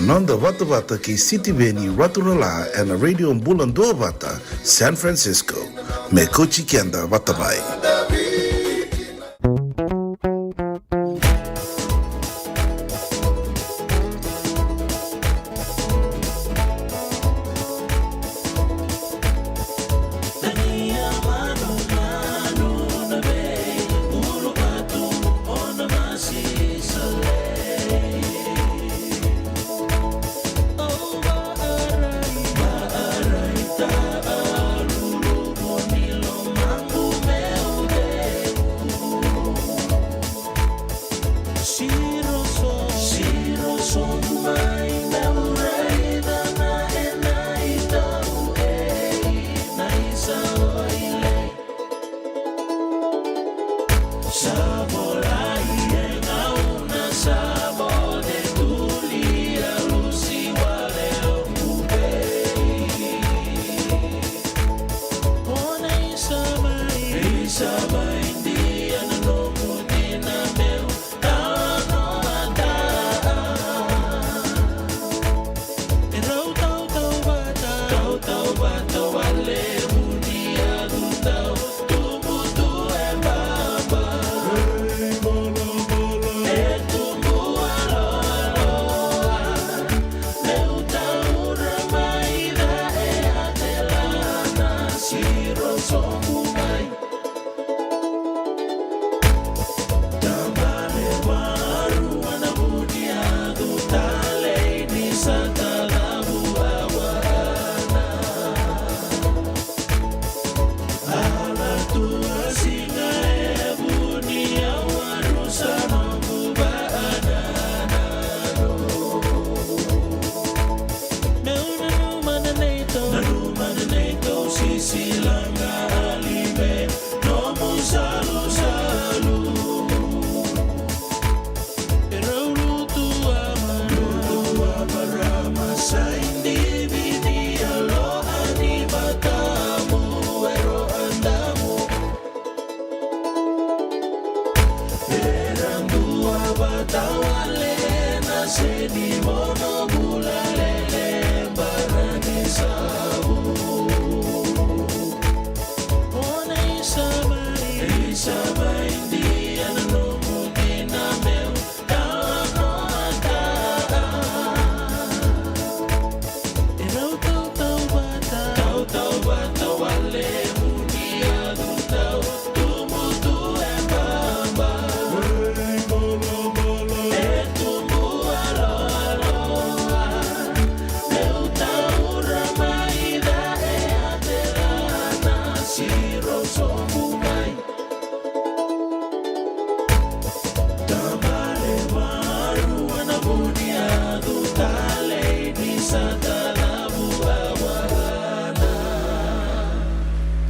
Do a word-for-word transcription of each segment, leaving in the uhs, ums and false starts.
Noda vatavata kei Sitiveni Raturala ena Radio Bula Duavata, San Francisco. Me kauti keda vata mai.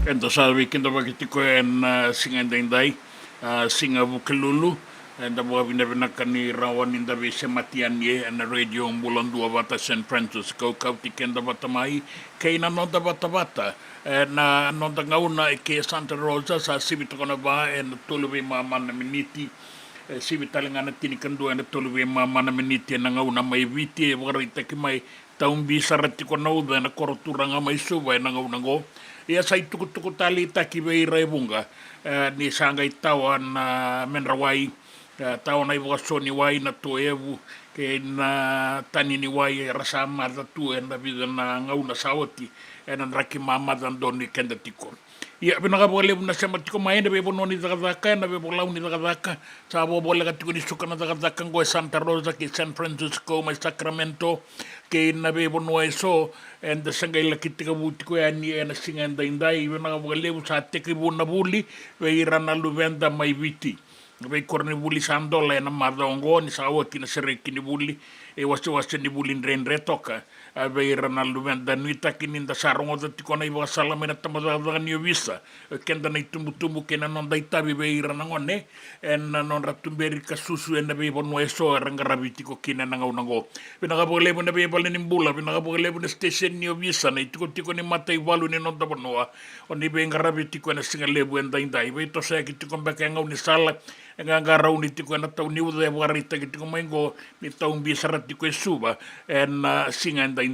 Eda sa veikidavaki tiko ena, a, siga edaidai, a, siga Vukelulu. Eda vakavinavinaka ni rawa ni da veisemati yani ena Radio Bula Duavata San Francisco, kauti keda vata mai kei na noda vatavata. Ena noda gauna e ke Santa Rosa, sa sivi toka na va ena tolu veimama na miniti. E sivi tale ga na tinikadua ena tolu veimama na miniti ena gauna mai Viti, e vakaraitaki mai Taubi sara tiko na uca ena koro turaga mai Suva ena gauna oqo. Ia sa itukutuku taleitaki vei ira e vuqa, e, ni sa qai tawa na medra wai, e, tawa na ivakaso ni wai, na toevu kei na tani ni wai era sa maca tu ena vica na gauna sa oti ena draki mamaca donu i keda tiko. Ia, vinaka vakalevu na sema tiko mai ena veivanua ni cakacaka, ena veivalau ni cakacaka. Sa vakavoleka tiko ni suka na cakacaka oqo e Santa Rosa kei San Francisco mai Sacramento kei na veivanua eso. Eda se qai laki tekivu tiko yani ena siga edaidai. Vinaka vakalevu, sa tekivu na vuli vei ira na luveda mai Viti. Na veikoronivuli sa dola ena macawa oqo ni sa oti na sereki ni vuli, e wasewase ni vuli dredre toka. A, vei ira na luveda, nuitaki ni da sa rogoca tiko na ivakasala mai na tabacakacaka ni ovisa, o keda na itubutubu kei na noda itavi vei ira na gone ena nodra tuberi ka susu ena veivanua eso era qaravi tiko kina ena gauna oqo. Vinaka vakalevu na veivale ni bula, vinaka vakalevu na station ni ovisa, na itikotiko ni mataivalu ni noda vanua. O ni veiqaravi tiko ena siga levu edaidai, veitosoyaki tiko beka e gaunisala, e qaqarauni tiko ena tau ni uca e vakaraitaki tiko mai oqo, ni taubi sara tiko e Suva ena siga edaidai.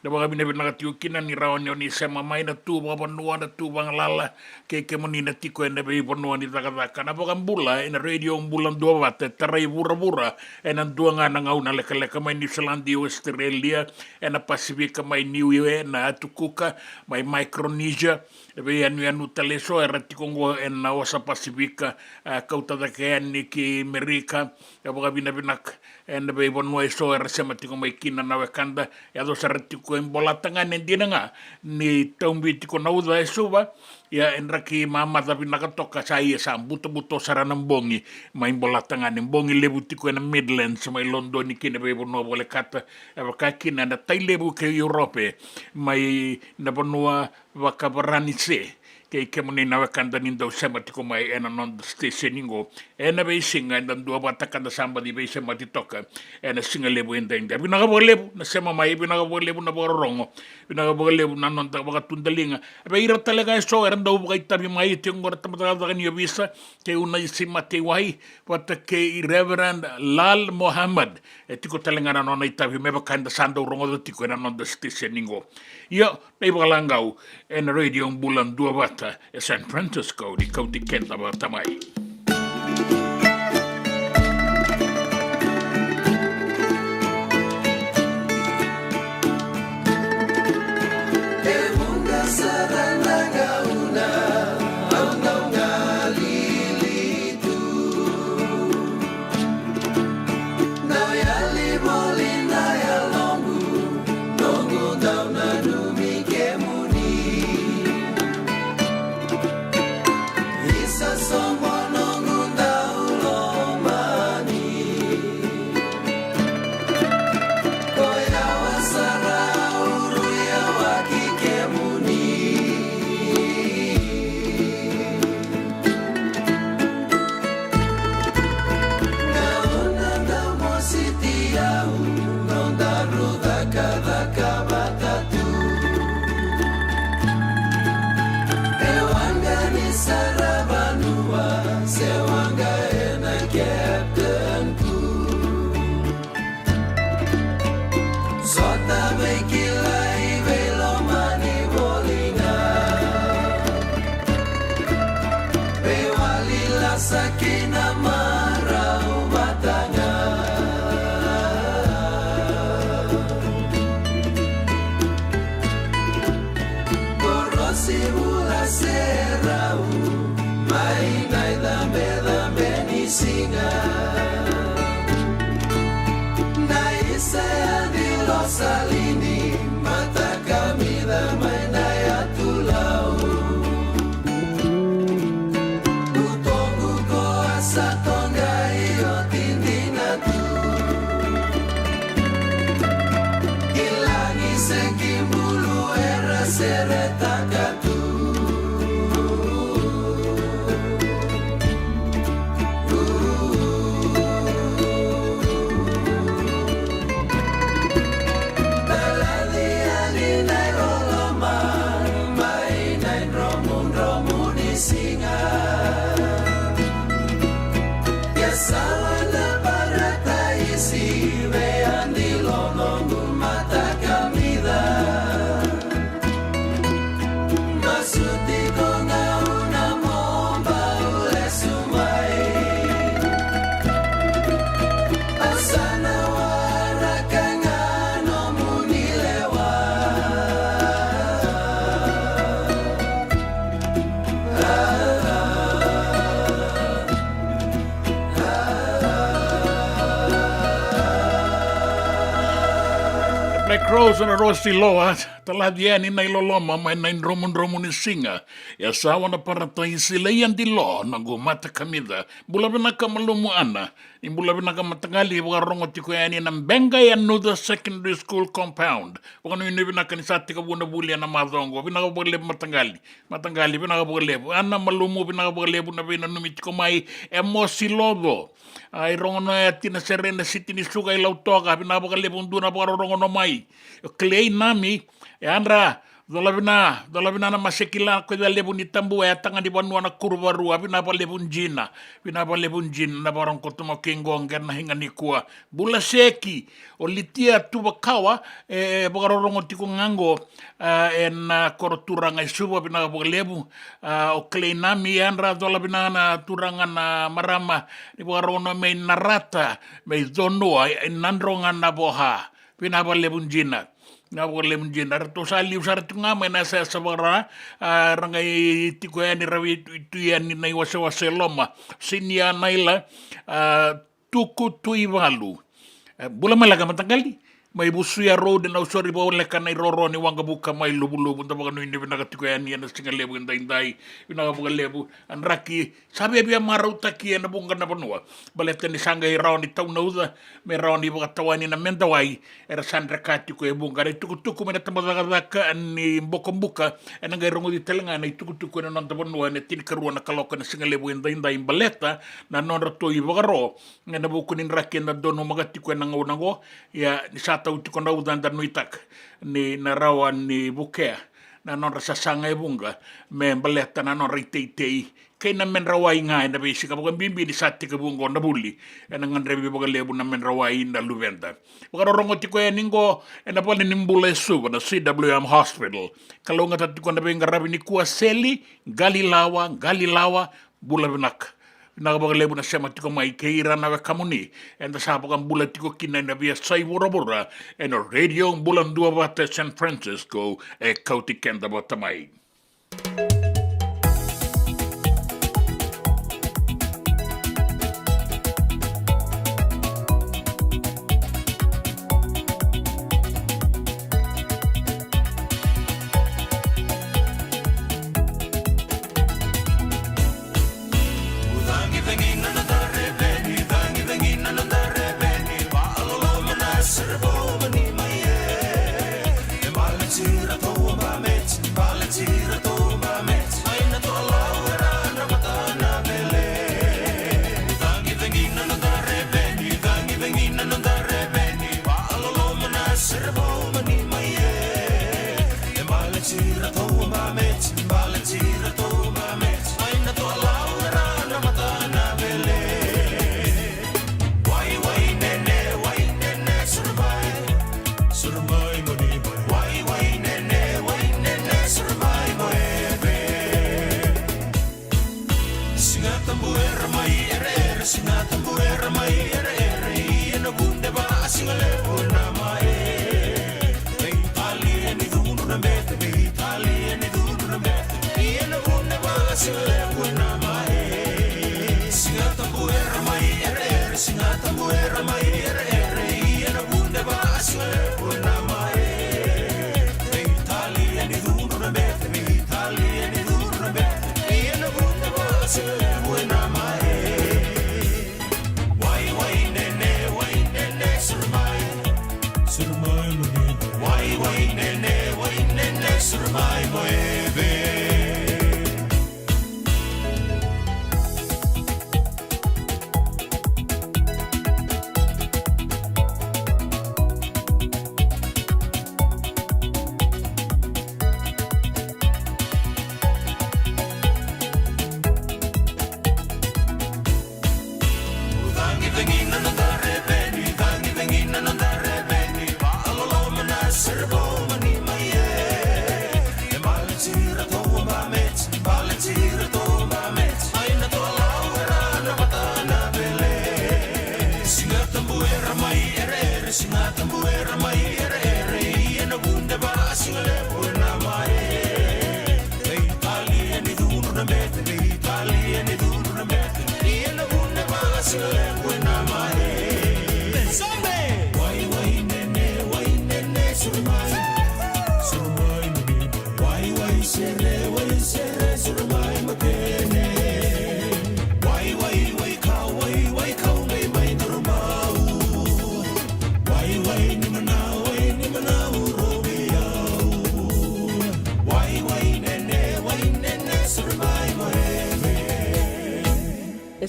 Na vakavinavinaka tiko kina ni rawa ni o ni sema mai na tu vakavanua, na tu vagalala, kei kemuni na tiko ena veivanua ni cakacaka. Na vakabula ena Radio Bula Duavata e tarai vuravura ena dua ga na gauna lekaleka, mai Niusiladi, Australia, ena Pasifika, mai Niue, na Atu Kuka, mai Micronesia, e veiyanuyanu tale eso era tiko oqo ena Osa Pasifika, a, kauta cake yani ki Merika. E vakavinavinaka ena veivanua eso era sema tiko mai kina na wekada. Yaco sara tiko e Bolatagane, dina ga ni taubi tiko na uca e Suva, ia e draki mamaca vinaka toka, sa ia sa butobuto sara na bogi mai Bolatagane, bogi levu tiko ena Midlands, mai Lodoni ki na veivanua volekata, e vaka kina ena tai levu kei Europe, mai na vanua vakaVaranise, kei kemuni na wekada ni dau sema tiko mai ena noda station oqo ena veisiga, eda duavata ka da sa baci veisemati toka ena siga levu edaidai. Vinaka vakalevu na sema mai, vinaka vakalevu na vakarorogo, vinaka vakalevu na noda vakatudaliga. Vei ira tale ga eso era dau vakaitavi mai, tiko oqo na tabacakacaka ni ovisa, kei Unaisi Mataiwai vata kei Reverend Lal Mohammed, e tiko tale ga na nona itavi me vaka eda sa dau rogoca tiko ena noda station oqo. Io, na ivakalagau ena Radio Bula Duavata e San Francisco, ni kauti keda vata mai. Dau yali voli na yaloqu, noqu dau nanumi kemuni. Isa soqo noqu dau lomani. Ko yawa sara, au rui yawaki kemuni. Gauna dau mositi au, nodaru cakacaka vata tu. E waqa ni saravanua, se waqa ena captain tu. Sota veikilai, veilomani voli ga. Veiwali lasa kina marau vata ga. Korosi vula se rau, mai na icabecabe ni siga. Na isa ya ni losalini, matakamica mai na yatu lau. Utoqu ko a sa toqai oti dina tu. Ki lagi se ki bulu era seretaka tu. Talaci yani na iloloma mai na idromudromu ni siga. Ia sala na parataisi vei Adilo noqu matakamica. Masuti ko gauna mo bau lesu mai. Au sa na waraka ga nomuni lewa. Black Crowes na Rosi Loa. Talaci yani na iloloma mai na idromudromu ni siga. E sa wana parataisi lei yadi lo na gu mata kamica. Bula vinaka malumu Ana. Ni bula vinaka mataqali, vakarorogo tiko yani na Beqa ya Nuca Secondary School compound. Vakanuinui vinaka ni sa tekivu na vuli ena macawa oqo. Vinaka vakalevu mataqali. Mataqali, vinaka vakalevu. Ana malumu, vinaka vakalevu na veinanumi tiko mai. E Mosi Loco. A, i Rogonoya, Tina Serena, Siti ni Suka i Lautoka, vinaka vakalevu dua na vakarorogo mai. O Clay Nami, e yadra, cola vina, cola vina na masekila, ko i ca levu ni tabu, e taga ni vanua na Kuruvarua, vinaka vakalevu jina, vinaka vakalevu jina, na vakarogo koto mai kei qo, qera na higa nikua. Bula Seki, o Litia Tuvakawa, e, e vakarorogo tiko ga qo, a, ena koro turaga e Suva, vinaka vakalevu, a, o Clay Nami, e yadra, cola vina na turaga na marama, ni vakarorogo mai Narata, mai Conua, e Nadroga Navoha. Vinaka vakalevu jina. Vinaka vakalevu jina. Ratou sa liu sara tiko ga mai na yasayasa vakara, a, ra qai tiko yani, ra veitui yani na iwasewase loma. Sinia Naila, a, Tuku Tuivalu. E, bula mai laka mataqali. Mai Vusuya Road, Nausori, voleka na iroro ni waqavuka mai Luvuluvu, da vakanuinui vinaka tiko yani ena siga levu edaidai. Vinaka vakalevu. A draki, sa viavia marautaki ena vuqa na vanua. Baleta ni sa qai rawa ni tau na uca, me rawa ni vakatawani na medawai, era sa dre ka tiko e vuqa. Na itukutuku mai na tabacakacaka ni Bokobuka, ena qai rogoci tale ga na itukutuku ena noda vanua, ena tinikarua na kaloko ena siga levu edaidai baleta na nodratou ivakaro. Ena vuku ni draki eda donumaka tiko ena gauna qo, ia ni sa tau tiko na uca eda nuitaka ni na rawa ni vukea na nodra sasaga e vuqa me baleta na nodra iteitei kei na medra wai ga ena veisiga, vakabibi ni sa tekivu qo na vuli, ena gadrevi vakalevu na medra wai na luveda. Vakarorogo tiko yani qo ena valenibula e Suva na C W M Hospital. Kalougata tiko na veiqaravi nikua, Seli Qalilawa, Qalilawa, bula vinaka. Vinaka vakalevu na sema tiko mai kei ira na wekamuni. Eda sa vakabula tiko kina ena veiyasai vuravura, ena Radio Bula Duavata e San Francisco, e kauti keda vata mai. Siga Tabu era mai ereere, Siga Tabu era mai ereere, ia na vuneva a siga levu na mae. Veitalia ni cudru na bete, veitalia ni cudru na bete, ia na vuneva a siga levu na mae. Siga Tabu era mai ereere, Siga Tabu era mai ereere, ia na vuneva a siga levu na mae. Veitalia ni cudru na bete, veitalia ni cudru na bete, ia na vuneva a siga levu na mae. Wai, wai, nene, wai, nene, suru mai. Suru mai, mo nene. Wai, wai, nene, wai, nene, suru mai, mo eve. Cagicagi na noda reveni, cagicagi na noda reveni, vaaloloma na sere vou mani mai e. E baleti iratou a bameti, baleti iratou a bameti, mai na toalau era na vata na vele. Siga Tabu era mai ereere, Siga Tabu era mai ereere, ia na vuneva a siga levu ena mae. Veitalia ni cudru na bete, veitalia ni cudru na bete, ia na vuneva a siga levu ena mae. Wai, wai, nene, wai, nene, suru mai. Suru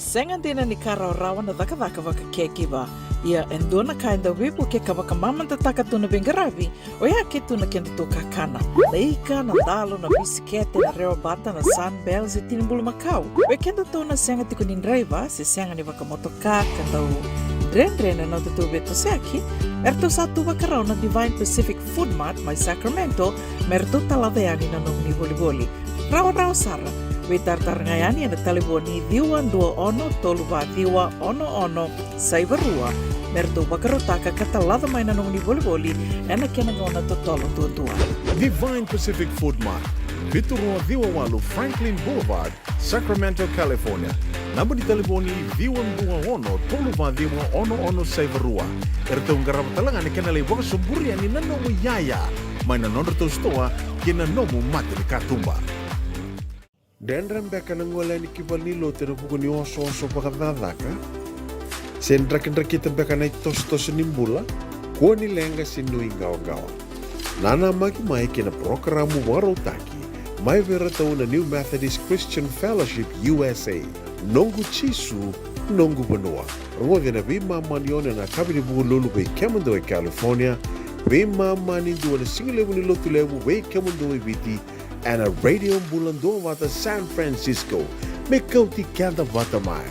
Sega dina ni ka rawarawa na cakacaka vakacaregiver. Ia e dua na ka e dau veivuke ka vakamamadataka tu na veiqaravi, oya ke tu na kedatou kakana. Na ika, na dalo, na bisikete, na rewa bata, na Sunbell se tini bulumakau. Vei kedatou na sega tiko ni draiva se sega ni vakamotoka ka dau dredre na nodatou veitosoyaki, eratou sa tu vakarau na Divine Pacific Food Mart mai Sacramento me ratou talaca yani na nomuni volivoli. Rawarawa sara. Veitaratara ga yani ena talevoni ciwa dua ono tolu va ciwa ono ono saiva rua me ratou vakarautaka ka talaca mai na nomuni volivoli ena kena gauna totolo duadua. Divine Pacific Food Mart, vitu rua ciwa walu Franklin Boulevard, Sacramento, California. Naba ni talevoni ciwa dua ono tolu va ciwa ono ono saiva rua. Eratou qarava tale ga na kena lai vakasoburi yani na nomu iyaya mai na nodratou sitoa kei na nomu mata ni katuba. Dredre beka na gole yani ki valenilotu ena vuku ni osooso vakacakacaka? Se drakidrakita beka na itosotoso ni bula? Kua ni leqa se nuiqawaqawa. Nanamaki mai ki na parokaramu vakarautaki mai vei iratou na New Methodist Christian Fellowship U S A, Noqu Jisu, Noqu Vanua. Rogoci ena veimama ni ono ena yakavi ni Vukelulu vei kemudou e California, veimama ni dua na sigalevu ni Lotulevu vei kemudou e Viti, ena Radio Bula Duavata San Francisco. Me kauti keda vata mai.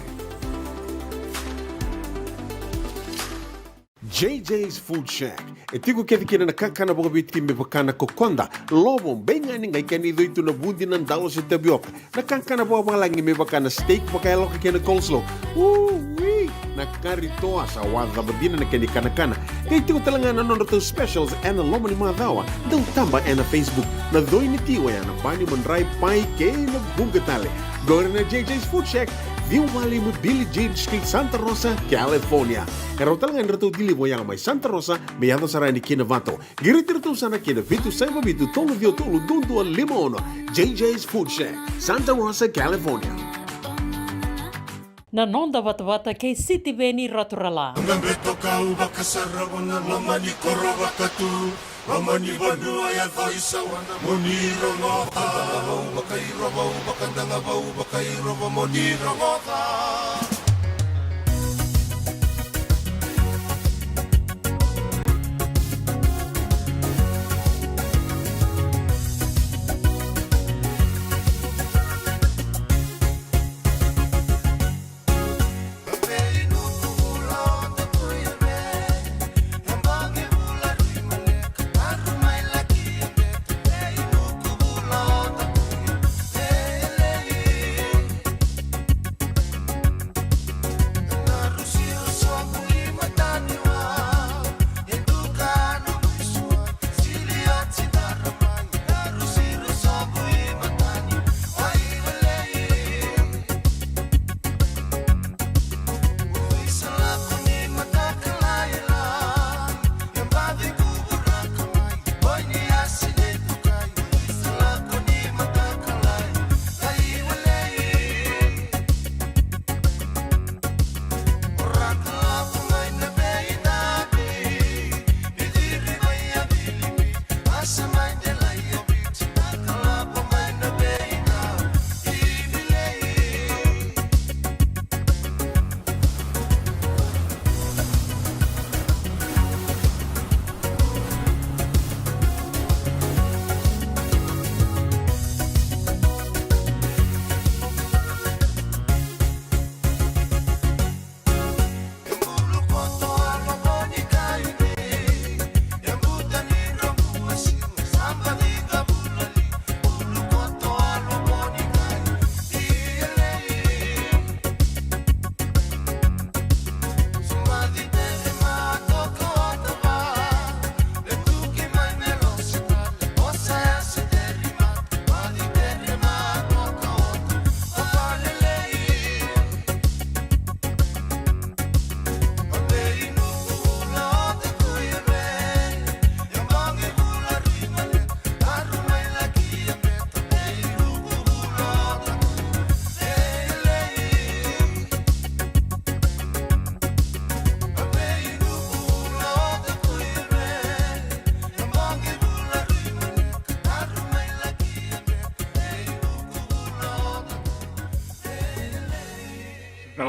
J J's Food Shack. E tiko kece kina na kakana vakaviti me vaka na kokoda, lovo, beigani, qai kena icoi tu na vudi, na dalo se tavioka. Na kakana vakavalagi me vaka na steak vakayaloka kei na coleslaw. Ui! Na kari toa, sa wacava dina na kena ikanakana. Qai tiko tale ga na nodratou specials ena loma ni macawa. Dau taba ena Facebook. Na coi ni ti oya na bani, madrai, pai kei na vuqa tale. Qori na J J's Food Shack, ciwa walu lima Billie Jean Street, Santa Rosa, California. E rawa tale ga ni ratou deliver oya mai Santa Rosa me yaco sara yani ki Novato. Qiriti iratou sara ki na vitu saiva vitu tolu ciwa tolu dua dua lima ono. J J's Food Shack, Santa Rosa, California. Na noda vatavata kei Sitiveni Raturala. Na beto kau vakasarava na loma ni koro vakatu. Loma ni vanua yaco i Sawana mo ni rogoca. Vakairova, vakairova, vakairova mo ni rogoca.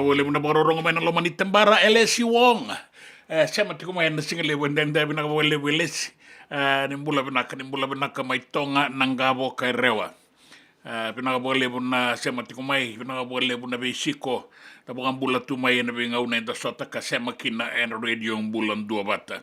Vakalevu na vakarorogo mai na loma ni tabara, Elesi Wong. E, sema tiko mai ena siga levu edaidai, vinaka vakalevu Elesi. E, ni bula vinaka, ni bula vinaka mai Toga na Qavo kei Rewa. E, vinaka vakalevu na sema tiko mai, vinaka vakalevu na veisiko, na vakabula tu mai ena veigauna eda sota ka sema kina ena Radio Bula Duavata.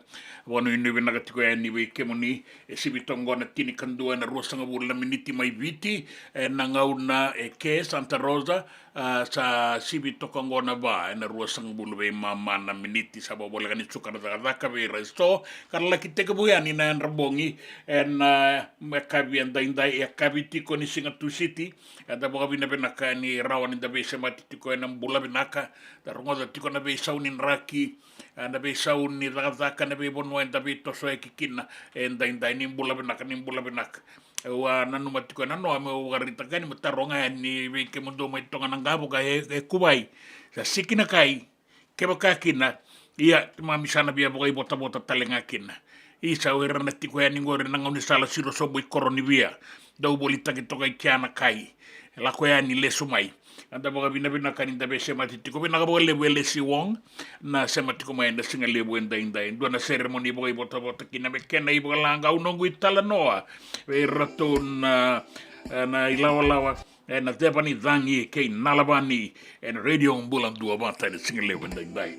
Vakanuinui vinaka tiko yani vei kemuni, e sivi toka qo na tinikadua ena ruasagavulu na miniti mai Viti, ena gauna e ke Santa Rosa, a, sa sivi toka qo na va ena ruasagavulu veimama na miniti. Sa vavoleka ni suka na cakacaka vei ira eso ka ra laki tekivu yani na yadra bogi ena, a, yakavi edaidai, yakavi tiko ni siga Tusiti. Eda vakavinavinaka ni rawa ni da veisemati tiko ena bula vinaka, da rogoca tiko na veisau ni draki, a, na veisau ni cakacaka ena veivanua eda veitosoyaki kina edaidai. Ni bula vinaka, ni bula vinaka. Au a nanuma tiko ena noa meu vakaraitaka yani, meu taroga yani vei kemudou mai Toga na Qavo kei, e, Kuvai. Sa siki na kai, kevaka kina, ia, keimami sa na via vakaivotavota tale ga kina. Isa, o ira na tiko yani qori ena gaunisala siro sobu i Koronivia, dau volitaki toka i kea na kai, e lako yani, lesu mai. Eda vakavinavinaka ni da veisemati tiko. Vinaka vakalevu Elesi Wong na sema tiko mai ena siga levu edaidai. Dua na seremoni vakaivotavota kina me kena ivakalagau noqu italanoa vei iratou na, e, na ilawalawa, e, na Ceva ni Cagi kei Nalavani ena Radio Bula Duavata ena siga levu edaidai.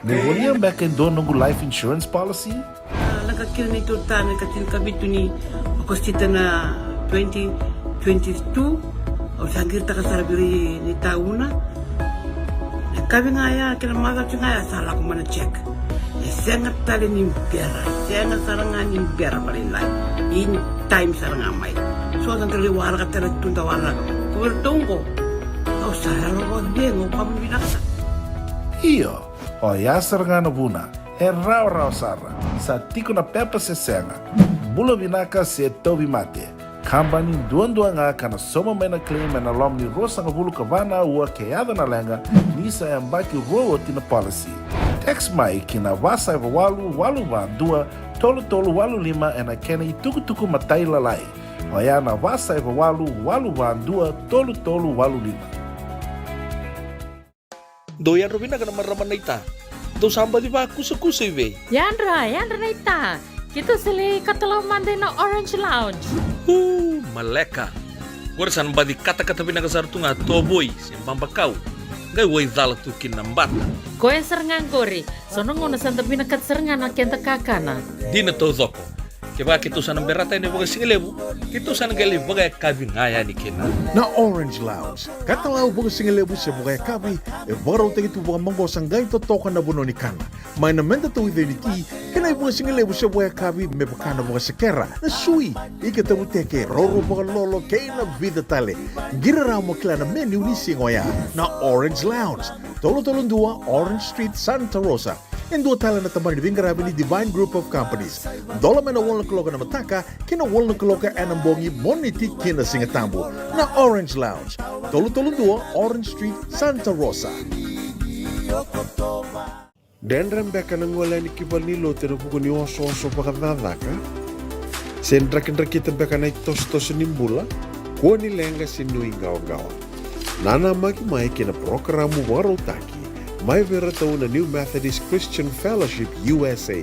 Mo volia beka e dua noqu life insurance policy? A, lako kina ni tau tana ka tinikavitu ni Okosita na twenty twenty-two, au sa qiritaka sara vei ira ni tauna. Na kavi ga ya kei na macawa ga ya sa lako mai na check. E sega tale ni bera, e sega sara ga ni bera vakalailai. In time sara ga mai. So sa qai waraka tale tu da waraka. Ko vei ratou qo. Au sa yalo vakacegu, au vakavinavinaka sara. Io, oya sara ga na vuna. E rawarawa sara. Sa tiko na pepa se sega. Bula vinaka se tauvimate. Kabani duadua ga ka na sauma mai na claim ena loma ni ruasagavulu ka va na aua ke yaco na leqa ni sa yabaki rua oti na policy. Text mai ki na va saiva walu walu va dua tolu tolu walu lima ena kena itukutuku matailalai. Oya na va saiva walu walu va dua tolu tolu walu lima. Dou yadra vinaka na marama naita. Dou sa baci vakusakusa i vei? Yadra, yadra naita. Keitou sa lai katalau mada ina Orange Lounge. Uu, maleka. Qori sa na baci katakata vinaka sara tu ga tovoi se babakau. Qai waicala tu kina na bata. Koya sara ga qori. So na gauna sa da vinakata sara ga na keda kakana. Dina taucoko. Kevaka keitou sa na berata yani vakasigalevu, keitou sa na qai lai vakayakavi ga yani kina. Na Orange Lounge, katalau vakasigalevu se vakayakavi, e vakarautaki tu vakamaqosa qai totoka na vanua ni kana. Mai na meda tauica ni ti, kei na ivakasigalevu se vakayakavi me vaka na vakasekera, na sui, ika tavuteke, roro vakalolo, kei na vica tale. Qiri rawa mo kila na menu ni siga oya. Na Orange Lounge, tolu tolu dua Orange Street, Santa Rosa. E dua tale na tabana ni veiqaravi ni Divine Group of Companies. Dola mai na walu na kaloko ena mataka ki na walu na kaloko ena bogi, Moniti ki na Sigatabu. Na Orange Lounge, tolu tolu dua Orange Street, Santa Rosa. Dredre beka na gole yani ki valenilotu ena vuku ni osooso vakacakacaka? Se drakidrakita beka na itosotoso ni bula? Kua ni leqa se nuiqawaqawa. Nanamaki mai ki na parokaramu vakarautaki mai vei iratou na New Methodist Christian Fellowship U S A.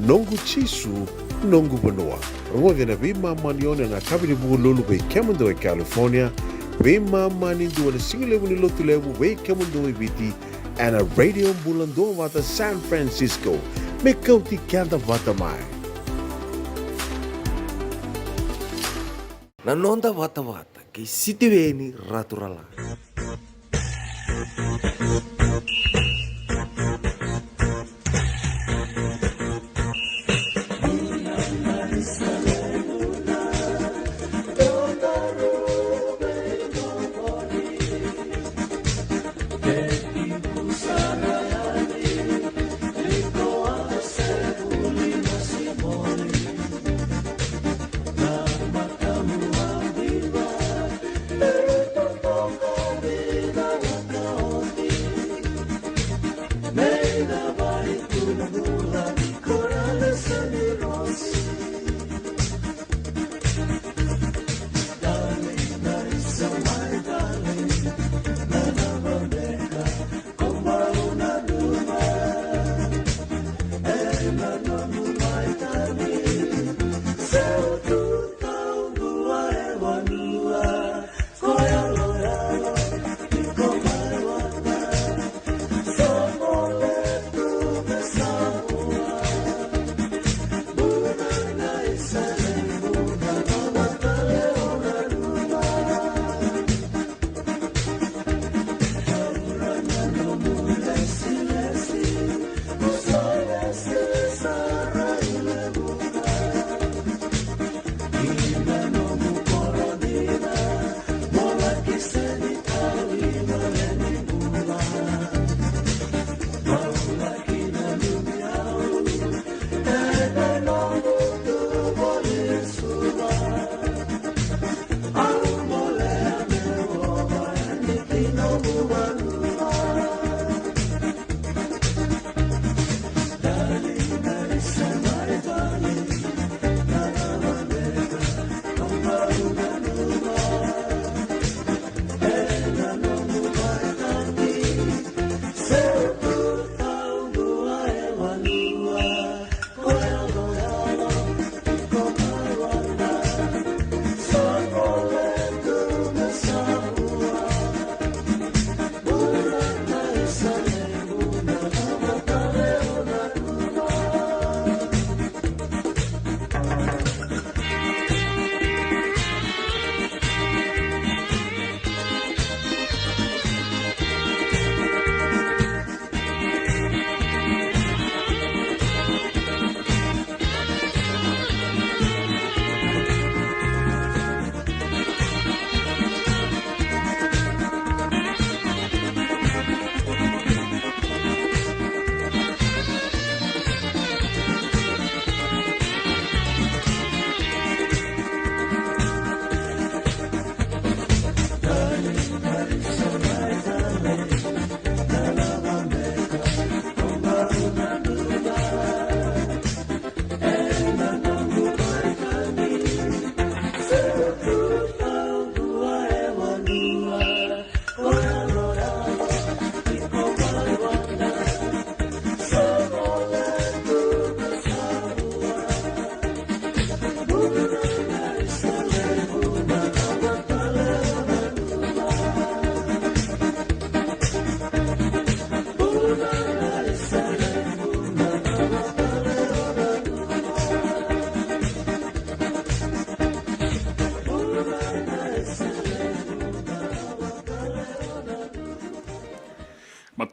Noqu Jisu, noqu vanua. Rogoci ena veimama ni ono ena yakavi ni Vukelulu vei kemudou e California, veimama ni dua na sigalevu ni Lotulevu vei kemudou e Viti, ena Radio Bula Duavata San Francisco. Me kauti keda vata mai. Na noda vatavata kei Sitiveni Raturala.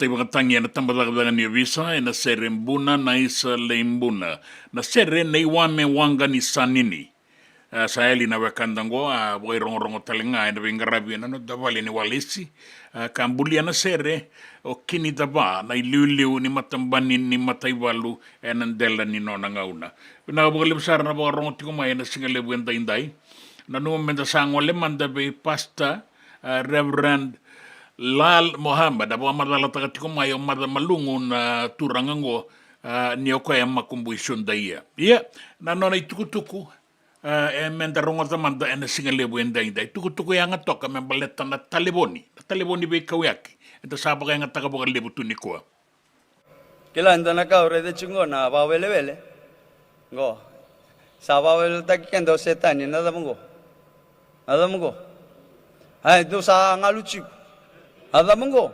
Ivakatagi ena tabacakacaka ni ovisa ena sere Buna na Isa Lei Buna. Na sere Nei Wame Waqa ni Sanini. A, sa yali na wekada oqo, a vakairogorogo tale ga ena veiqaravi ena noda vale ni walesi. A, ka bulia na sere o Kini Cava, na iliuliu ni matabani ni mataivalu ena dela ni nona gauna. Vinaka vakalevu sara na vakarogo tiko mai ena siga levu edaidai. Nanuma meda sa gole mada vei Pastor, a, Reverend Lal Mohammed, a vakamacalataka tiko mai o Maca Malugu na turaga oqo, a, ni o koya e makubui sodaia. Ia, na nona itukutuku, a, e meda rogoca mada ena siga levu edaidai. Tukutuku yaga toka me baleta na talevoni, na talevoni veikauyaki. Eda sa vakayagataka vakalevu tu nikua. Kila e dua na ka au raica tiko qo na vakawelewele. Qo. Sa vakaweleweletaki keda o Setani, na cava qo? Na cava qo? Ai, dou sa galu tiko. Na cava qo?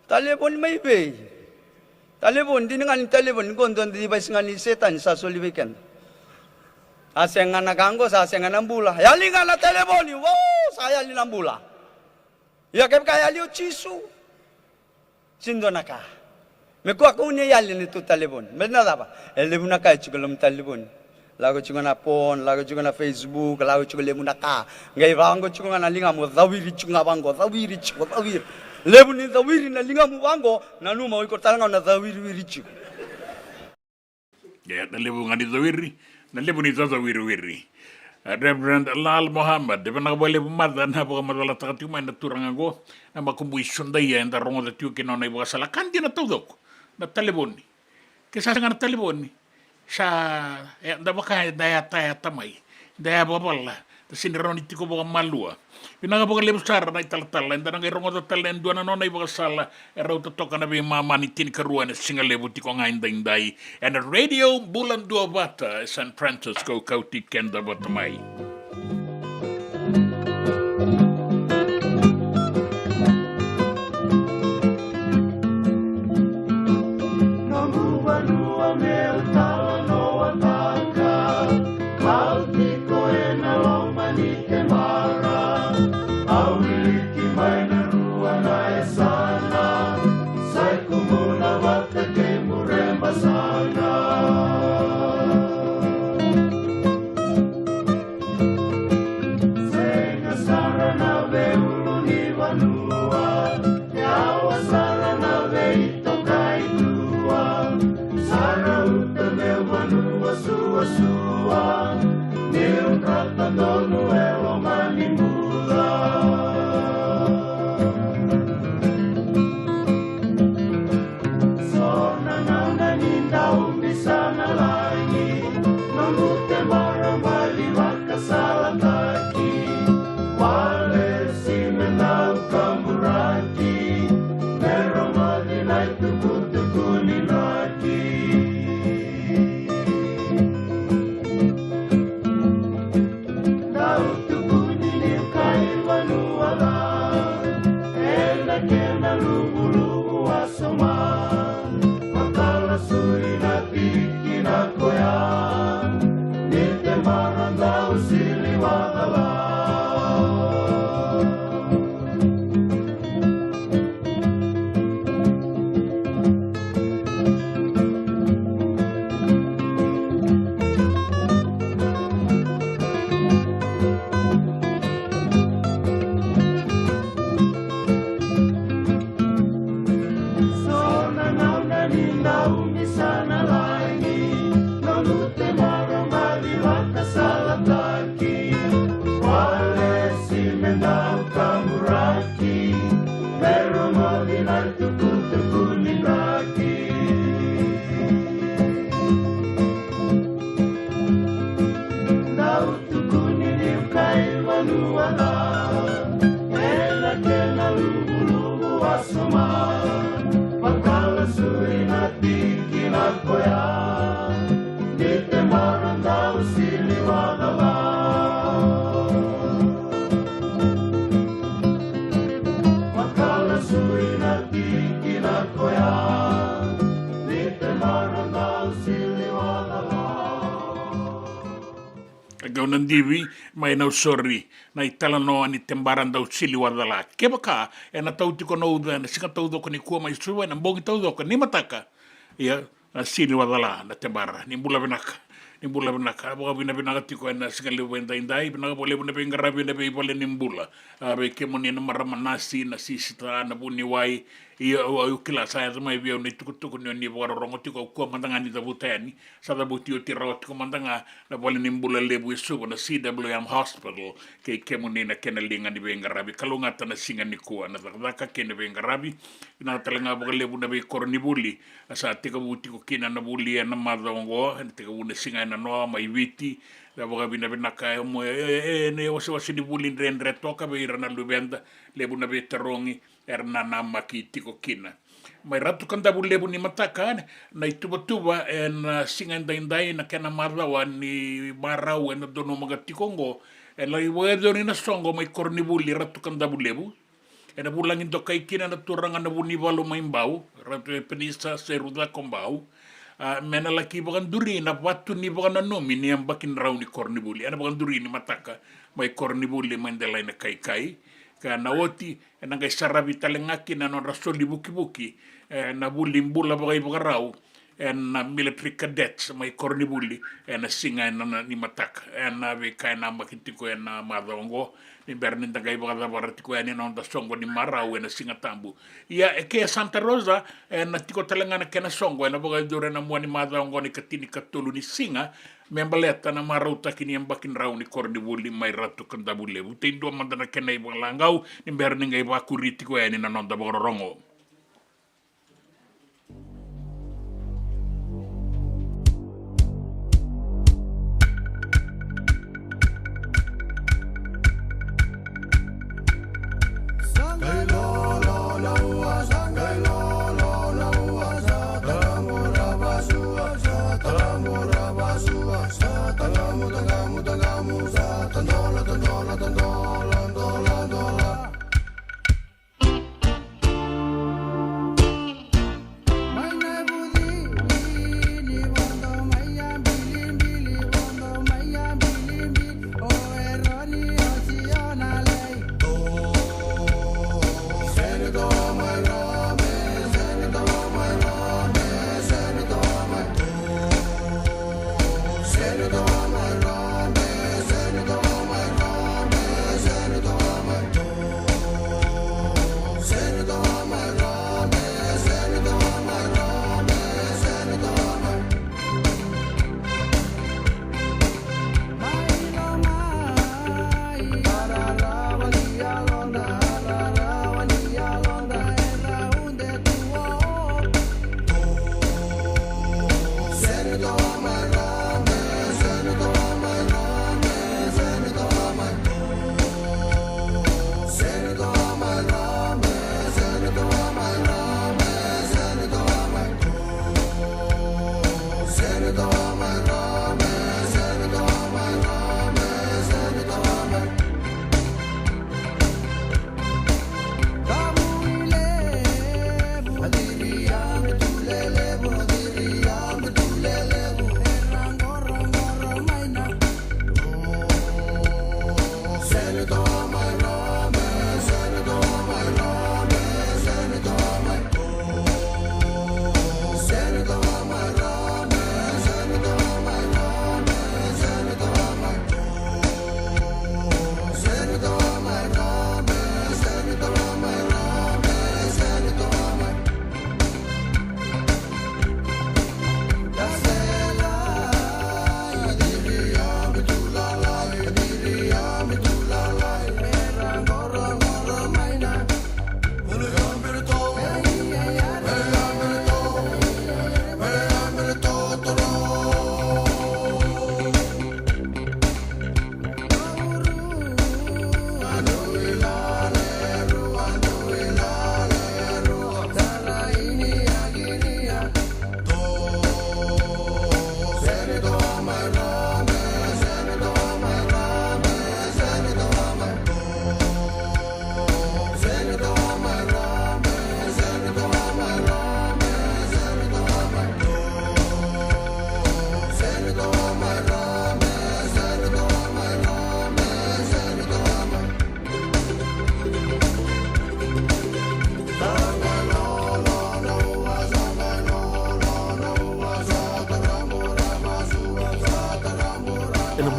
Talevoni mai vei? Talevoni, dina ga ni talevoni, qo dua na device ga ni Setani sa soli vei keda. A sega na ka qo, sa sega na bula. Yali ga na talevoni, wow, sa yali na bula. Ia kevaka e yali o Jisu, sega ni dua na ka. Me kua kau ni yali na tou talevoni. Me na cava? E levu na ka e tiko e loma ni talevoni. Lako tiko na phone, lako tiko na Facebook, lako tiko levu na ka. Qai vaqo tiko ga na ligamu, cawiri tiko ga vaqo, cawiri tiko, cawiri. Levu ni cawiri na ligamu vaqo, nanuma o iko tale ga na cawiriwiri tiko. Ia, na levu ga ni cawiri, na levu ni cacawiriwiri. A, Reverend Lal Mohammed, e vinaka vakalevu Maca na vakamacalataka tiko mai na turaga qo, na makubui sodaia eda rogoca tiko kina nona ivakasala. Ka dina taucoko na talevoni. Ke sa sega na talevoni, sa, e, da vaka eda yatayata mai, da yavavala, da sega ni rawa ni tiko vakamalua. Vinaka vakalevu sara na italatala, eda na qai rogoca tale e dua na nona ivakasala e rauta toka na veimama ni tinikarua ena siga levu tiko ga edaidai ena Radio Bula Duavata e San Francisco, kauti keda vata mai. Noqu vanua meu talanoataka, au tiko ena loma ni kemara. Au wiliki mai na rua na yasana, sai kumuna vata kei Mureba Saga. Sega sara na veiulunivanua, yawa sara na veitokaitua. Sa rauta meu vanua suasua, niu drata donu e loma ni bula. So na gauna ni dau bisanalagi, noqu tebara bali vakasalataki. Walesi me dau kaburaki, me rogoci na itukutuku ni draki. Dau tukuni ni kai vanua ca, ena kena luvuluvu wasoma. Vakalasui na tiki na koya, ni tebara dau sili vacala. So na gauna ni dau bisanalagi, noqu tebara bali vakasalataki. Walesi me dau kaburaki, me rogoci na itukutuku ni draki. Dau tukuni ni kai vanua ca, ena kena luvuluvu wasoma. Vakalasui na tiki na koya, ni tebara dau sili vacala. Vakalasui na tiki na koya, ni tebara dau sili vacala. E Au na divi mai Nausori, na italanoa ni tebara dau sili wacala. Kevaka ena tau tiko na uca ena siga taucoko nikua mai Suva ena bogi taucoko ni mataka, ia na sili wacala na tebara. Ni bula vinaka, ni bula vinaka. A vakavinavinaka tiko ena siga levu edaidai, vinaka vakalevu na veiqaravi ena veivale ni bula. A vei kemuni na marama nasi, na sisita, na vuniwai. Ia au, au kila sa yaco mai vei au na itukutuku ni o ni vakarorogo tiko, au kua mada ga ni cavuta yani. Sa cavuti oti rawa tiko mada ga na vale ni bula levu e Suva, na C W M Hospital, kei kemuni na kena liga ni veiqaravi. Kalougata na siga nikua, na cakacaka kei na veiqaravi. Vinaka tale ga vakalevu na veikoronivuli a sa tekivu tiko kina na vuli ena macawa oqo, ena tekivu na siga ena noa mai Viti. Na vakavinavinaka e mo e, e, e, na iwasewase ni vuli dredre toka vei ira na luveda, levu na veitarogi era nanamaki tiko kina. Mai Ratu Kadavulevu ni mataka, na ituvatuva ena siga edaidai, na kena macawa ni marau ena donumaka tiko oqo, ena lai vakayacori na soqo mai koronivuli Ratu Kadavulevu. Ena vulagi dokai kina na turaga na Vunivalu mai Bau, Ratu Epenisa Serucako Bau, a, me na laki vakaduri na vatu ni vakananumi ni yabaki drau ni koronivuli. Ena vakaduri ni mataka mai koronivuli mai Delainakaikai. Ka na oti, ena qai saravi tale ga kina na nodra soli vukivuki, e, na vuli bula vakaivakarau ena military cadets mai koronivuli ena siga ena, na, ni mataka. Ena veika e namaki tiko ena macawa oqo, ni bera ni da qai vakacavara tiko yani na noda soqo ni marau ena Siga Tabu. Ia e ke Santa Rosa, ena tiko tale ga na kena soqo ena vakayacori ena mua ni macawa oqo na ikatinikatolu ni siga, me baleta na marautaki ni yabaki drau ni koronivuli mai Ratu Kadavulevu. Tei dua mada na kena ivakalagau ni bera ni qai vakuri tiko yani na noda vakarorogo.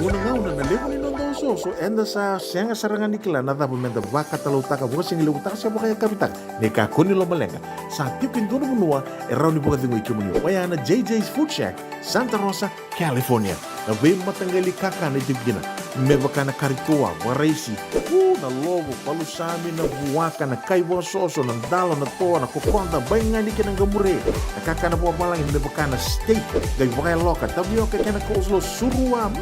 Na gauna na levu ni noda osooso, eda sa sega sara ga ni kila na cava meda vakatalautaka, vakasigalevu taka se vakayakavi taka. Ni kakua ni lomaleqa, sa tiko e dua na vanua e rawa ni vakacegui kemuni. Oya na J J's Food Shack, Santa Rosa, California. Na veimataqali kakana e tiko kina, me vaka na kari toa, vakaraisi, u, na lovo, palusami, na vuaka, na kai vakasoso, na dalo, na toa, na kokoda, baigani kei na qamure, na kakana vakavalagi me vaka na steak, qai vakayaloka, tavioka kei na coleslaw, surua, mm,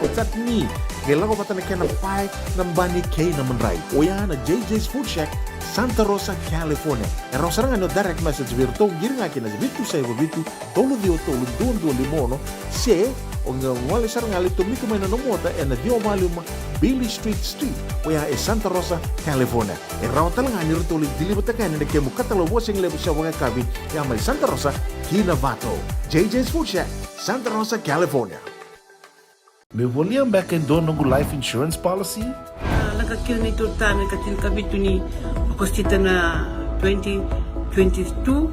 o chutney, qai lako vata na kena pae, na bani kei na madrai. Oya na J J's Food Shack, Santa Rosa, California. E rawa sara ga ni o direct message vei iratou, qiri ga kina vitu saiva vitu, tolu ciwa tolu, dua dua lima ono, se o qai gole sara ga, lai tomika mai na nomu ota ena ciwa va lima Beale Street Suite, oya e Santa Rosa, California. E rawa tale ga ni ratou lai deliver-taka yani na kemu katalau vakasigalevu se vakayakavi, ya mai Santa Rosa ki Novato. J J's Food Shack, Santa Rosa, California. Meu volia beka e dua noqu life insurance policy? A, lako kina neitou tane ka tinikavitu ni Okosita na twenty twenty-two,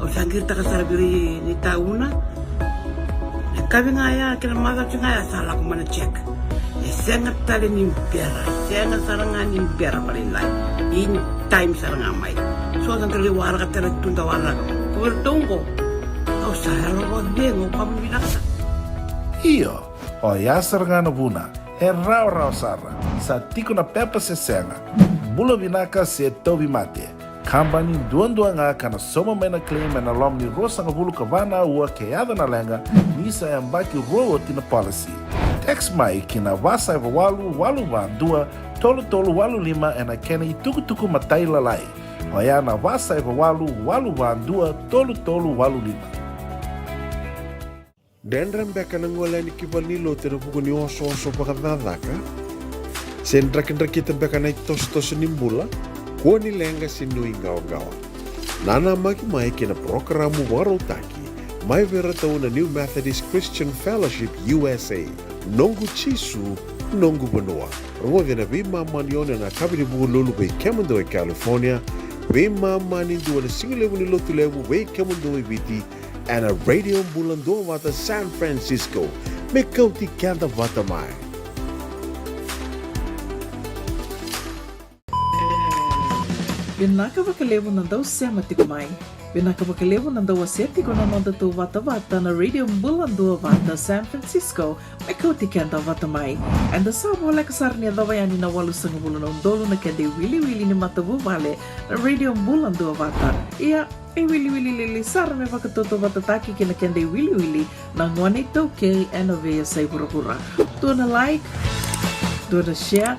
au sa qiritaka sara vei ira ni tauna. Na kavi ga ya kei na macawa ga ya sa lako mai na check. E sega tale ni bera, sega sara ga ni bera vakalailai. In time sara ga mai. So sa qai waraka tale tu da waraka. Ko iratou qo, au sa yalo vakacegu, au vakavinavinaka sara. Io. Oya sara ga na vuna, e rawarawa sara, sa tiko na pepa se sega, bula vinaka se tauvimate. Kabani duadua ga ka na sauma mai na claim ena loma ni ruasagavulu ka va na aua ke yaco na leqa, ni sa yabaki rua oti na policy. Text mai ki na va saiva walu walu va dua tolu tolu walu lima ena kena itukutuku matailalai. Oya na va saiva walu walu va dua tolu tolu walu lima. Dredre beka na gole yani ki valenilotu ena vuku ni osooso vakacakacaka? Se drakidrakita beka na itosotoso ni bula, kua ni leqa se nuiqawaqawa. Nanamaki mai ki na parokaramu vakarautaki mai vei iratou na New Methodist Christian Fellowship U S A, Noqu Jisu, Noqu Vanua. Rogoci na veimama ni ono ena yakavi ni Vukelulu vei kemudou e California, veimama ni dua na sigalevu ni Lotulevu vei kemudou e Viti, ena Radio Bula Duavata San Francisco. Me kauti keda vata mai. Vinaka vakalevu na dau sema tiko mai. Vinaka vakalevu na dau wasea tiko na nodatou vatavata na Radio Bula Duavata San Francisco. Me kauti keda vata mai. Eda sa voleka sara ni yacova yani na walusagavulu na udolu na keda iwiliwili ni matavuvale na Radio Bula Duavata. Ia, e wiliwili lili sara me vakatautauvatataki kei na keda iwiliwili na gone iTaukei ena veiyasai vuravura. Dua na like, dua na share.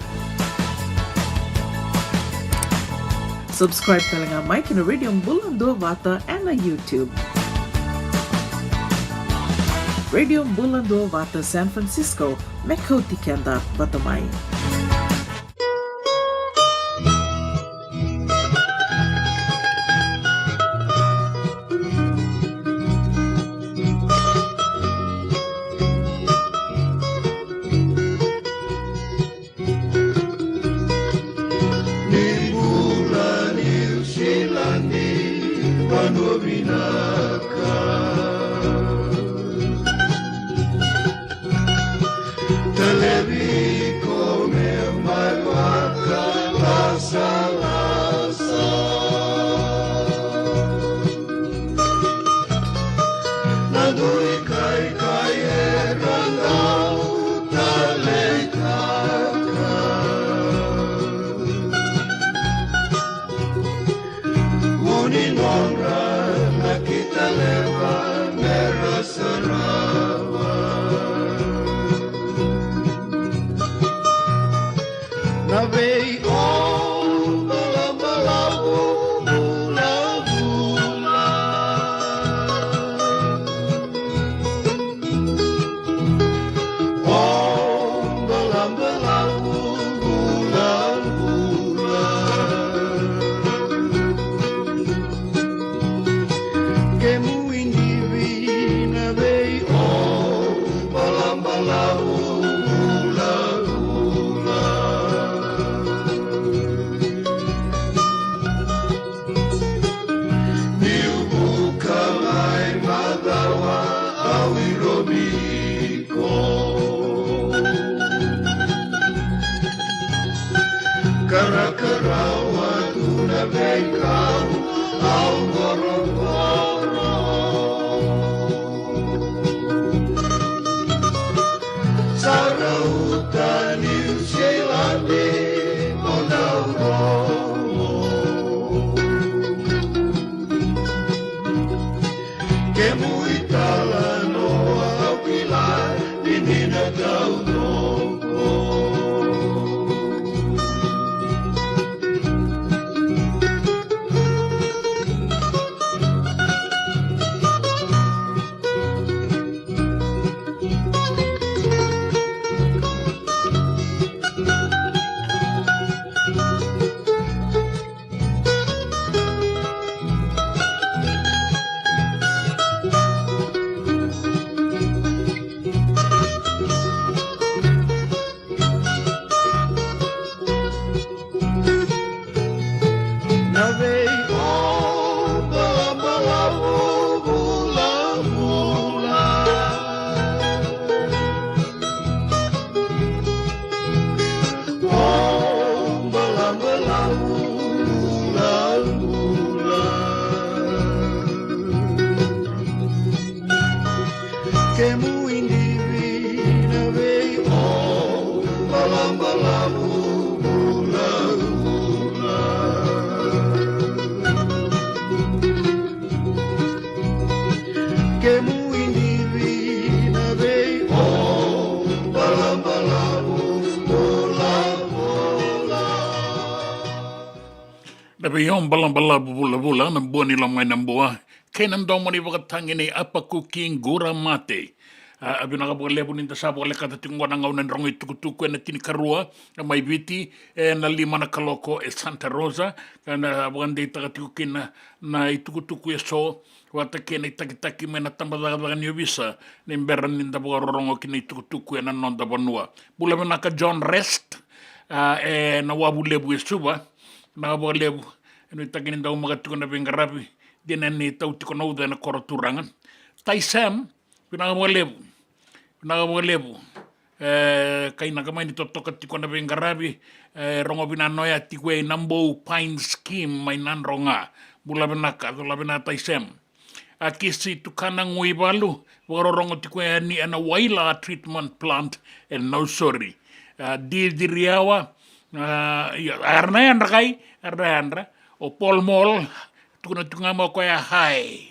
Subscribe tale ga mai ki na Radio Bula Duavata ena YouTube. Radio Bula Duavata San Francisco, me kauti keda vata mai. Ni bula Niu Siladi, vanua vinaka. Talevi ko me mai vakalasalasa. Na dui kaikai era dau taleitaka. Vu ni nodra na kita leva me ra sarava. Na vei o balabalavu vulavula. O balabalavu vulavula. Kemu idivi na vei o balabalavu vulavula. Niu vuka mai macawa au irovi iko. Kemu italanoa au kila ni dina taucoko. Na vei o balabalavu vulavula. O balabalavu vulavula. Kemu i divi na vei o balabalavu vulavula. Kemu i divi na vei o balabalavu vulavula. Na vei o balabalavu vulavula, na bua ni loma i na bua. Kei na domo ni vakatagi nei Apakuki Quramate. A, a vinaka vakalevu ni da sa vakalekata tiko qo na gauna ni rogo i tukutuku ena tinikarua, e mai Viti, ena lima na kaloko e Santa Rosa, ka na vakadeitaka tiko kina na itukutuku e so, vata kei na itakitaki mai na tabacakacaka ni ovisa, ni bera ni da vakarorogo kina itukutuku ena noda vanua. Bula vinaka John Rest, a, ena Wavu Levu e Suva, vinaka vakalevu, e nuitaki ni daumaka tiko na veiqaravi, dina ni tau tiko na uca ena koro turaga. Tai Sam, vinaka vakalevu. Vinaka vakalevu. E, kainaka mai ni totoka tiko na veiqaravi, e, rogo vinaka oya tiko e Nabou Pine Scheme mai Nadroga. Bula vinaka, cola vinaka Tai Sam. A Kisi Tukana Guivalu, vakarorogo tiko yani ena Waila Treatment Plant e Nausori. A Didi Riawa, a, io, era na yadra kai, era na yadra. O Paul Mall, tukuna tiko ga mai o koya hai.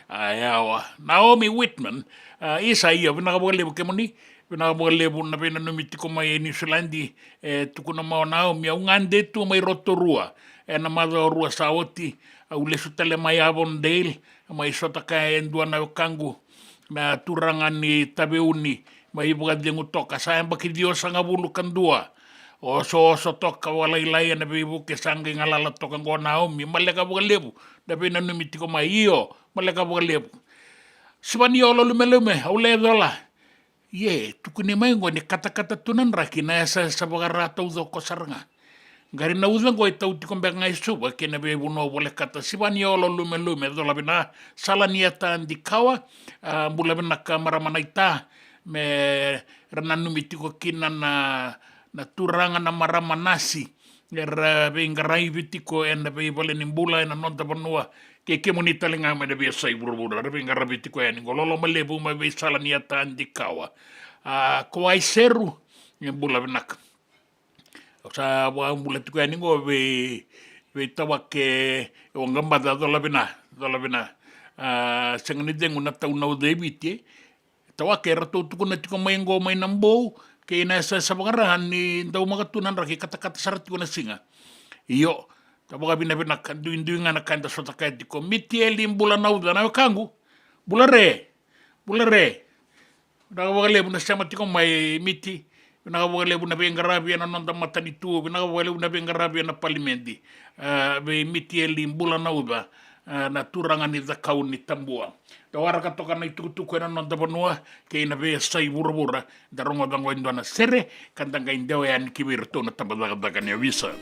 A, yawa. Naomi Whitman, a, isa, io, vinaka vakalevu kemuni, vinaka vakalevu na veinanumi tiko mai e Niusiladi, e, tukuna mai o Naomi, au gade tu mai Rotorua, ena macawa rua sa oti, au lesu tale mai Avondale, mai sota kaya e dua na wekaqu, na turaga ni Taveuni, mai vakacegu toka, sa yabaki ciwasagavulu ka dua. Osooso toka vakalailai ena veivuke sa qai galala toka qo Naomi, maleka vakalevu, na veinanumi tiko mai, io, maleka vakalevu. Sivaniolo Lumelume, au le cola. Ie, tukuni mai qo ni katakata tu na draki na yasayasa vakara taucoko sara ga. Qari na uca qo e tau tiko beka ga e Suva kei na veivanua volekata. Sivaniolo Lumelume, cola vinaka, Salaniata Dikawa, a, bula vinaka marama naita, me ra nanumi tiko kina na, na turaga na marama nasi, era veiqaravi tiko ena veivale ni bula ena noda vanua, kei kemuni tale ga mai na veiyasai vuravura, ra veiqaravi tiko yani qo, loloma levu mai vei Salaniata Dikawa. A, Kawai Seru, e bula vinaka. Au sa vakabula tiko yani qo vei, vei Tawake, e Waqabaca, cola vina, cola vina. A, sega ni cegu na tau na uca e Viti, e. Tawake, eratou tukuna tiko mai qo mai Nabou, kei na yasayasa vakara ni daumaka tu na draki, katakata sara tiko na siga. Io, da vakavinavinaka, duidui ga na ka eda sota kaya tiko. Mitieli Bula na uca, na wekaqu. Bula re, bula re. Vinaka vakalevu na sema tiko mai Miti, vinaka vakalevu na veiqaravi ena noda matanitu, vinaka vakalevu na veiqaravi ena palimedi. A, vei Mitieli Bula na uca, a, na turaga ni Cakaunitabua. Da waraka toka na itukutuku ena noda vanua, kei na veiyasai vuravura, da rogoca qo e dua na sere, ka da qai dewa yani ki vei iratou na tabacakacaka ni ovisa.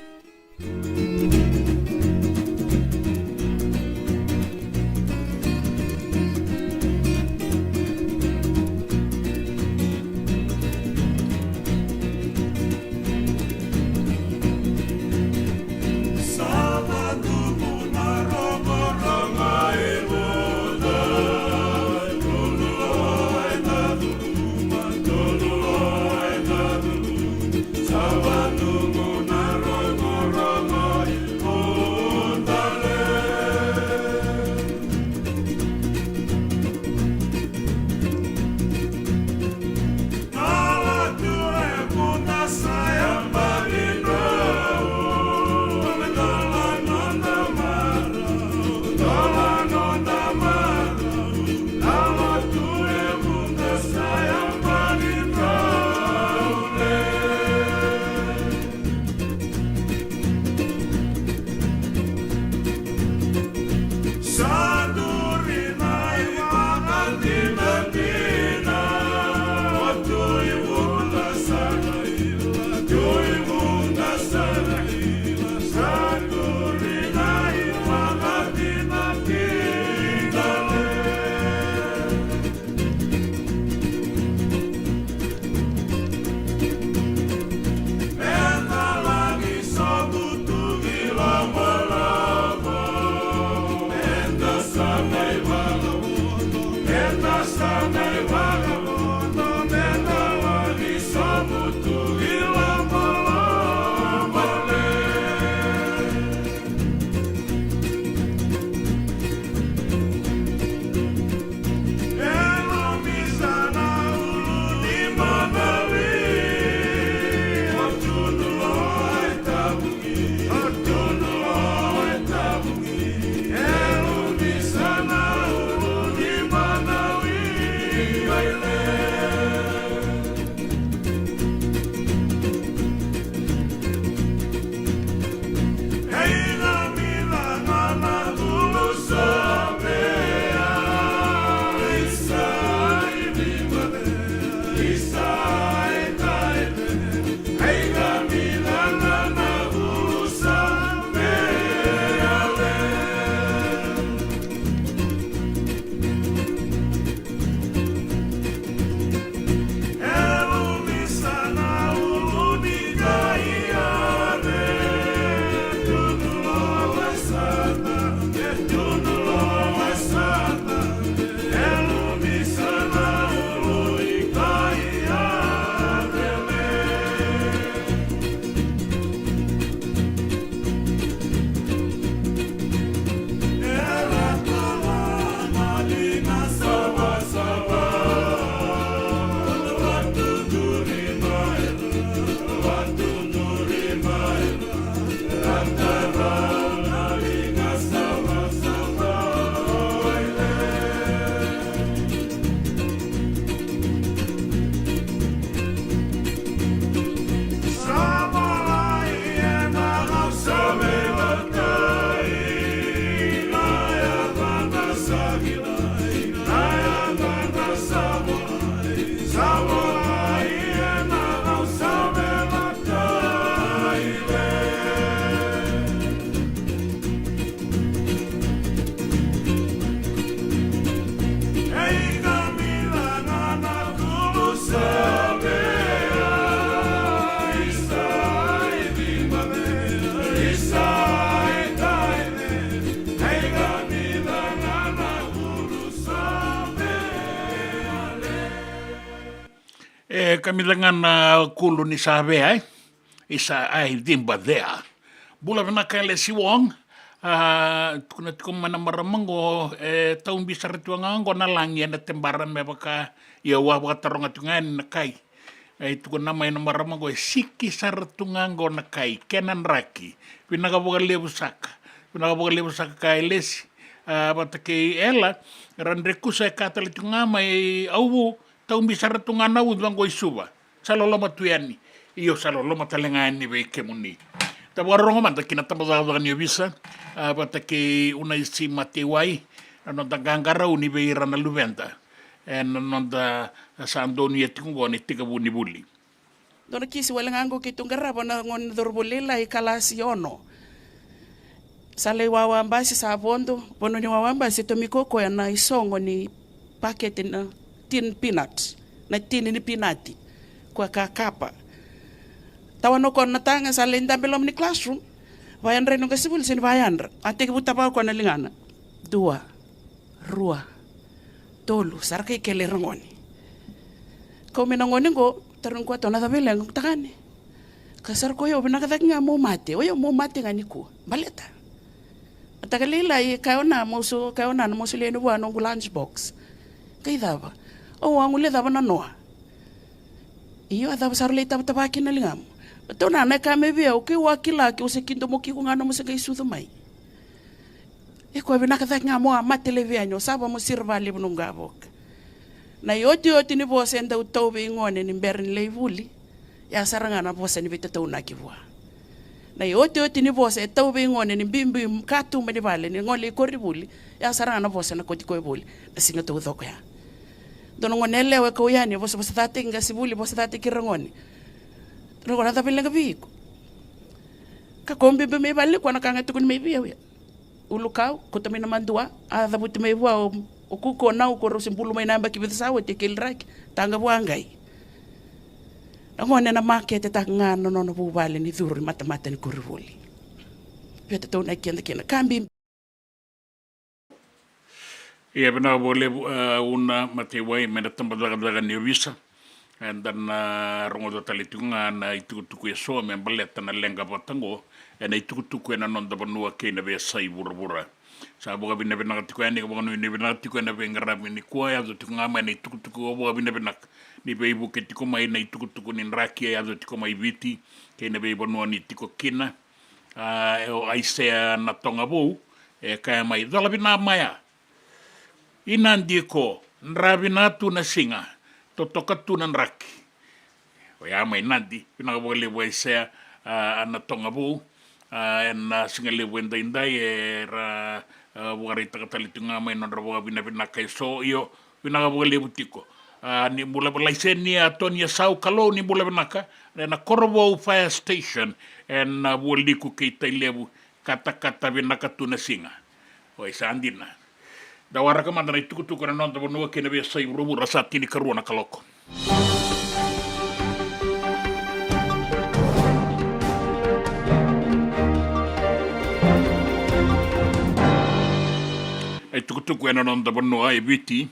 E kamica ga na kulu ni Savea, e? Isa ai ciba cea. Bula vinaka e Lesi Wong. A, tukuna tiko mai na marama qo, e taubi sara tu ga qo na lagi ena tebara me vaka, ia au a vakataroga tu ga yani na kai. E tukuna mai na marama qo e siki sara tu ga qo na kai, kena draki. Vinaka vakalevu saka. Vinaka vakalevu saka ka e Lesi. A, vata kei Ela, ra drekusa e ka tale tu ga mai Auvu, taubi sara tu ga na uca qo i Suva. Sa loloma tu yani. Io, sa loloma tale ga yani vei kemuni. Da vakarorogo mada ki na tabacakacaka ni ovisa, a, vata kei Unaisi Mateiwai, na noda qaqarauni vei ira na luveda. E na noda sa donuya tiko qo na itekivu ni vuli. Dua na kisi wale ga qo keitou qarava na gone cauravou lailai, kalasi ono. Sa lai wawa basi, sa vodo, vanua ni wawa basi e tomika o koya na isogo ni pakete na tin peanut, na tini ni pinati. Koya ka kapa. Tawana o koya na taga, sa lai dabe loma ni classroom. Vayadra i noqu qasenivuli, sega ni vayadra. A tekivu tava o koya na ligana. Dua. Rua, tolu, sa ra kai kele ira gone. Kau mai na gone qo, tarogi koya, "Tau, na cava e leqa?" Qo, "Takane." Ka sa ra koya, "Io, vinaka cake ga mo mate. O yau mo mate ga nikua. Baleta." A taka lailai, kaya o na, "Mo so, kaya o na, mo solia yani vua noqu lunch box." Qai cava? "Au a guilecava na noa." "Io, a cava sa ra lai tavatava kina na ligamu?" "Tau, na, na ka mai vei au, keu a kila, keu se kidomoki iko ga nomu se qai sucu mai." E koya, "Vinaka cake ga mo a mate laivi yani, o sa va mo siro vakalevu noqu qavoka." Na iotioti ni vosa e dau tau vei gone ni bera ni lai vuli, ya sara ga na vosa ni veitataunaki vua. Na iotioti ni vosa e tau vei gone ni biubiu katuba ni vale, ni gone lai koronivuli, ya sara ga na vosa na kauti koya voli na siga taucoko ya. Dua na gone yalewa e kau yani, e vosavosacataki qasenivuli, vosacataki ira gone. Ra qo, "Na cava e leqa vei iko?" Ka kau biubiu mai vale nikua, na ka ga e tukuni mai vei au ya. Ulukau, kauta mai na madua, a cavuti mai vua o, o kuku, o nau, ko rau se bulu mai na yabaki vica sa oti, e keliraki, taqa vua qai. Na gone na makete taka ga na nona vuvale ni curu i matamata ni koronivuli. Veitataunaki keda kina, ka bibi. Ia vinaka vakalevu, a, Una Mataiwai mai na tabacakacaka ni ovisa. Eda na rogoca tale tiko ga na itukutuku eso me baleta na leqa vata oqo ena itukutuku ena noda vanua kei na veiyasai vuravura. Sa vakavinavinaka tiko yani, vakanuinui vinaka tiko ena veiqaravi nikua, yaco tiko ga mai na itukutuku o vakavinavinaka ni veivuke tiko mai na itukutuku ni draki e yaco tiko mai Viti kei na veivanua ni tiko kina. A, e o Aisea Natogavou e kaya mai, cola vinaka mai ya. I Nadi iko, dra vinaka tu na siga, totoka tu na draki. Oya mai Nadi, vinaka vakalevu Aisea, a, Natogavou, a, ena siga levu edaidai era, a, vakaraitaka tale tiko ga mai nodra vakavinavinaka eso, io, vinaka vakalevu tiko. A, ni bula vaka Laiseni, a, Toni Asau, Kalou ni bula vinaka, ena Korovou Fire Station, ena Vualiku kei Tailevu, katakata vinaka tu na siga. Oi, sa dina. Da waraka mada na itukutuku ena noda vanua kei na veiyasai vuravura, sa tinikarua na kaloko. Na itukutuku ena noda vanua e Viti,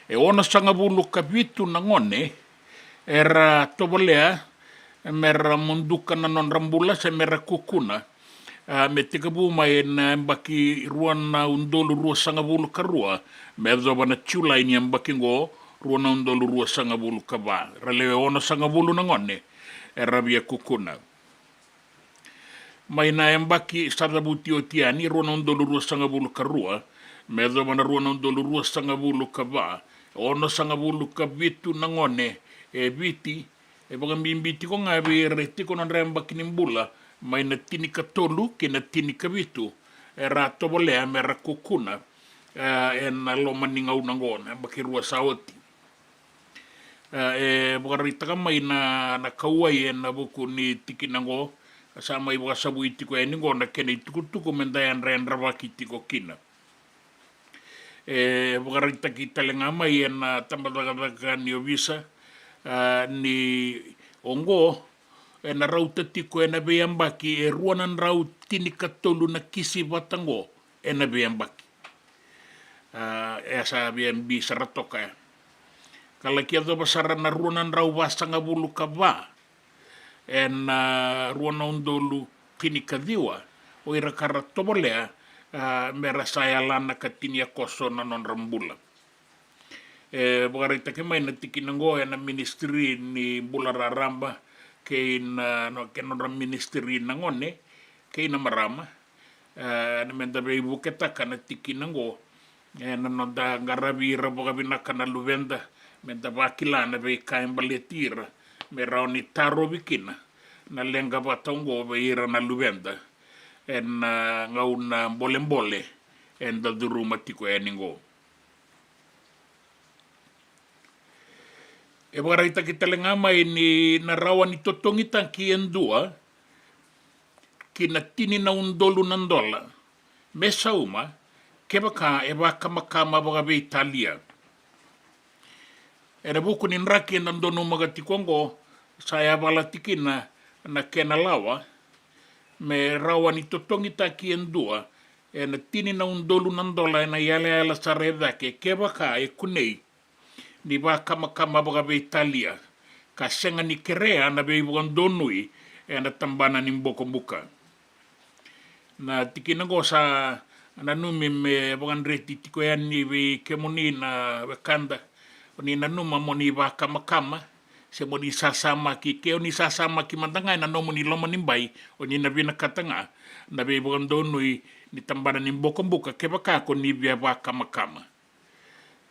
e onosagavulu ka vitu na gone era tovolea mera muduka na nodra bula se mera kukuna, a, me tekivu mai na yabaki rua na udolu ruasagavulu ka rua me yacova na Julai ni yabaki oqo, rua na udolu ruasagavulu ka va. Ra lewe onosagavulu na gone era via kukuna. Mai na yabaki sa cavuti oti yani, rua na udolu ruasagavulu ka rua me yacova na rua na udolu ruasagavulu ka va, onosagavulu ka vitu na gone e Viti, e vakabibi tiko ga vei ira e tiko nodra yabaki ni bula mai na tinikatolu ki na tinikavitu, era tovolea mera kukuna, e, ena loma ni gauna oqo, na yabaki rua sa oti. E, e vakaraitaka mai na, na kauwai ena vuku ni tikina oqo, sa mai vakasavui tiko yani oqo na kena itukutuku meda yadrayadravaki tiko kina. E vakaraitaki tale ga mai ena tabacakacaka ni ovisa, a, ni oqo ena rauta tiko ena veiyabaki e rua na drau tinikatolu na kisi vata oqo ena veiyabaki. A, e sa via bi sara toka ya. Ka laki yacova sara na rua na drau vasagavulu ka va ena, a, rua na udolu tinikaciwa o ira ka ra tovolea, a, mera sa yalana ka tiniyakoso na nodra bula. E vakaraitaki mai na tikina oqo ena ministry ni bula raraba kei na, no, kei na nodra ministry na gone kei na marama, e, na meda veivuketaka na tikina oqo, e, na noda qaravi ira vakavinaka na luveda, meda vakila na veika e baleti ira, me rawa ni tarovi kina na leqa vata oqo vei ira na luveda ena, a, gauna bolebole eda curuma tiko yani oqo. E vakaraitaki tale ga mai ni na rawa ni totogitaki e dua ki na tini na udolu na dola me sauma kevaka e vakamakama vakaveitalia. Ena vuku ni draki eda donumaka tiko oqo, sa yavala tikina na kena lawa me rawa ni totogitaki e dua ena tini na udolu na dola ena yalayala sara e cake kevaka e kunei ni vakamakama vakaveitalia ka sega ni kerea na veivakadonui ena tabana ni bokobuka. Na tikina oqo sa nanumi me vakadreti tiko yani vei kemuni na wekada, o ni nanuma mo ni vakamakama se mo ni sasamaki. Ke o ni sasamaki mada ga ena nomuni loma ni bai, o ni na vinakata ga na veivakadonui ni tabana ni bokobuka kevaka ko ni via vakamakama.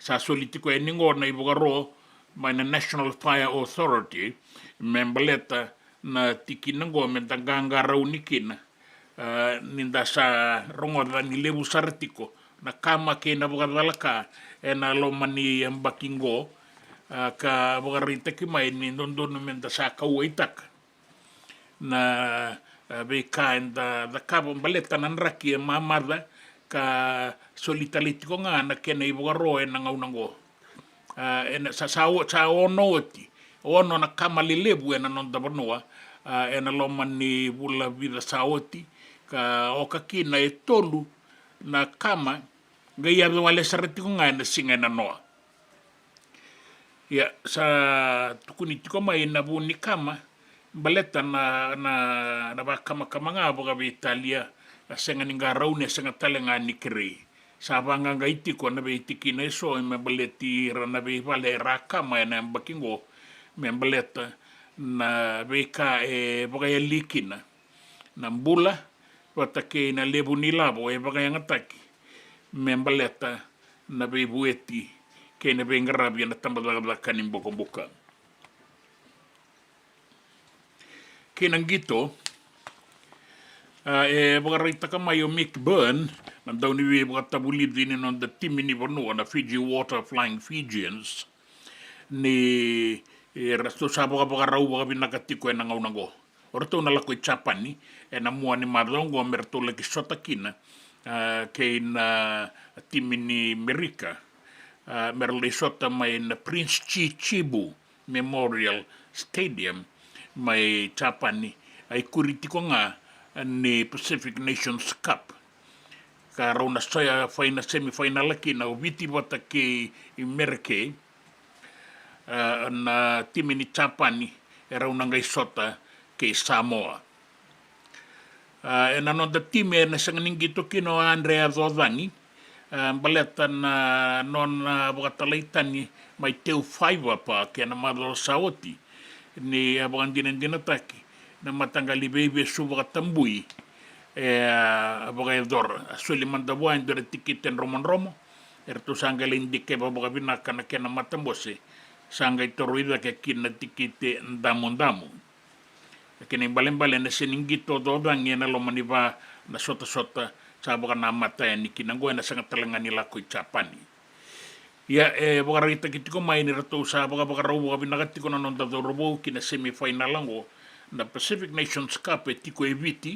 Sa soli tiko yani oqo na ivakaro mai na National Fire Authority me baleta na tikina oqo meda qaqarauni kina, a, ni da sa rogoca ni levu sara tiko na kama kei na vakacalaka ena loma ni yabaki oqo, a, ka vakaraitaki mai ni dodonu meda sa kauwaitaka na, a, veika eda cakava baleta na draki e mamaca, ka soli tale tiko ga na kena ivakaro ena gauna oqo. A, ena, sa, sa o-, sa ono oti, ono na kama lelevu ena noda vanua, a, ena loma ni vula vica sa oti, ka oka kina e tolu na kama Qai yaco wale sara tiko ga ena siga ena noa. Ia, sa tukuni tiko mai na vu ni kama, baleta na, na, na vakamakama ga vakaveitalia, a sega ni qarauni, a sega tale ga ni kerei. Sa vaqaqai tiko na veitikina eso me baleti ira na veivale era a kama ena yabaki qo, me baleta na veika e vakayali kina na bula vata kei na levu ni lavo e vakayagataki me baleta na veivueti kei na veiqaravi ena tabacakacaka ni bokobuka. Kei na qito, a, e vakaraitaka mai o Mick Byrne, na dauniveivakatavulici ni noda timi ni vanua na Fiji Water Flying Fijians, ni, e, ratou sa vakavakarau vakavinaka tiko ena gauna oqo. O ratou na lako i Japani ena mua ni macawa oqo me ratou laki sota kina, a, kei na timi ni Merika, a, me ra lai sota mai na Prince Chichibu Memorial Stadium mai Japani, a ikuri tiko ga ni Pacific Nations Cup. Ka rau na soya fai na semifinal kina o Viti vata kei Merika, a, na timi ni Japani e rau na qai sota kei Samoa. A, ena noda timi ena sega ni qito kina o Andrea Cocani, a, baleta na nona vakatalai tani mai Teu Fiber Park ena macawa sa oti, ni a vakadinadinataki na mataqali veivesu vakatabui e a vakayacora. A soli mada vua e dua na tikite dromodromo, eratou sa qai lai dikeva vakavinaka na kena matabose, sa qai toroi cake kina na tikite damudamu. Na kena ibalebale na sega ni qito o Cocani ena loma ni va na sotasota sa vakanamata yani kina oqo, ena sega tale ga ni lako i Japani. Ia, e vakaraitaki tiko mai ni ratou sa vakavakarau vakavinaka tiko na noda cauravou ki na semifinal oqo. Na Pacific Nations Cup e tiko e Viti,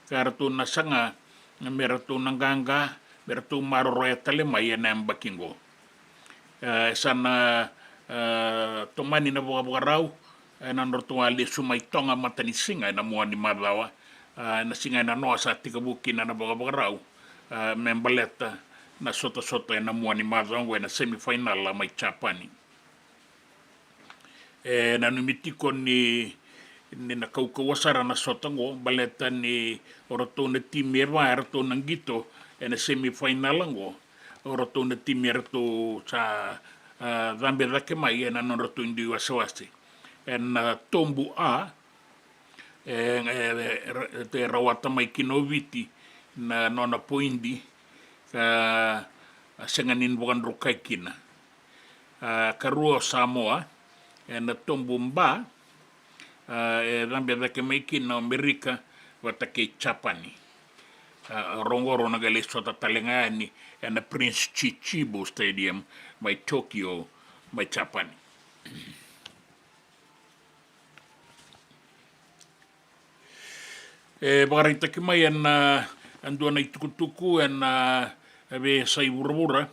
ka ratou na saga me ratou na qaqa, me ratou maroroya tale mai ena yabaki oqo. E, sa na, e, tomani na vakavakarau, e, na nodratou a lesu mai Toga matanisiga ena mua ni macawa, e, na siga ena noa sa tekivu kina na vakavakarau, e, me baleta na sotasota ena mua ni macawa oqo ena semifinal mai Japani. E nanumi tiko ni, ni na kaukauwa sara na sota oqo, baleta ni o ratou na timi e va eratou na qito ena semifinal oqo, o ratou na timi eratou sa, a, cabe cake mai ena nodratou dui wasewase. Ena, a, tobu A, e, e, e, e rawata mai kina o Viti na nona poidi, ka, a, sega ni vakadrukai kina. A, karua o Samoa, ena tobu B, a, e cabe cake mai kina o Merika vata kei Japani. A, rau oqo rau na qai lai sota tale ga yani ena Prince Chichibu Stadium mai Tokyo, mai Japani. E vakaraitaki mai ena, a, dua na itukutuku ena, a, veiyasai vuravura,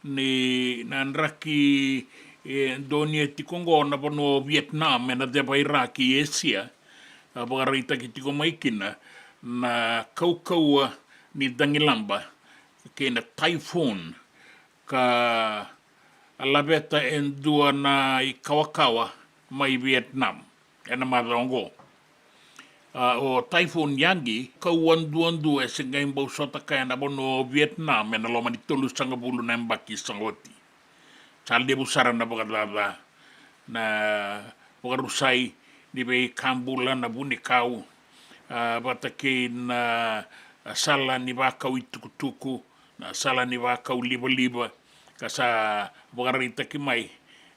ni na draki, e, donuya tiko oqo na vanua o Vietnam ena ceva i ra ki Esia. A vakaraitaki tiko mai kina na kaukauwa ni cagilaba kei na typhoon, ka a laveta e dua na ikawakawa mai Vietnam ena macawa oqo. A, o Typhoon Yagi, kaukaua duadua e se qai bau sota kaya na vanua o Vietnam ena loma ni tolusagavulu na yabaki sa oti. Sa levu sara na vakacaca, na vakarusai ni veika bula, na vunikau, a, vata kei na sala ni vakau itukutuku, na sala ni vakau livaliva, ka sa vakaraitaki mai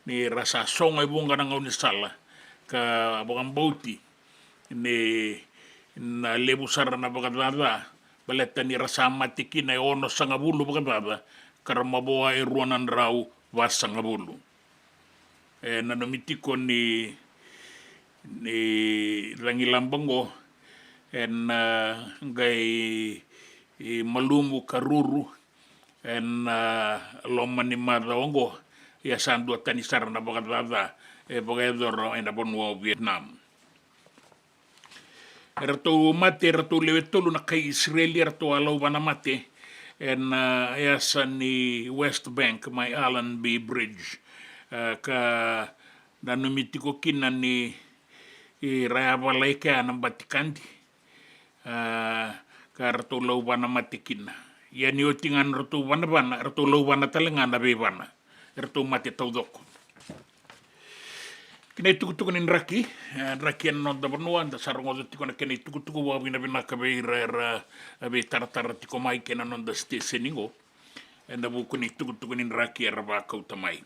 ni ra sa sogo e vuqa na gaunisala, ka vakabauti ni na levu sara na vakacaca, baleta ni ra sa mate kina e onosagavulu vakacaca, ka ra mavoa e rua na drau vasagavulu. E nanumi tiko ni, ni cagilaba oqo ena, a, qai, e, malumu ka ruru ena, a, loma ni macawa oqo. Ia sa duatani sara na vakacaca e vakayacora ena vanua o Vietnam. Eratou mate, eratou lewe tolu na kai Isireli, eratou a lauvana mate ena yasa ni West Bank mai Allenby Bridge, e, ka nanumi tiko kina ni, e, ra yavala e kea na batikadi, e, ka ratou lauvana mate kina. Ia ni oti ga na ratou vanavana, ratou lauvana tale ga na veivana, eratou mate taucoko. Kei na itukutuku ni draki, e, draki ena noda vanua, da sa rogoca tiko na kena itukutuku. Vakavinavinaka vei ira era, e, veitaratara tiko mai kei na noda siteseni qo ena vuku ni itukutuku ni draki era vakauta mai. E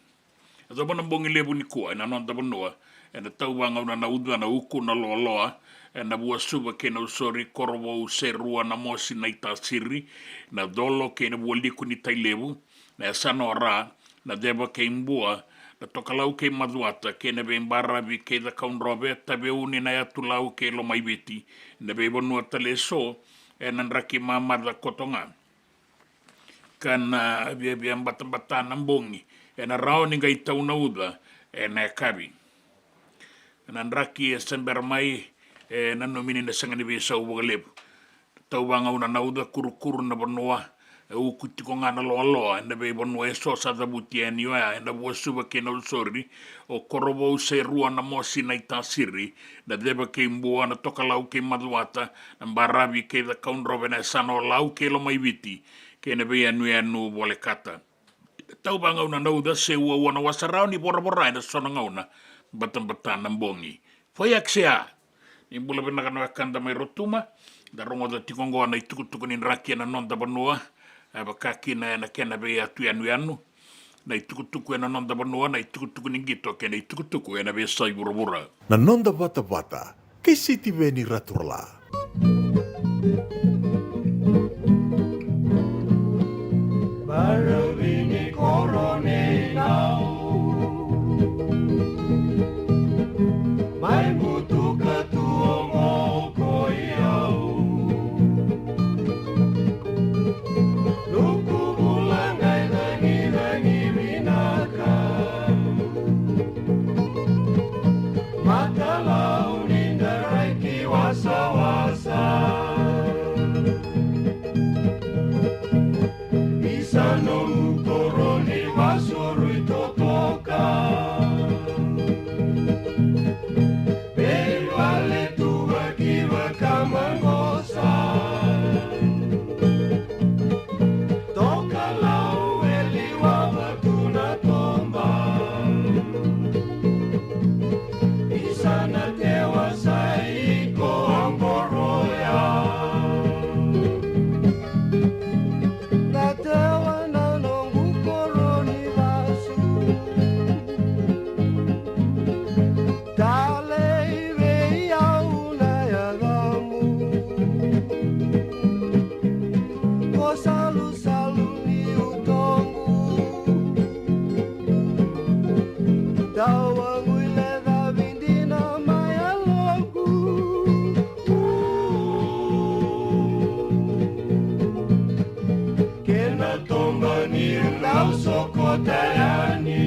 yacova na bogi levu nikua ena noda vanua, ena tauvagauna na uca, na uku, na loaloa, ena Vuasuva kei Nausori, Korovou, Serua, Namosi, Naitasiri, Nacolo kei na Vualiku ni Tailevu, na yasana o Ra, Naceva kei Bua, Natokalau kei Macuata, kei na veibaravi kei Cakaudrove, Taveuni, Nayatulau kei Lomaiviti, na veivanua tale eso ena draki mamaca koto ga. Ka na viavia batabata na bogi, ena rawa ni qai tau na uca ena yakavi. Na draki e se bera mai e nanumi ni na sega ni veisau vakalevu. Tauvagauna na uca, kurukuru na vanua, e uku tiko ga na loaloa ena veivanua eso sa cavuti yani oya, ena Vuasuva kei Nausori, o Korovou, Serua, Namosi, Naitasiri, Naceva kei Bua, Natokalau kei Macuata, na baravi kei Cakaudrove, na yasana o Lau kei Lomaiviti, kei na veiyanuyanu volekata. Tauvagauna na uca, se uaua na wasa, rawa ni voravora ena so na gauna, batabata na bogi. Foiaksea. Ni bula vinaka na wekada mai Rotuma. Da rogoca tiko oqo na itukutuku ni draki ena noda vanua, e vaka kina ena kena veiyatu yanuyanu. Na itukutuku ena noda vanua, na itukutuku ni qito kei na itukutuku ena veiyasai vuravura. Na noda vatavata kei Sitiveni Raturala. Baravi ni koro nei Nau, mai butuka tu oqo ko i au. Nuku bula qai cagicagi vinaka. Matalau ni da rai ki wasawasa. Isa nomu koro ni vasurui totoka. Veivaletuva ki Vakamaqosa. Tokalau e liwava tu na toba. Isa na tewa sa iko a qoroya. Na tewa na noqu koro ni vasu. Talei vei au na yacamu. Ko salusalu ni utoqu. Tawagu i lecavi dina mai yaloqu. Kena toba niu dau sokota yani.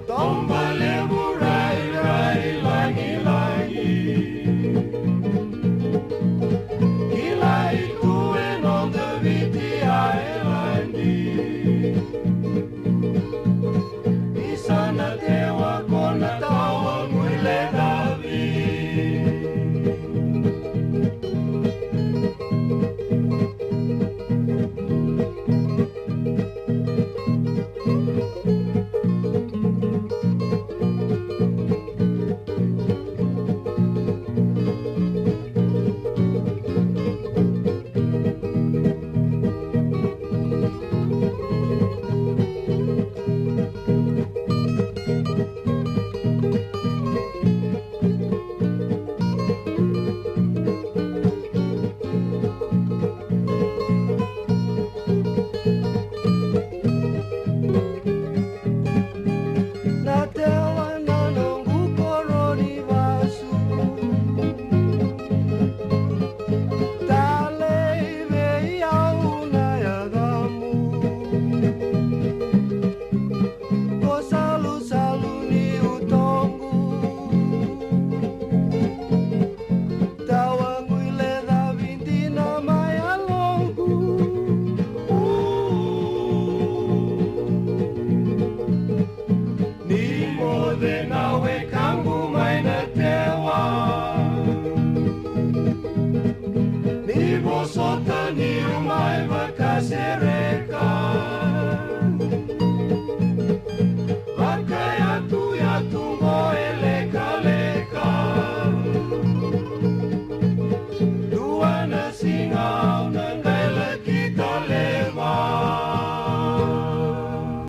Toba levu rairai lagilagi. Kilai tu e noda Viti Ailadi. Isa na tewa ko na tawagu i lecavi.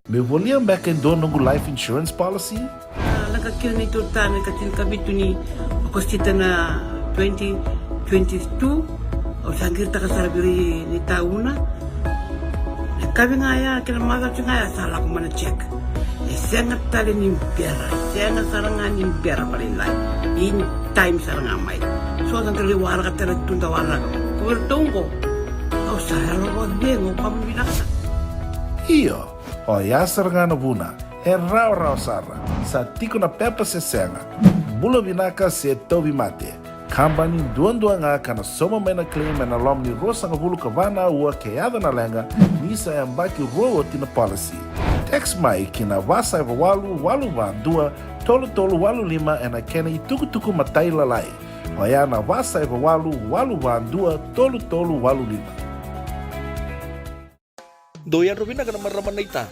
Me volia beka e dua noqu life insurance policy? A, lako kina na neitou tane ka tinikavitu ni Okosita na twenty twenty-two. Au sa qiritaka sara vei ira na tauna. Na kavi ga ya kei na macawa ga ya sa lako mai na check. E sega tale ni bera, e sega sara ga ni bera vakalailai. In time sara ga mai. So sa qai waraka tale tu da waraka. Ko vei ratou qo. Au sa yalo vakacegu, au kama vinaka sara. Io, oya sara ga na vuna. E rawarawa sara. Sa tiko na pepa se sega. Bula vinaka se tauvimate. Kabani duadua ga ka na sauma mai na claim ena loma ni ruasagavulu ka va na aua ke yaco na leqa, ni sa yabaki rua oti na policy. Text mai ki na va saiva walu walu va dua tolu tolu walu lima ena kena itukutuku matailalai. Oya na va saiva walu walu va dua tolu tolu walu lima. Dou yadra vinaka na marama naita.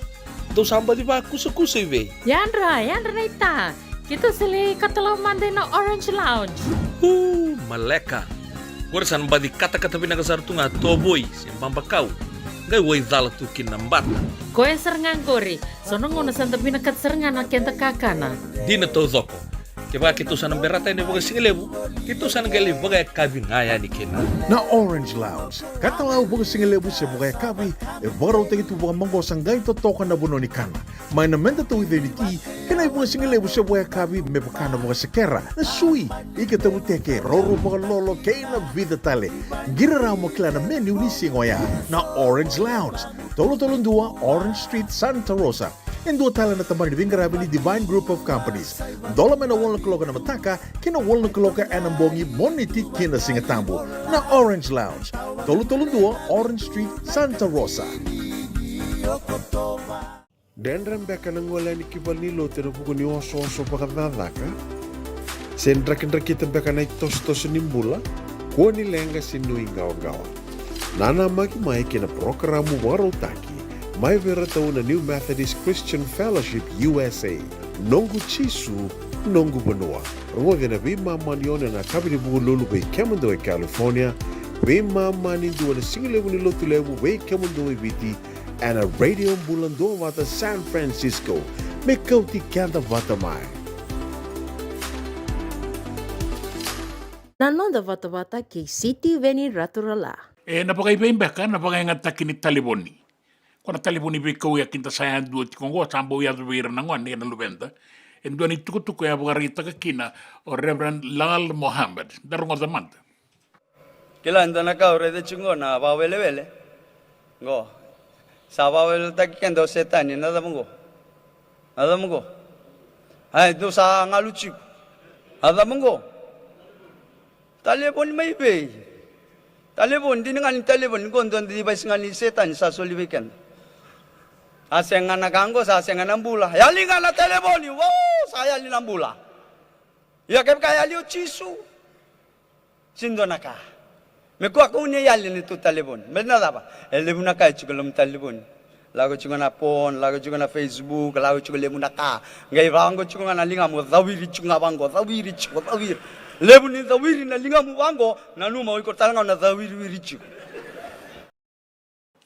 Dou sa baci vakusakusa i vei? Yadra, yadra naita. Keitou sa lai katalau mada ina Orange Lounge. Uu, maleka. Qori sa na baci katakata vinaka sara tu ga tovoi se babakau. Qai waicala tu kina na bata. Koya sara ga qori. So na gauna sa da vinakata sara ga na keda kakana. Dina taucoko. Kevaka keitou sa na berata yani vakasigalevu, keitou sa na qai lai vakayakavi ga yani kina. Na Orange Lounge, katalau vakasigalevu se vakayakavi, e vakarautaki tu vakamaqosa qai totoka na vanua ni kana. Mai na meda tauica ni ti, kei na ivakasigalevu se vakayakavi me vaka na vakasekera, na sui, ika tavuteke, roro vakalolo, kei na vica tale. Qiri rawa mo kila na menu ni siga oya. Na Orange Lounge, tolu tolu dua Orange Street, Santa Rosa. E dua tale na tabana ni veiqaravi ni Divine Group of Companies. Dola mai na walu na kaloko ena mataka ki na walu na kaloko ena bogi, Moniti ki na Sigatabu. Na Orange Lounge, tolu tolu dua Orange Street, Santa Rosa. Dredre beka na gole yani ki valenilotu ena vuku ni osooso vakacakacaka? Se drakidrakita beka na itosotoso ni bula? Kua ni leqa se nuiqawaqawa. Nanamaki mai ki na parokaramu vakarautaki mai vei iratou na New Methodist Christian Fellowship U S A, Noqu Jisu, Noqu Vanua. Rogoci ena veimama ni ono ena yakavi ni Vukelulu vei kemudou e California, veimama ni dua ena sigalevu ni Lotulevu vei kemudou e Viti, ena Radio Bula Duavata San Francisco, me kauti keda vata mai. Na noda vatavata kei Sitiveni Raturala. E na vakaivei beka na vakayagataki ni talevoni? Ko na talevoni veikau ya kida sa yadua tiko oqo, sa bau yaco vei ira na gone kei na luveda. E dua na itukutuku e a vakaraitaka kina o Reverend Lal Mohammed. Da rogoca mada. Kila e dua na ka au raica tiko oqo na vakawelewele. Oqo. Sa vakaweleweletaki keda o Setani, na cava oqo? Na cava oqo? Ai, dou sa galu tiko. Na cava oqo? Talevoni mai vei? Talevoni, dina ga ni talevoni, oqo dua na device ga ni Setani sa soli vei keda. A sega na ka oqo, sa sega na bula. Yali ga na talevoni, wow, sa yali na bula. Ia kevaka e yali o Jisu, sega ni dua na ka. Me kua kau ni yali na neitou talevoni. Me na cava? E levu na ka e tiko e loma ni talevoni. Lako tiko na porn, lako tiko na Facebook, lako tiko levu na ka. Qai vaqo tiko ga na ligamu, cawiri tiko ga vaqo, cawiri tiko, cawiri. Levu ni cawiri na ligamu vaqo, nanuma o iko tale ga o na cawiriwiri tiko.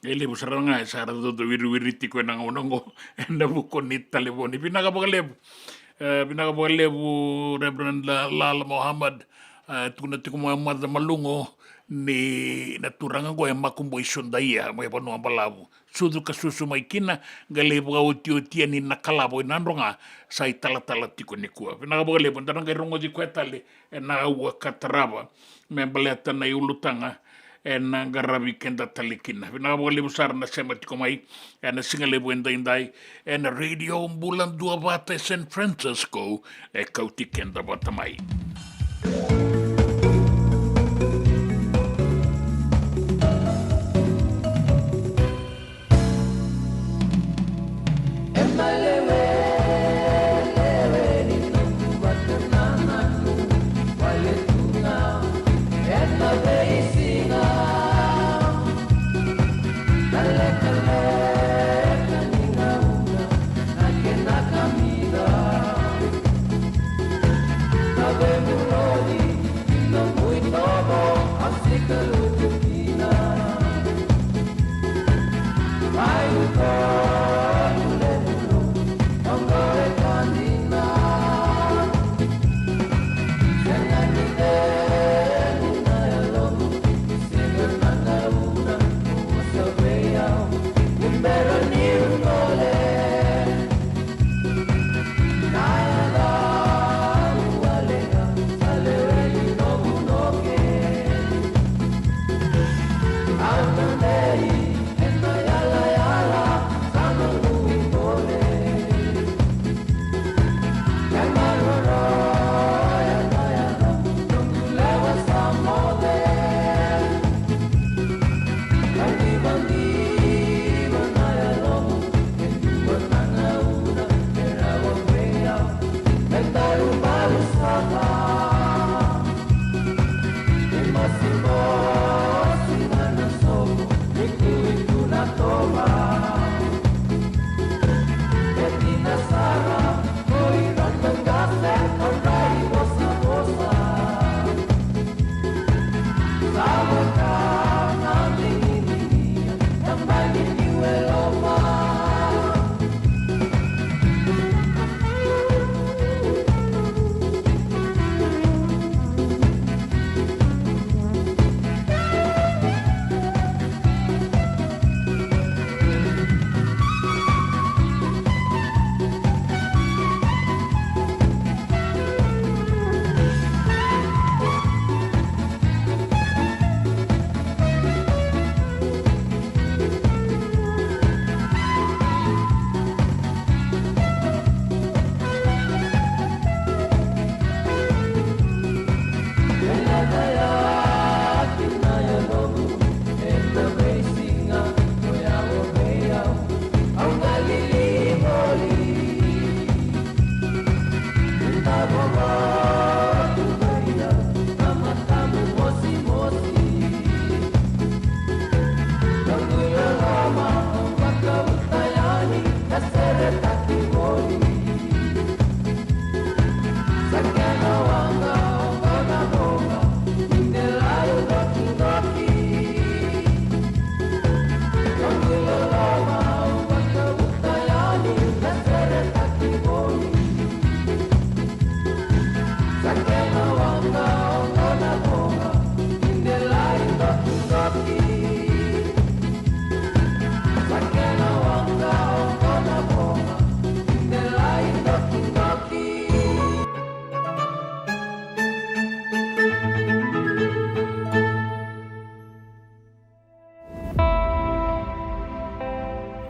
E levu sara ga e sa ra dodowiriwiri tiko ena gauna oqo ena vuku ni talevoni. Vinaka vakalevu. E, vinaka vakalevu Reverend La-, Lala Mohammed. E, tukuna tiko mai Mata Malugo ni na turaga oqo e Makuboi Sodaia mai Vanua Balavu. Sucu ka susu mai kina, qai lai vakaotioti yani Nakalavo i Nadroga, sa italatala tiko nikua. Vinaka vakalevu, da na qai rogoci koya tale ena aua ka tarava me baleta na iulutaga ena qaravi keda tale kina. Vinaka vakalevu sara na sema tiko mai ena sigalevu edaidai ena Radio Bula Duavata e San Francisco, e kauti keda vata mai.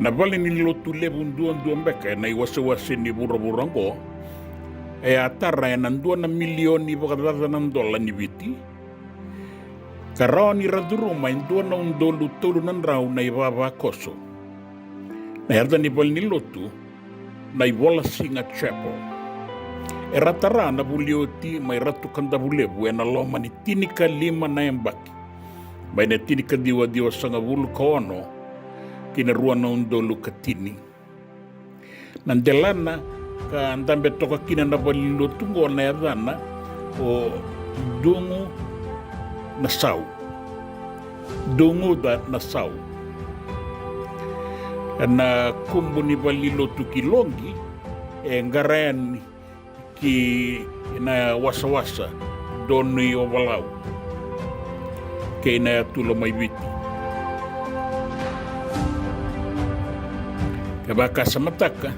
Na valenilotu levu duadua beka ena iwasewase ni vuravura oqo e a tara ena dua na milioni vakacaca na dola ni Viti, ka rawa ni ra curuma e dua na udolu tolu na drau na ivavakoso. Na yaca ni valenilotu na iVolasiga Chapel. Era tara na vuli oti mai Ratu Kadavulevu ena loma ni tinikalima na yabaki, mai na tinikaciwa ciwasagavulu ka ono ki na rua na udolu ka tini. Na delana ka dabe toka kina na valenilotu oqo na yacana o Dugu na Sau. Duguca na Sau. Na kubu ni valenilotu ki Loqi e qara yani ki na wasawasa Donui Ovalau kei na yatula mai Viti. Ke vakasamataka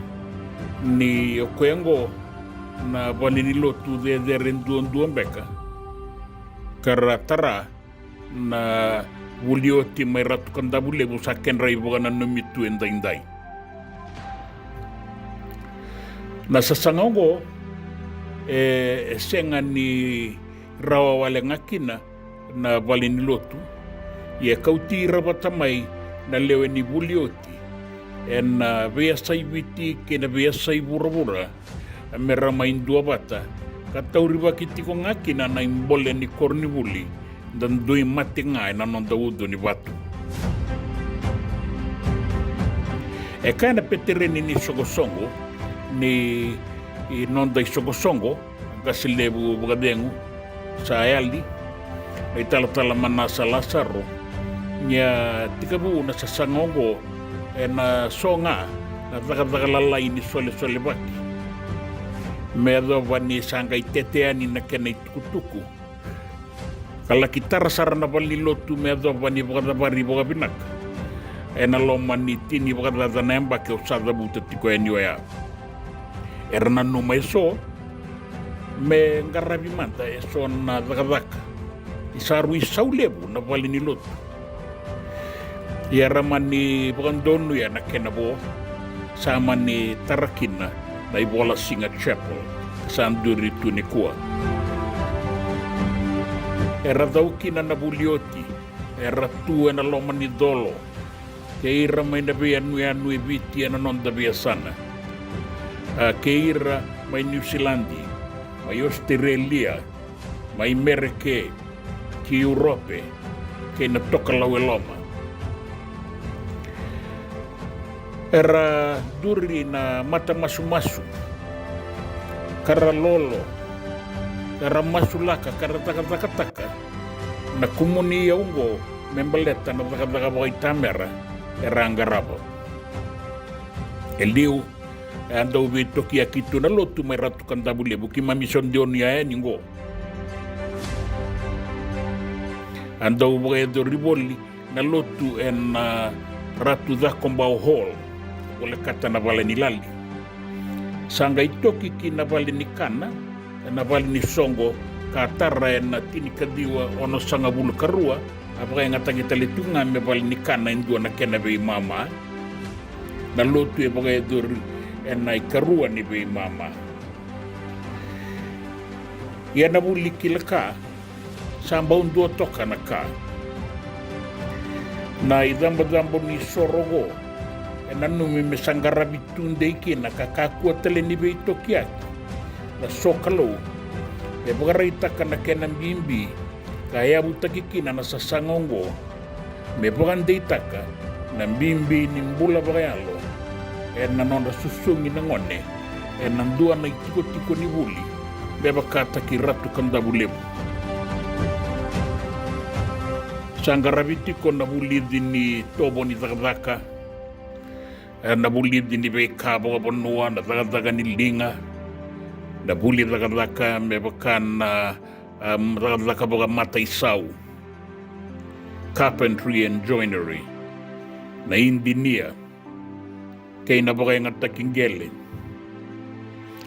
ni o koya oqo na valenilotu cecere duadua beka ka ra tara na vuli oti mai Ratu Kadavulevu sa kedra ivakananumi tu edaidai. Na sasaga oqo e, e sega ni rawa wale ga kina na valenilotu, ia e kauti ira vata mai na lewe ni vuli oti ena veiyasai Viti kei na veiyasai vuravura me ra mai duavata ka taurivaki tiko ga kina na ibole ni koronivuli da dui mate ga ena noda ucu ni vatu. E kaya na petereni ni soqosoqo ni i noda isoqosoqo, qase levu vakacegu sa yali, na italatala Manasa Lasaro, ni a tekivu na sasaga oqo ena so ga na cakacaka lalai ni solesolevaki. Me yacova ni sa qai tete yani na kena itukutuku ka laki tara sara na valenilotu me yacova ni vakacavari vakavinaka ena loma ni tini vakacaca na yabaki au sa cavuta tiko yani oya. Era nanuma eso me qaravi mada eso na cakacaka ni sa rui sau levu na valenilotu. Ia ra mani vakadonuya na kena vo, sa mani tara kina na iVolasiga Chapel sa duri tu nikua. Era cau kina na vuli oti, era tu ena loma ni colo, kei ira mai na veiyanuyanu e Viti ena noda veiyasana, a, kei ira mai Niusiladi, mai Ositerelia, mai Mereke, ki Urope, kei na tokalau e loma. Era duri na matamasumasu, ka ra lolo, ka ra masulaka, ka ra cakacakataka na kumuni iyau oqo me baleta na cakacaka vakaitamera era a qarava. E liu, e a dau veitokiyaki tu na lotu mai Ratu Kadavulevu, keimami sa donuya yani oqo. A dau vakayacori voli na lotu ena Ratu Cakobau Hall, volekata na vale ni lali. Sa qai toki ki na vale ni kana, ena vale ni soqo ka tara ena tinikaciwa onosagavulu ka rua, a vakayagataki tale tu ga me vale ni kana e dua na kena veimama. Na lotu e vakayacori ena ikarua ni veimama. Ia na vuli kila ka, sa bau dua toka na ka. Na icabocabo ni soro oqo e nanumi me sa qaravi tudei kina ka kakua tale ni veitokiyaki na sokalou, me vakaraitaka na kena bibi ka yavutaki kina na sasaga oqo, me vakadeitaka na bibi ni bula vakayalo ena nodra susugi na gone ena dua na itikotiko ni vuli me vakataki Ratu Kadavulevu. Sa qaravi tiko na vulici ni tovo ni cakacaka, e, na vulici ni veika vakavanua, na cakacaka ni liga, na vuli cakacaka me vaka na, em, cakacaka vakamataisau, carpentry and joinery, na idinia, kei na vakayagataki qele,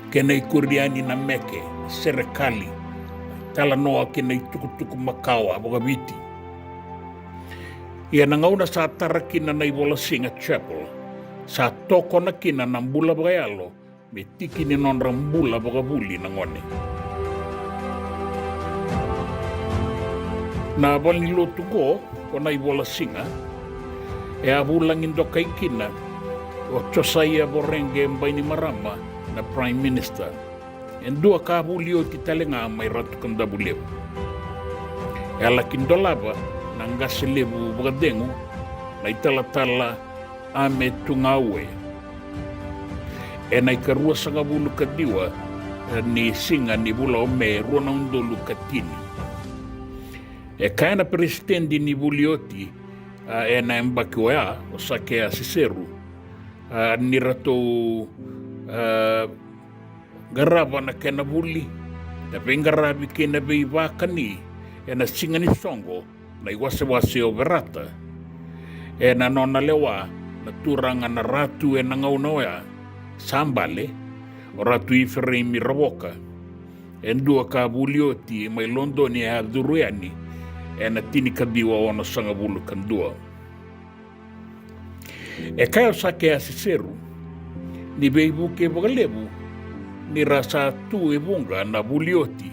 kei na ikuri yani na meke, serekali, talanoa kei na itukutuku makawa vakaviti. Ia na gauna sa tara kina na iVolasiga Chapel, sa tokona kina na bula vakayalo me tiki ni nodra bula vakavuli na gone. Na valenilotu oqo, ko Naivolasiga, e a vulagi dokai kina o Josaia Voreqe Bainimarama na Prime Minister. E dua ka a vuli oti tale ga mai Ratu Kadavulevu. E a laki dolava na qase levu vakacegu, na italatala Ame Tugaue, ena ikaruasagavulu ka ciwa ni siga ni vula o Me, rua na udolu ka tini. E kaya na peresitedi ni vuli oti, a, ena yabaki oya, o Sakea Seseru, a, ni ratou, a, qarava na kena vuli, na veiqaravi kei na veivakani ena siga ni soqo, na iwasewase o Verata, ena nona lewa na turaga na Ratu ena gauna oya, sa bale, o Ratu Ifereimi Ravoka. E dua ka a vuli oti mai Lodoni, e a curu yani ena tinikaciwa onosagavulu ka dua. E kaya o Sakea Seseru ni veivuke vakalevu ni ra sa tu e vuqa na vuli oti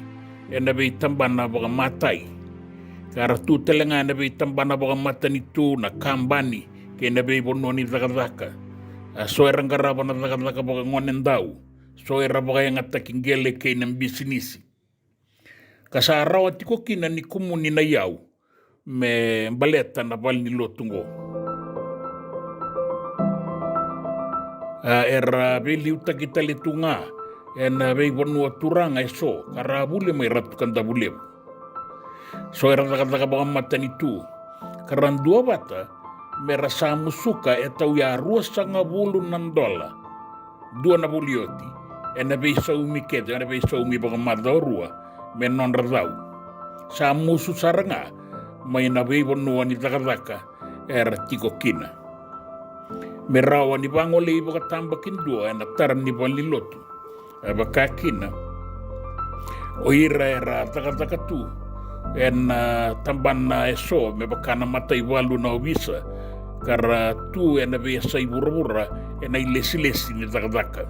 ena veitabana vakamatai, ka ra tu tale ga ena veitabana vakamatanitu, na kabani kei na veivanua ni cakacaka. A so era qarava na cakacaka vakagonedau, so era vakayagataki qele kei na bisinisi. Ka sa rawa tiko kina ni kumuni na iyau me baleta na valenilotu oqo. A, era veiliutaki tale tu ga ena veivanua turaga eso ka ra vuli mai Ratu Kadavulevu. So era cakacaka vakamatanitu, ka ra duavata me ra sa musuka e tauya ruasagavulu na dola, dua na vuli oti, ena veisaumi kece, ena veisaumi vakamacawa rua me nodra cau. Sa musu sara ga mai na veivanua ni cakacaka era tiko kina. Me rawa ni vagolei vakatabakidua ena tara ni valenilotu. E vaka kina o ira era cakacaka tu ena, a, tabana eso me vaka na mataivalu, na ovisa, ka ra tu ena veiyasai vuravura ena ilesilesi ni cakacaka.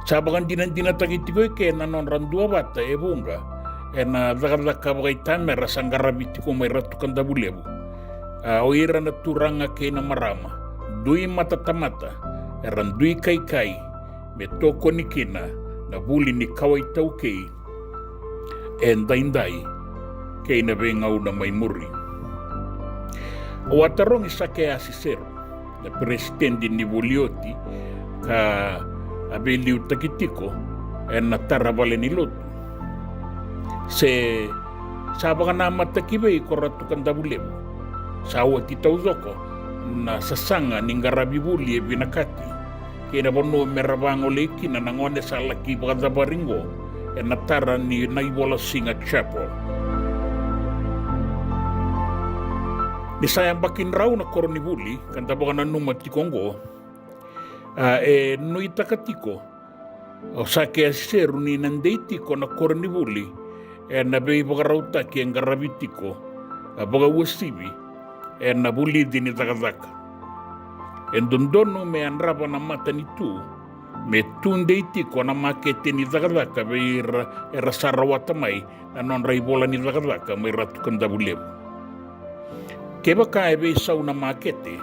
Sa vakadinadinataki tiko eke na nodra duavata e vuqa ena cakacaka vakaitamera sa qaravi tiko mai Ratu Kadavulevu. A, o ira na turaga kei na marama, dui matatamata, era dui kaikai me tokoni kina na vuli ni kawa iTaukei e daidai kei na veigauna mai muri. Au a tarogi Sakea Seseru, na peresitedi ni vuli oti ka a veiliutaki tiko ena tara valenilotu, se sa vakanamata ki vei ko Ratu Kadavulevu. Sa oti taucoko na sasaga ni qaravi vuli e vinakati kei na vanua me ra vagolei kina na gone sa laki vakacavari oqo ena tara ni Naivolasiga Chapel. Ni sa yabaki drau na koronivuli ka da vakananuma tiko oqo, a, e nuitaka tiko o Sakea Seseru ni na dei tiko na koronivuli ena veivakarautaki e qaravi tiko, a, vakauasivi ena vulici ni cakacaka. E dodonu me yadrava na matanitu me tudei tiko na makete ni cakacaka vei ira era sa rawata mai na nodra ivola ni cakacaka mai Ratu Kadavulevu. Kevaka e veisau na makete,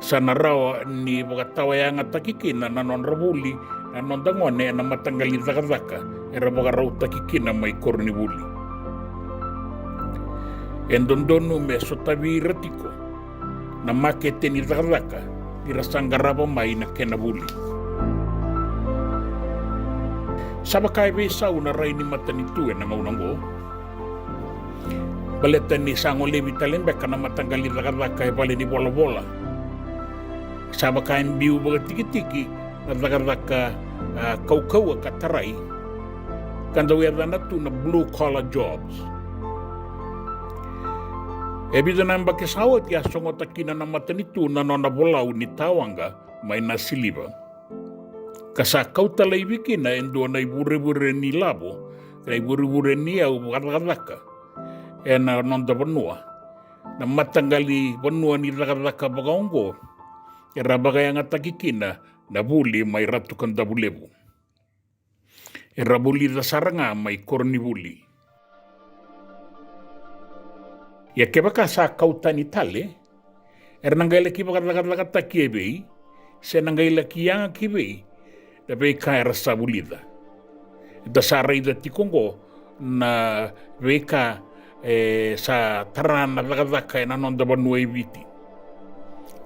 sa na rawa ni vakatawayagataki kina na nodra vuli na noda gone ena mataqali cakacaka era vakarautaki kina mai koronivuli. E dodonu me sotavi ira tiko na makete ni cakacaka ni ra sa qarava mai na kena vuli. Sa vaka e veisau na rai ni matanitu ena gauna oqo, baleta ni sa golevi tale beka na mataqali cakacaka e vale ni volavola. Sa vaka e biu vakatikitiki na cakacaka, a, kaukauwa ka tarai, ka dau yacana tu na blue collar jobs. E vica na yabaki sa oti a sogota kina na matanitu na nona volau ni tawaqa mai Nasiliva, ka sa kauta laivi kina e dua na ivurevure ni lavo, na ivurevure ni yau vakacakacaka ena noda vanua. Na mataqali vanua ni cakacaka vakaoqo era vakayagataki kina na vuli mai Ratu Kadavulevu. Era vulica sara ga mai koronivuli. Ia kevaka sa kau tani tale, era na qai laki vakacakacakataki e vei, se na qai laki yaga ki vei na veika era sa vulica. Eda sa raica tiko oqo na veika e sa tara na cakacaka ena noda vanua e Viti.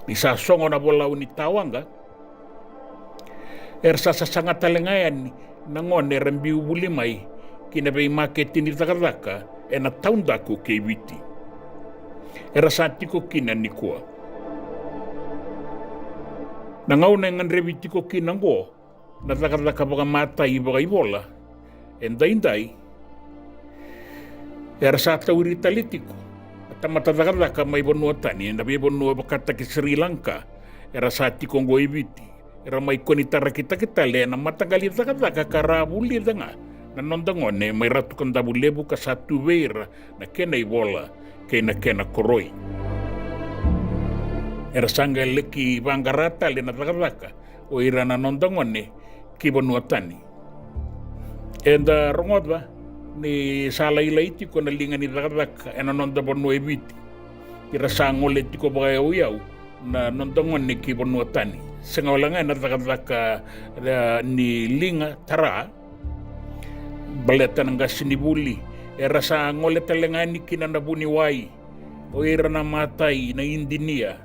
Ni sa sogo na volau ni tawaqa, era sa sasaga tale ga yani na gone era biu vuli mai ki na veimaketi ni cakacaka ena taudaku kei Viti. Era sa tiko kina nikua. Na gauna e gadrevi tiko kina oqo na cakacaka vakamatai vakaivola, e daidai era sa tauri tale tiko na tamata cakacaka mai vanua tani, na veivanua vakataki Sri Lanka, era sa tiko oqo i Viti. Era mai koni tarakitaki tale ena mataqali cakacaka ka ra vulica ga na noda gone mai Ratu Kadavulevu ka sa tu vei ira na kena ivola kei na kena koroi. Era sa qai laki vaqara tale na cakacaka o ira na noda gone ki vanua tani. Eda rogoca ni sa lailai tiko na liga ni cakacaka ena noda vanua e Viti. Ira sa gole tiko vakayauyau na noda gone ki vanua tani. Sega wale ga ena cakacaka, e, ni liga tara, baleta na qasenivuli, era sa gole tale ga yani kina na vuniwai, o ira na matai, na idinia,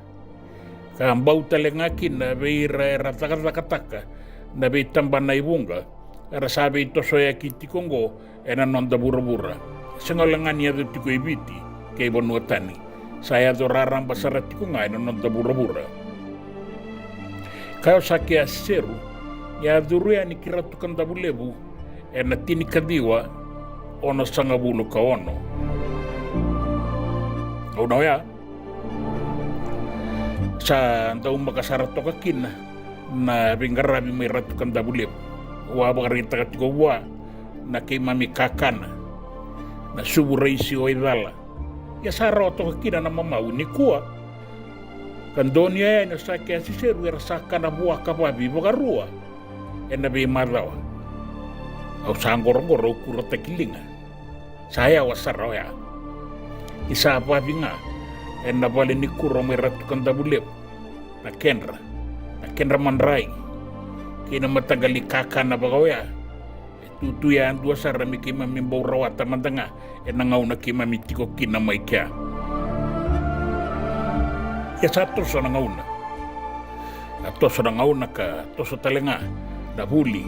ka bau tale ga kina vei ira era cakacakataka na veitabana e vuqa, era sa veitosoyaki tiko oqo ena noda vuravura. Sega wale ga ni yaco tiko i Viti kei vanua tani, sa yaco raraba sara tiko ga ena noda vuravura. Kaya o Sakea Seru ni a curu yani ki Ratu Kadavulevu ena tinikaciwa onosagavulu ka ono. Gauna oya sa daumaka sara toka kina na veiqaravi mai Ratu Kadavulevu. Au a vakaraitaka tiko vua na keimami kakana, na suvu raisi o Waicala. Ia sa rawa toka kina na mamau nikua. Ka donuya yani o Sakea Seru era sa kana vuaka vavi vakarua ena veimacawa. Au sa qoroqoro, au kurataki liga. Sa yawa sara oya. Ni sa vavi ga ena vale ni kuro mai Ratu Kadavulevu na kedra, na kedra madrai kei na mataqali kakana vaka oya. E tutu yadua sara me keimami bau rawata mada ga ena gauna keimami tiko kina mai kea. Ia sa toso na gauna. A toso na gauna ka toso tale ga na vuli,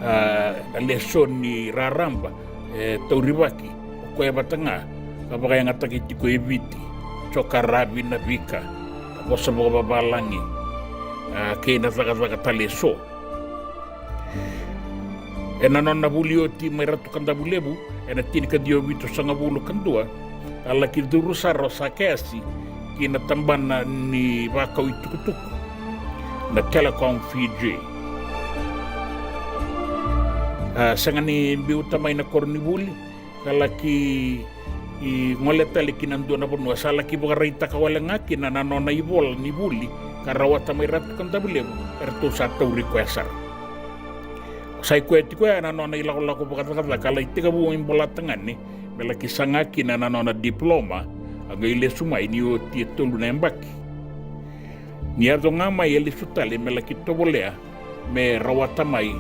a, na lesoni raraba e taurivaki o koya vata ga ka vakayagataki tiko e Viti, Jokaravi na Vika, na vosa vakavavalagi, a, kei na cakacaka tale eso. Ena nona vuli oti mai Ratu Kadavulevu ena tinikaciwa vitusagavulu ka dua, a laki curu sara o Sakeasi ki na tabana ni vakau itukutuku na Telecom Fiji. A sega ni biuta mai na koronivuli, ka laki gole tale ki na dua na vanua, sa laki vakaraitaka wale ga kina na nona ivola ni vuli ka rawata mai Ratu Kadavulevu, eratou sa tauri koya sara. Sa i koya tiko ya na nona ilakolako vakacakacaka, a lai tekivu mai Bolatagane me laki saga kina na nona diploma, a qai lesu mai ni oti e tolu na yabaki. Ni yaco ga mai e lesu tale me laki tovolea me rawata mai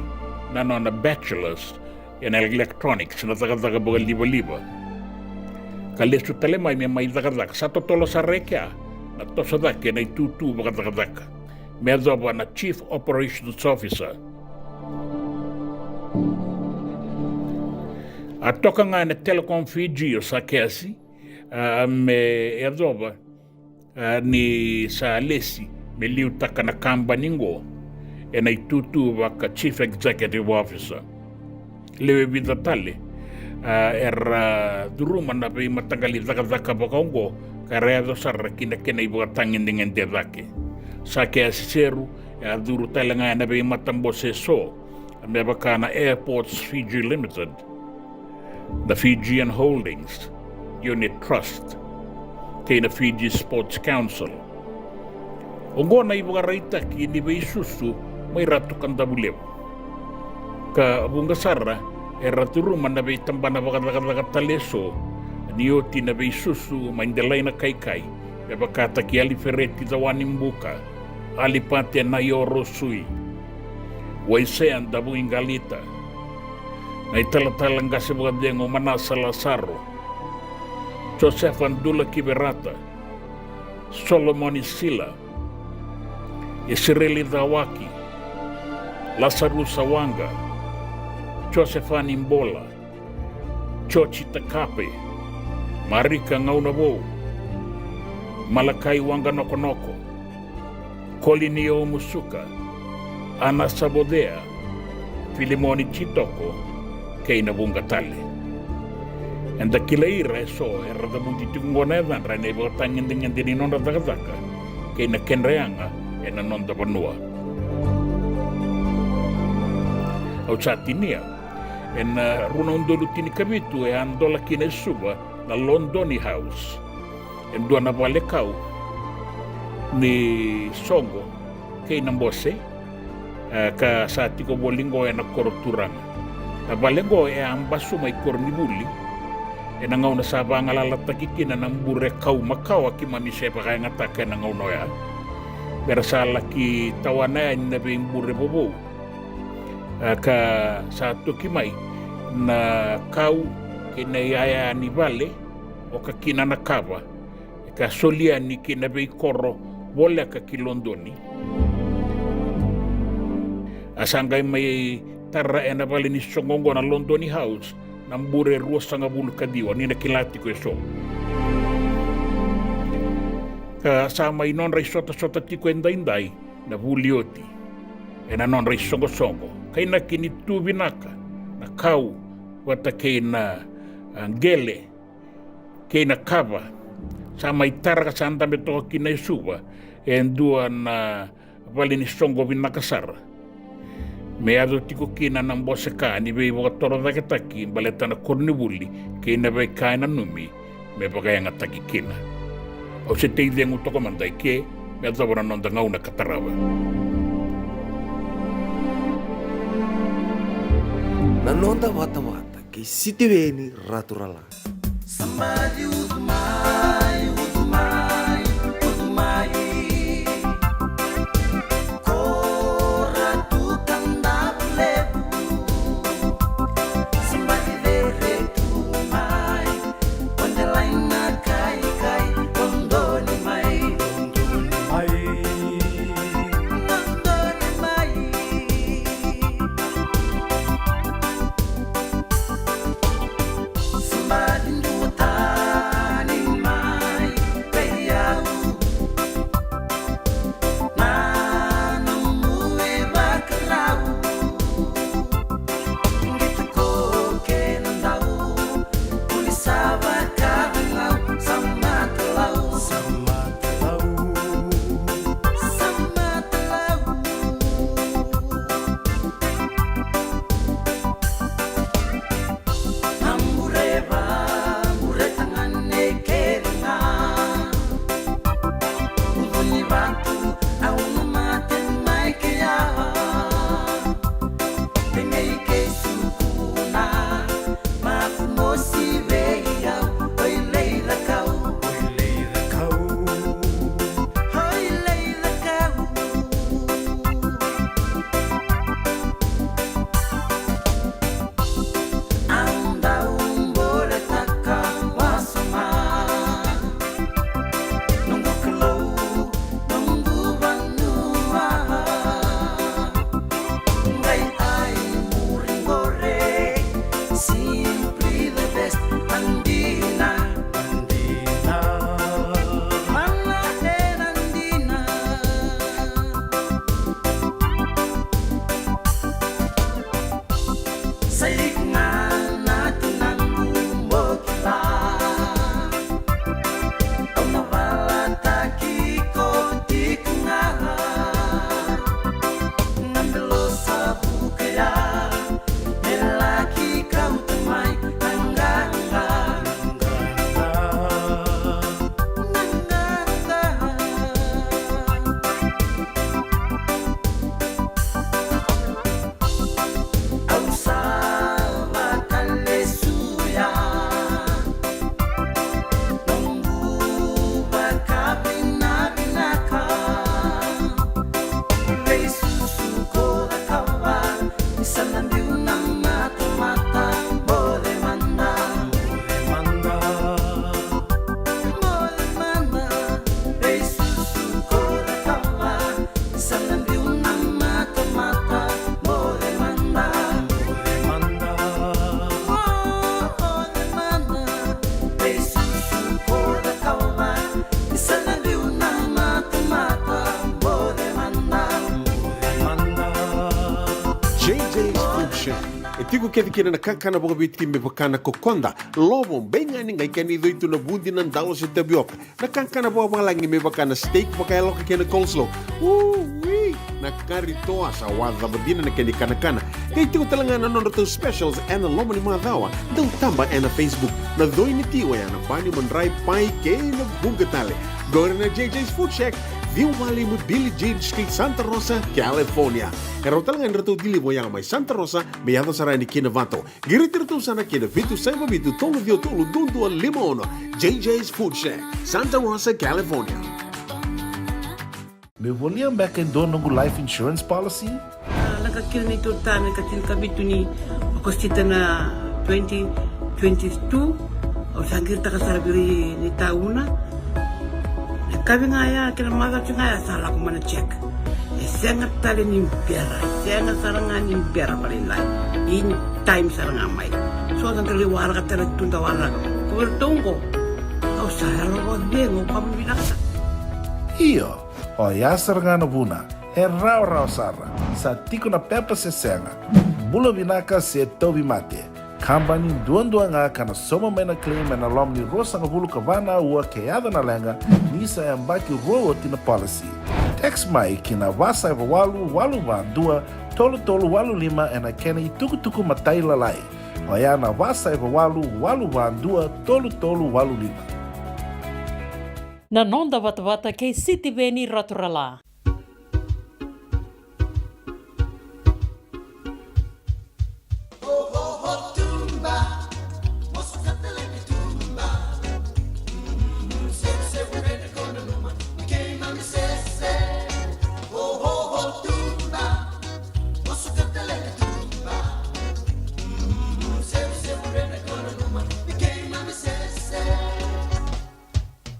na nona bachelors ena electronics, na cakacaka vakalivaliva. Ka lesu tale mai me mai cakacaka, sa totolo sara e kea na toso cake na itutu vakacakacaka me yacova na Chief Operations Officer. A toka ga ena Telecom Fiji o Sakeasi, a, me yacova, a, ni sa lesi me liutaka na kabani qo ena itutu vaka Chief Executive Officer. Lewe vica tale, a, era curuma na veimataqali cakacaka vaka oqo ka ra yaco sara ki na kena ivakatagedegede cake. Sakeasi Seru e a curu tale ga ena veimatabose eso, me vaka na Airports Fiji Limited, na Fijian Holdings Unit Trust, kei na Fiji Sports Council. Oqo na ivakaraitaki ni veisusu mai Ratu Kadavulevu. Ka vuqa sara era curuma na veitabana vakacakacaka tale eso ni oti na veisusu mai Delainakaikai, me vakataki Alifereti Cawanibuka, Alipate Naiorosui, Waisea Davuiqalita, na italatala qase vakacegu Manasa Lasaro, Josefa Dula Kiverata, Solomoni Sila, Isireli Cawaki, Lasarusa Waqa, Josefani Bola, Joji Takape, Marika Gaunavou, Malakai Waqanokonoko, Kolinio Musuka, Ana Savocea, Filimoni Jitoko, kei na vuqa tale. Eda kilai ira eso era cavuti tiko oqo na yacadra ena ivakatagedegede ni nodra cakacaka kei na kedra yaga ena noda vanua. Au sa tinia, ena rua na udolu tinikavitu e a dola kina e Suva na Londoni House, e dua na vale kau ni soqo kei na bose, e, ka sa tiko voli oqo ena koro turaga. Na vale oqo e a basu mai koronivuli ena gauna sa vagalalataki kina na bure kau makawa keimami se vakayagataka ena gauna oya, me ra sa laki tawana yani na veibure vovou. E, ka sa toki mai na kau kei na iyaya ni vale, oka kina na kava, e ka soli yani ki na veikoro voleka ki Lodoni. A sa qai mai tara ena vale ni soqo oqo na Lodoni House na bure ruasagavulu ka ciwa, ni na kila tiko eso. Ka sa mai nodra isotasota tiko edaidai na vuli oti ena nodra isoqosoqo, kainaki ni tu vinaka na kau vata kei na, a, qele kei na kava. Sa mai tara ka sa dabe toka kina e Suva e dua na vale ni soqo vinaka sara me yaco tiko kina na bose ka ni veivakatorocaketaki baleta na koronivuli kei na veika e nanumi me vakayagataki kina. Au se tei cegu toka mada i ke me yacova na noda gauna ka tarava. Na noda vatavata kei Sitiweni Raturala. Somebody utu mai, utu mai, utu mai. Kora tu tanda lebu. Somebody vere tu mai. Konde laina kai kai. Kondoni mai. Kondoni mai. Kondoni mai. Tiko kece kina na kakana vakaviti me vaka na kokoda, lovo, beigani, qai kena icoi tu na vudi, na dalo se tavioka. Na kakana vakavalagi me vaka na steak vakayaloka kei na coleslaw. Ui! Na kari toa sa wacava dina na kena ikanakana. Qai tiko tale ga na nodratou specials ena loma ni macawa. Dau taba ena Facebook. Na coi ni ti oya na bani, madrai, pai kei na vuqa tale. Qori na J J's Food Shack, ciwa walu lima Billie Jean Street, Santa Rosa, California. E rawa tale ga ni ratou deliver oya mai Santa Rosa me yaco sara yani ki Novato. Qiriti iratou sara ki na vitu saiva vitu tolu ciwa tolu dua dua lima ono. J J's Food Shack, Santa Rosa, California. Meu volia beka e dua noqu life insurance policy? A, lako kina neitou retirement ena ika tinikavitu ni Okosita na twenty twenty-two. Au sa qiritaka sara vei ira ni tauna. Na yakavi ga ya kei na macawa ga ya sa lako mai na check. E sega tale ni bera, e sega sara ga ni bera vakalailai. In time sara ga mai. So da qai waraka tale tu, da waraka. Ko iratou qo, au sa yalo vakacegu, au vakavinavinaka sara. Io, oya sara ga na vuna. E rawarawa sara. Sa tiko na pepa se sega. Bula vinaka se tauvimate. Kabani duadua ga ka na sauma mai na claim ena loma ni ruasagavulu ka va na aua ke yaco na leqa, ni sa yabaki rua oti na policy. Text mai ki na va saiva walu walu va dua tolu tolu walu lima ena kena itukutuku matailalai. Oya na va saiva walu walu va dua tolu tolu walu lima. Na noda vatavata kei Sitiveni Raturala.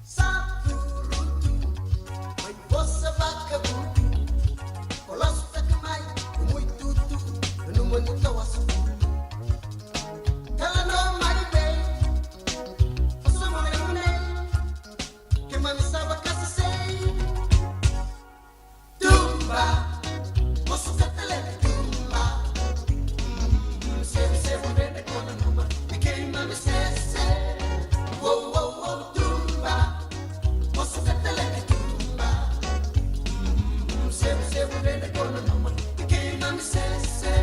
Sa turutu mai vosa vakavuku, o lasutaka mai o muitutu, nanuma ni tawasa bulu. Talanoa mai vei, o Samoa levu nei, keimami sa vakasesei. Tumba, mosu katale tumba. Mm, sevu, sevu, rede, kona, numa, ni keimami sese. Wow, wow, wow, tumba, mosu katale tumba. Mm, sevu, sevu, rede, kona, numa, ni keimami sese.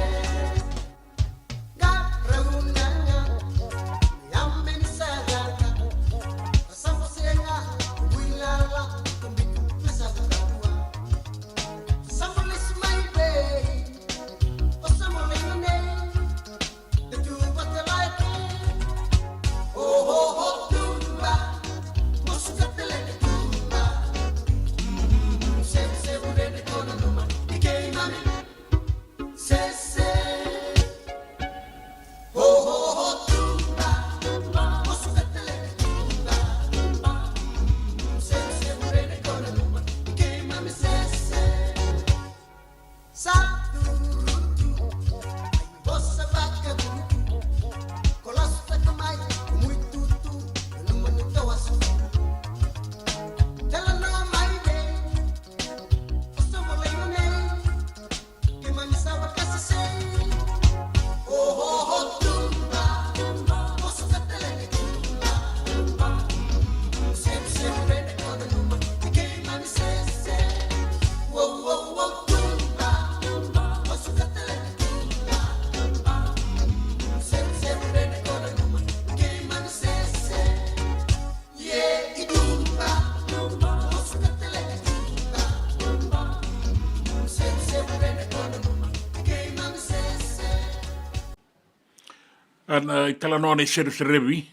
A, na italanoa na isereserevi,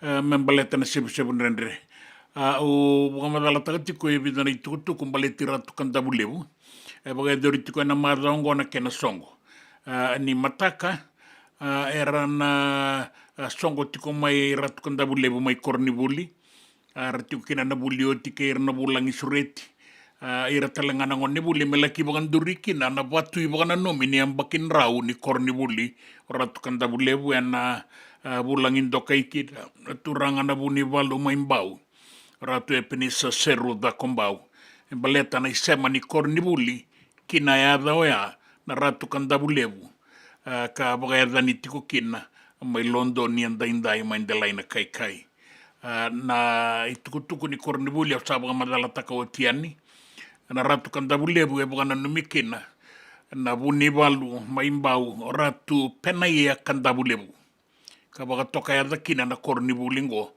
e, me baleta na sevusevu dredre. A, au vakamacalataka tiko e vica na itukutuku baleti Ratu Kadavulevu. E vakayacori tiko ena macawa oqo na kena soqo. A, ni mataka, a, era na, a, soqo tiko mai Ratu Kadavulevu mai koronivuli. A, ra tiko kina na vuli oti kei ira na vulagi sureti. A, ira tale ga na gonevuli me laki vakaduri kina na vatu ivakananumi ni yabaki drau ni koronivuli o Ratu Kadavulevu ena, a, vulagi dokai kina na turaga na Vunivalu mai Bau, Ratu Epenisa Seru Cakobau. E baleta na isema ni koronivuli ki na yaca oya na Ratu Kadavulevu. a, ka vakayacani tiko kina mai Lodoni edaidai mai Delainakaikai. A, na itukutuku ni koronivuli au sa vakamacalataka oti yani. Na Ratu Kadavulevu e vakananumi kina na Vunivalu mai Bau, o Ratu Penaia Kadavulevu, ka vakatokayaca kina na koronivuli qo.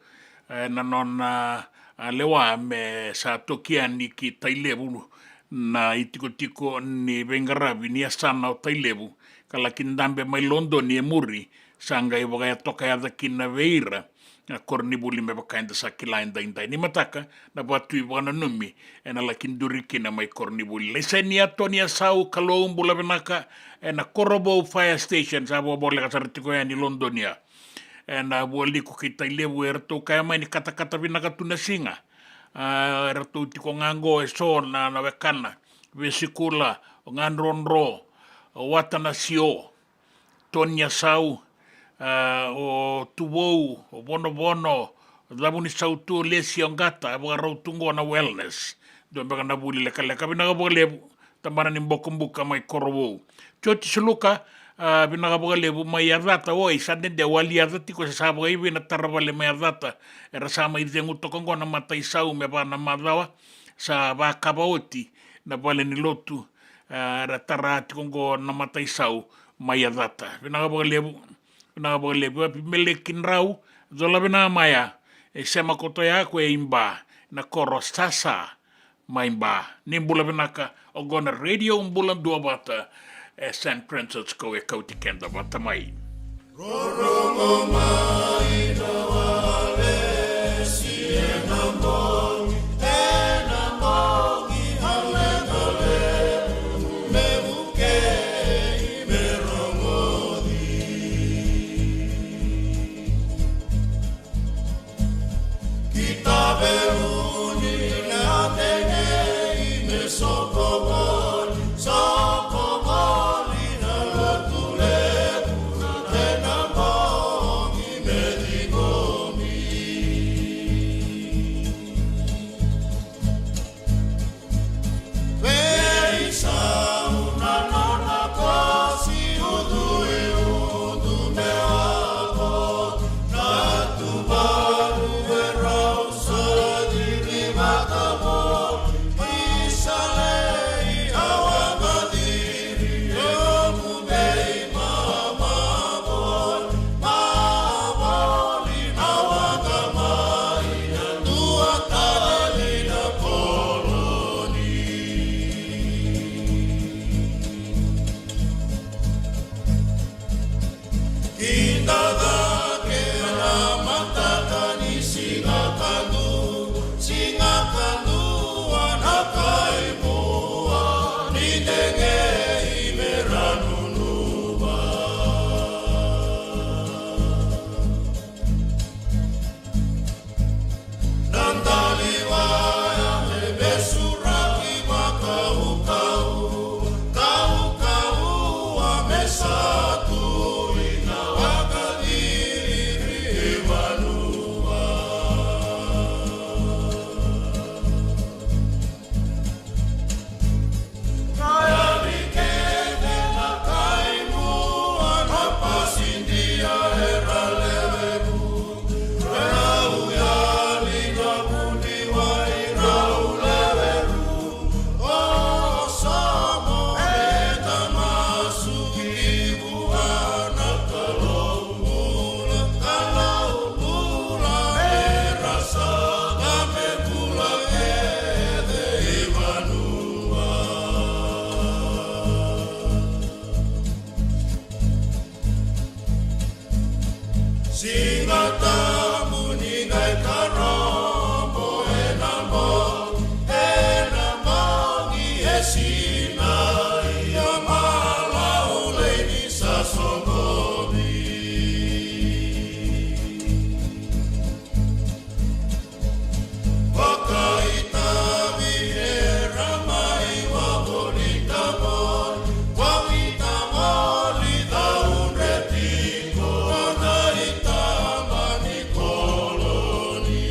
E, na nona, a, lewa me sa toki yani ki Tailevu na itikotiko ni veiqaravi ni yasana o Tailevu, ka laki dabe mai Lodoni e muri, sa qai vakatokayaca kina vei ira na koronivuli me vaka eda sa kila edaidai. Ni mataka, na vatu ivakananumi ena laki duri kina mai koronivuli. Laisenia Tonia Sau, Kalou, bula vinaka. Ena Korovou Fire Station, sa vakavoleka sara tiko yani Lodonia. Ena Vualiku kei Tailevu, eratou kaya mai ni katakata vinaka tu na siga. A, eratou tiko ga qo eso na, na wekana, Vesikula, o Gadrodro, o Watanasio, Tonia Sau, a, o Tuvou, o Vonovono, o Cavunisau tu, o Lesi, o Qata, e vakarau tu qo na wellness. Dua beka na vuli lekaleka, vinaka vakalevu. Tabana ni Bokobuka mai Korovou. Joti Suluka, a, vinaka vakalevu mai Yacata, oi, sa dede wali Yaca tiko, sa, sa vakaivei na tara vale mai Yacata. Era sa mai cegu toka qo na mataisau me va na macawa, sa vakava oti na vale ni lotu, a, era tara tiko qo na mataisau mai Yacata. Vinaka vakalevu, vinaka vakalevu. Abimeleki Drau, cola vinaka mai ya, e sema koto ya ko e i Ba, na koro Sasa mai Ba. Ni bula vinaka, oqo na Radio Bula Duavata, e San Francisco e kauti keda vata mai. Rorogo mai na walesi ena bogi, ena bogi, a lekaleka, me vukei, me rogoci. Ki Taveuni na tegei me soko voli, soko voli na lotu levu, na tena bogi me ciqomi. Veisau na nona kosi, ucu i ucu me wavo, na tuvalu e rau sa ciri vakavo, isa lei a vakaciri, e omu veimama voli, ma voli na waka mai, na dua tale na koloni. Kida cake na mataka ni siga kadua, siga kadua na kaimua ni degei me ra nunuva. Na daliwaya e vesuraki vakaukauwa, kaukauwa me sa tu ina vakaciri e vanua. Siga Tabu ni qai karobo ena bogi, ena bogi e sinai, a malaulai ni sa soqoni. Vakaitavi era mai wavolita voli, wavolita voli caudre tiko na itaba ni koloni.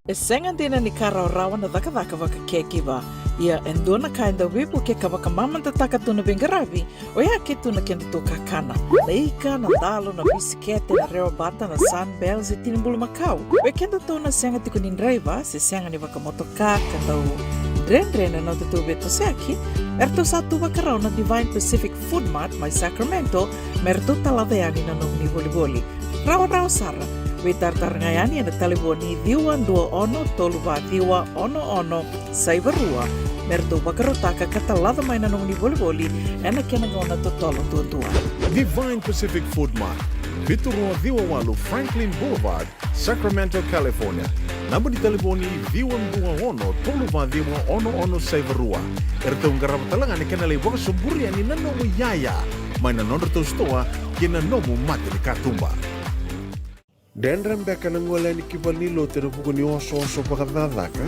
E sega dina ni ka rawarawa na cakacaka vaka caregiver. Ia e dua na ka e dau veivuke ka vakamamadataka tu na veiqaravi, oya ke tu na kedatou kakana. Na ika, na dalo, na bisikete, na rewa bata, na Sunbell se tini bulumakau. Vei kedatou na sega tiko ni draiva se sega ni vakamotoka ka dau dredre na nodatou veitosoyaki, eratou sa tu vakarau na Divine Pacific Food Mart mai Sacramento me ratou talaca yani na nomuni volivoli. Rawarawa sara. Veitaratara ga yani ena talevoni ciwa dua ono tolu va ciwa ono ono saiva rua me ratou vakarautaka ka talaca mai na nomuni volivoli ena kena gauna totolo duadua. Divine Pacific Food Mart, vitu rua ciwa walu Franklin Boulevard, Sacramento, California. Naba ni talevoni ciwa dua ono tolu va ciwa ono ono saiva rua. Eratou qarava tale ga na kena lai vakasoburi yani na nomu iyaya mai na nodratou sitoa kei na nomu mata ni katuba. Dredre beka na gole yani ki valenilotu ena vuku ni osooso vakacakacaka?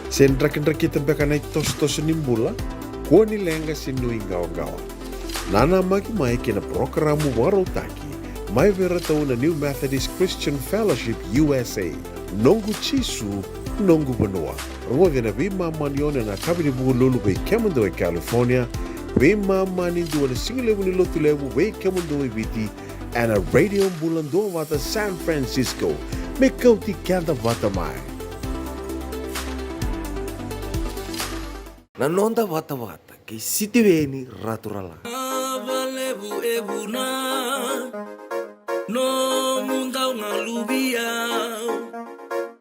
Se drakidrakita beka na itosotoso ni bula, kua ni leqa se nuiqawaqawa. Nanamaki mai kei na parokaramu vakarautaki mai vei iratou na New Methodist Christian Fellowship U S A, Noqu Jisu, Noqu Vanua. Rogoci na veimama ni ono ena yakavi ni Vukelulu vei kemudou e California, veimama ni dua na sigalevu ni Lotulevu vei kemudou e Viti, ena Radio Bula Duavata San Francisco. Me kauti keda vata mai. Na noda vatavata kei Sitiveni Raturala. Ava levu e vuna nomu dau galuvi au.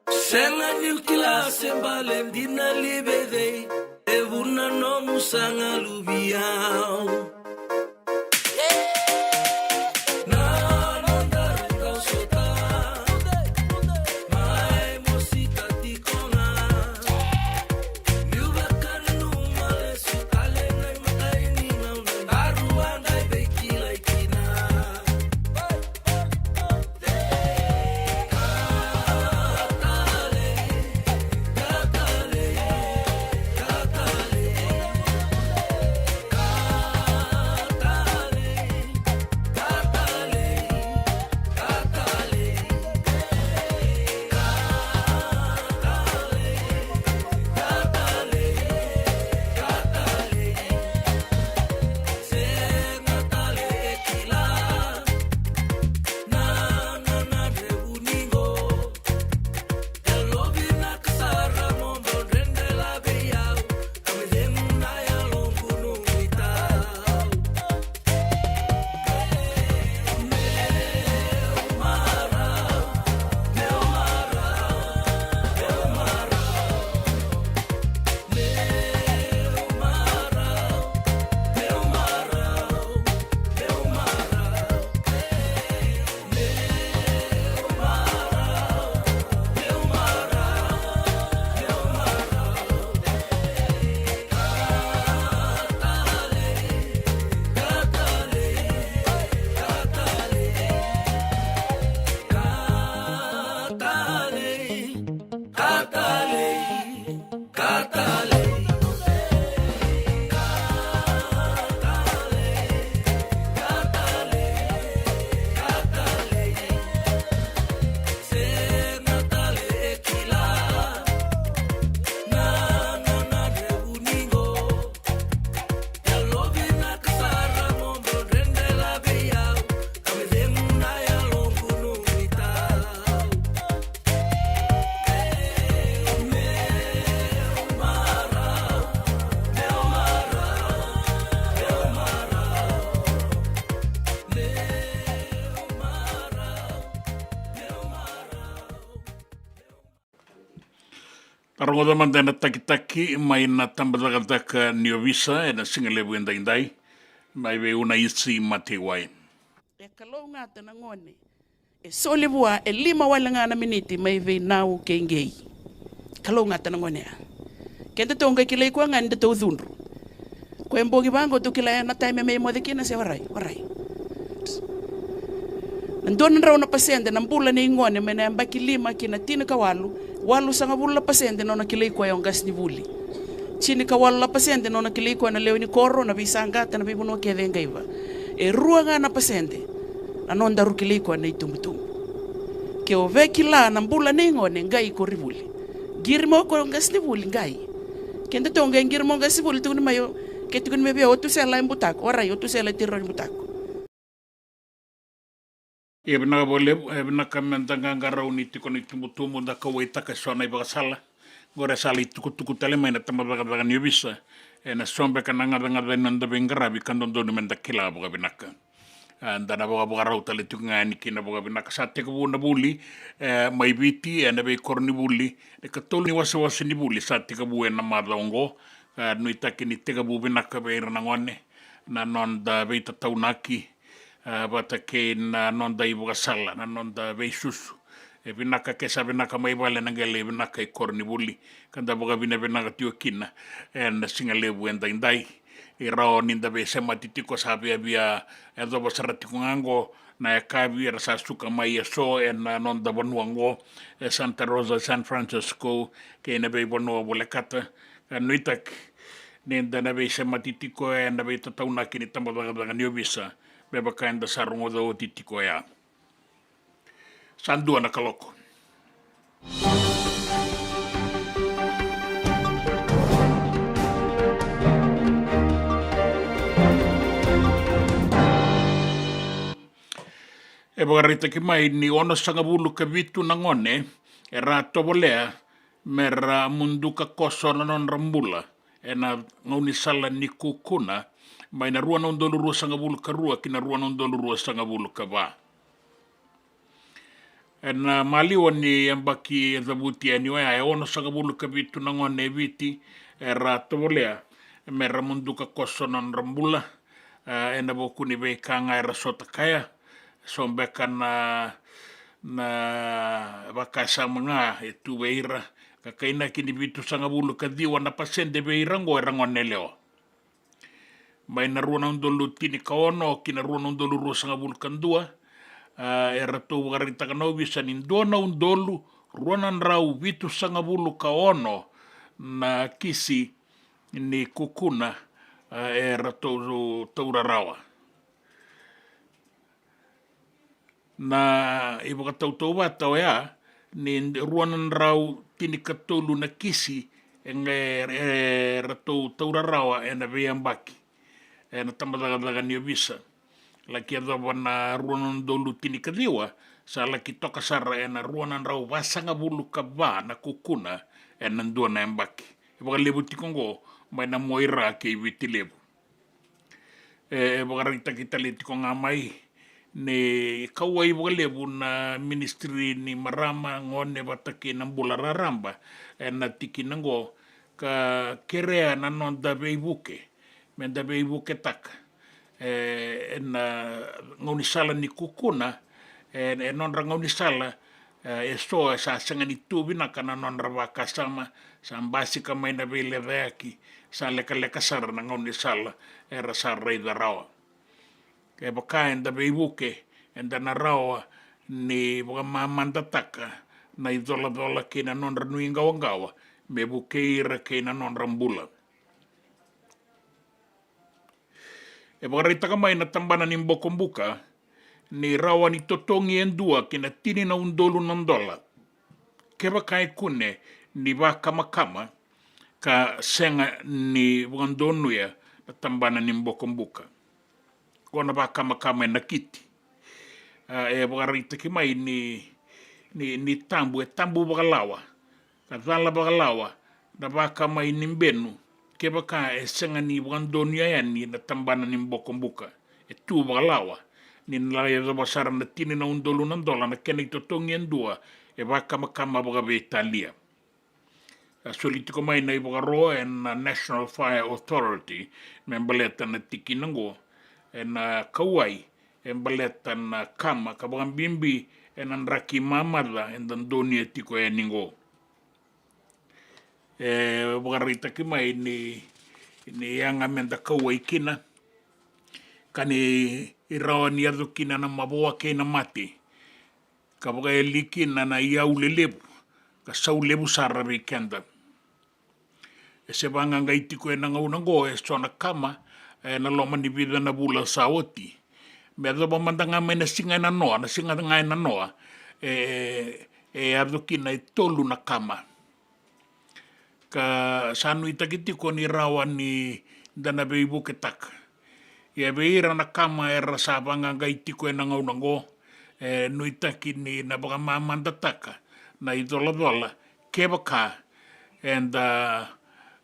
Sega niu kila se bale dina li vei cei e vuna nomu sa galuvi au. Rogoca mada na takitaki mai na tabacakacaka ni ovisa ena sigalevu edaidai, mai vei Unaisi Mateiwai. E kalougata na gone e soli vua e lima wale ga na miniti mai vei Nau kei Qei. Kalougata na gone ya. Kedatou qai kilai koya ga ni datou cudru. Koya e bogi vaqo tou kila ya na taimi me moce kina se warai, warai. Na dua na drau na pasede na bula nei gone mai na yabaki lima ki na tinikawalu, walusagavulu na pasede nona kilai koya o qasenivuli. Tinikawalu na pasede nona kilai koya na lewe ni koro, na veisaqata, na veivanua kece e qaiva. E rua ga na pasede na nodaru kilai koya na itubutubu. Ke o via kila na bula nei gone, qai koronivuli. Qiri mai o koya qasenivuli, qai. Keda tou qai qiri mai qasenivuli, tukuni mai o, ke tukuni mai vei au o Tusela e butako, orait o Tusela e tiko rawa ni butako. Ia vinaka vakalevu, e vinaka meda qaqarauni tiko na itubutubu, da kauwaitaka eso na ivakasala. Qori e sa lai tukutuku tale mai na tabacakacaka ni ovisa, ena so beka na gacagaca ni noda veiqaravi ka dodonu meda kila vakavinaka. A, da na vakavakarau tale tiko ga yani kina vakavinaka. Sa tekivu na vuli, e, mai Viti, ena veikoronivuli, e katolu ni wasewase ni vuli sa tekivu ena macawa oqo. A, nuitaki ni tekivu vinaka vei ira na gone na noda veitataunaki, a, vata kei na noda ivakasala, na noda veisusu. E vinaka ke sa vinaka mai vale na qele, e vinaka i koronivuli. Ka da vakavinavinaka tiko kina ena siga levu edaidai. E rawa ni da veisemati tiko, sa viavia yacova sara tiko ga oqo na yakavi, era sa suka mai eso ena noda vanua oqo, e Santa Rosa, San Francisco, kei na veivanua volekata. Ka nuitaki ni da na veisemati tiko ena veitataunaki ni tabacakacaka ni ovisa, me vaka eda sa rogoca oti tiko oya. Sa dua na kaloko. E vakaraitaki mai ni onosagavulu ka vitu na gone era tovolea mera muduka koso na nodra bula ena gaunisala ni kukuna, mai na rua na udolu ruasagavulu ka rua ki na rua na udolu ruasagavulu ka va. Ena maliwa ni yabaki e cavuti yani oya, e onosagavulu ka vitu na gone e Viti era tovolea mera muduka koso na nodra bula, e, ena vuku ni veika ga era sota kaya. So beka na, na vakasama ga e tu vei ira, ka kainaki ni vitusagavulu ka ciwa na pasede vei ira oqo era gone yalewa. Mai na rua na udolu tini ka ono ki na rua na udolu ruasagavulu ka dua, a, eratou vakaraitaka na ovisa ni dua na udolu rua na drau vitusagavulu ka ono na kisi ni kukuna, a, eratou taura rawa. Na ivakatautauvata oya ni rua na drau tinikatolu na kisi e, e, eratou taura rawa ena veiyabaki ena tabacakacaka ni ovisa. Laki yacova na rua na udolu tinikaciwa, sa laki toka sara ena rua na drau vasagavulu ka va na kukuna ena dua na yabaki. E vakalevu tiko oqo mai na Moira kei Viti Levu. E, e vakaraitaki tale tiko ga mai ni kauwai vakalevu na Ministry ni Marama, Gone vata kei na Bula Raraba ena tikina oqo, ka kerea na noda veivuke, meda veivuketaka, e, ena gaunisala ni kukuna, e, e nodra gaunisala, e, eso e sa sega ni tu vinaka na nodra vakasama, sa basika mai na veilecayaki, sa lekaleka sara na gaunisala era sa raica rawa. Kevaka eda veivuke, eda na rawa ni vakamamadataka na icolacola kei na nodra nuiqawaqawa me vukei ira kei na nodra bula. E vakaraitaka mai na tabana ni bokobuka ni rawa ni totogi e dua ki na tini na udolu na dola kevaka e kune ni vakamakama ka sega ni vakadonuya na tabana ni bokobuka. Ko na vakamakama e nakiti. A, e vakaraitaki mai ni, ni, ni tabu, e tabu vakalawa ka cala vakalawa na vakamai ni benu kevaka e sega ni vakadonuya yani na tabana ni bokobuka. E tu vakalawa ni na lai yacova sara na tini na udolu na dola na kena itotogi e dua e vakamakama vakaveitalia. A soli tiko mai na ivakaro ena National Fire Authority me baleta na tikina oqo, ena kauwai e baleta na kama ka vakabibi ena draki mamaca eda donuya tiko yani oqo. E vakaraitaki mai ni, ni yaga meda kauwai kina, ka ni rawa ni yaco kina na mavoa kei na mate, ka vakayali kina na iyau lelevu ka sau levu sara vei keda. E se vaqaqai tiko ena gauna oqo eso na kama ena loma ni vica na vula sa oti. Me yacova mada ga mai na siga e nanoa, na siga ga e nanoa, e, e yaco kina e tolu na kama. Ka sa nuitaki tiko ni rawa ni da na veivuketaka. Ia vei ira na kama era sa vaqaqai tiko ena gauna oqo, e nuitaki ni na vakamamadataka na icolacola kevaka eda,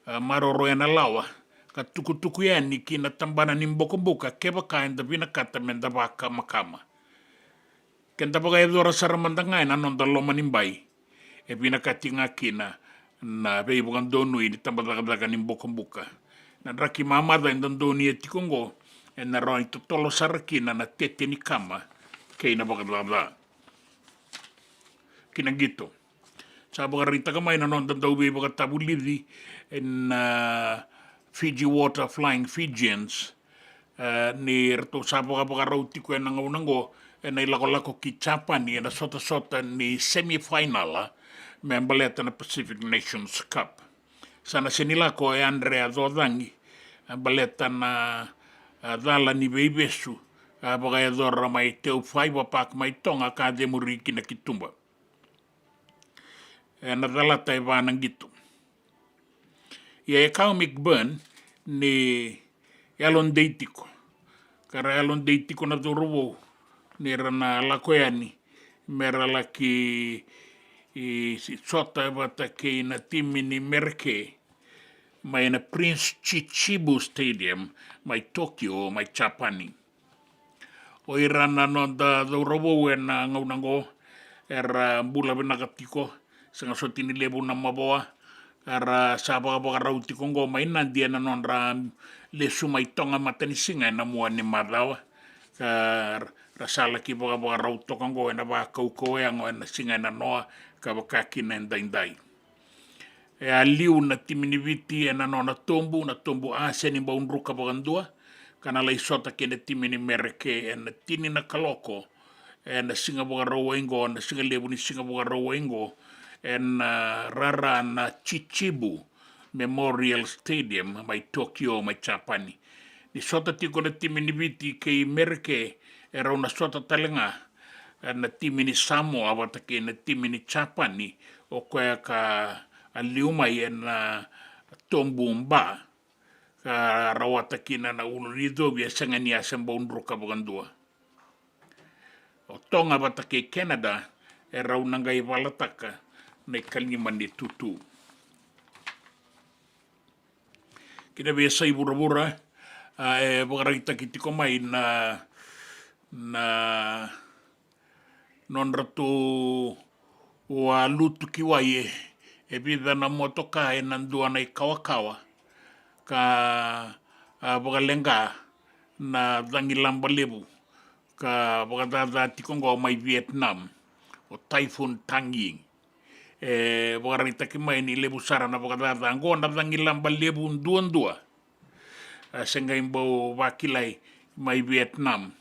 a, maroroya na lawa ka tukutuku yani ki na tabana ni bokobuka kevaka eda vinakata meda vakamakama. Keda vakayacora sara mada ga ena noda loma ni bai, e vinakati ga kina na veivakadonui ni tabacakacaka ni bokobuka. Na draki mamaca eda donuya tiko oqo ena rawa ni totolo sara kina na tete ni kama kei na vakacaca. Ki na qito. Sa vakaraitaka mai na noda dau veivakatavulici ena Fiji Water Flying Fijians, e, ni ratou sa vakavakarau tiko ena gauna oqo ena ilakolako ki Japani ena sotasota ni semifinal, a, me baleta na Pacific Nations Cup. Sa na seni lako e Andrea Cocagi, e, baleta na, e, cala ni veivesu, e, vakayacora mai Teufaiva Park mai Toga ka cemuri ki na kituba. Ena calata e va na qito. Ia e kaya o McBurn ni yalodei tiko, ka ra yalodei tiko na cauravou ni ra na lako yani me ra laki, i, sota vata kei na timi ni Mereke mai na Prince Chichibu Stadium mai Tokyo mai Japani. O ira na noda cauravou ena gauna oqo era bula vinaka tiko, sega soti ni levu na mavoa, era sa vakavakarau tiko oqo mai Nadi ena nodra lesu mai Toga matanisiga ena mua ni macawa. Ka ra sa laki vakavakarau toka oqo ena vakaukauwa yago ena siga ena noa ka vaka kina edaidai. E a liu na timi ni Viti ena nona tobu, na tobu A, seni bau druka vakadua, ka na lai sota kei na timi ni Mereke ena tini na kaloko ena siga Vakarauwai oqo, na siga levu ni siga Vakarauwai oqo, ena, a, rara na Chichibu Memorial Stadium mai Tokyo mai Japani. Ni sota tiko na timi ni Viti kei Mereke, e rau na sota tale ga, e, na timi ni Samoa vata kei na timi ni Japani, o koya ka a liu mai ena, a, tobu B, ka rawata kina na ulu ni icovi e sega ni a se bau druka vakadua. O Toga vata kei Canada e rau na qai valataka na ikalima ni tutu. Ki na veiyasai vuravura, a, e vakaraitaki tiko mai na, na nodratou a lutu ki wai e, e vica na motoka ena dua na ikawakawa ka, a, vakaleqa na cagilaba levu ka vakacaca tiko oqo mai Vietnam, o Typhoon Tang Yi. E vakaraitaki mai ni levu sara na vakacaca oqo na cagilaba levu duadua, a, se qai bau vakilai mai Vietnam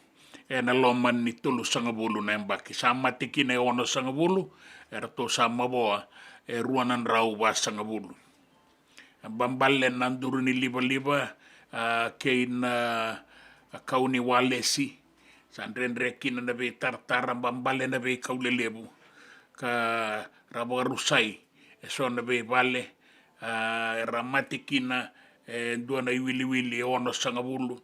ena loma ni tolusagavulu na yabaki. Sa mate kina e onosagavulu, eratou sa mavoa e rua na drau vasagavulu. Babale na duru ni livaliva, a, kei na, a, kau ni walesi. Sa dredre kina na veitaratara, babale na veikau lelevu. Ka ra vakarusai e so na veivale, a, era mate kina e dua na iwiliwili e onosagavulu.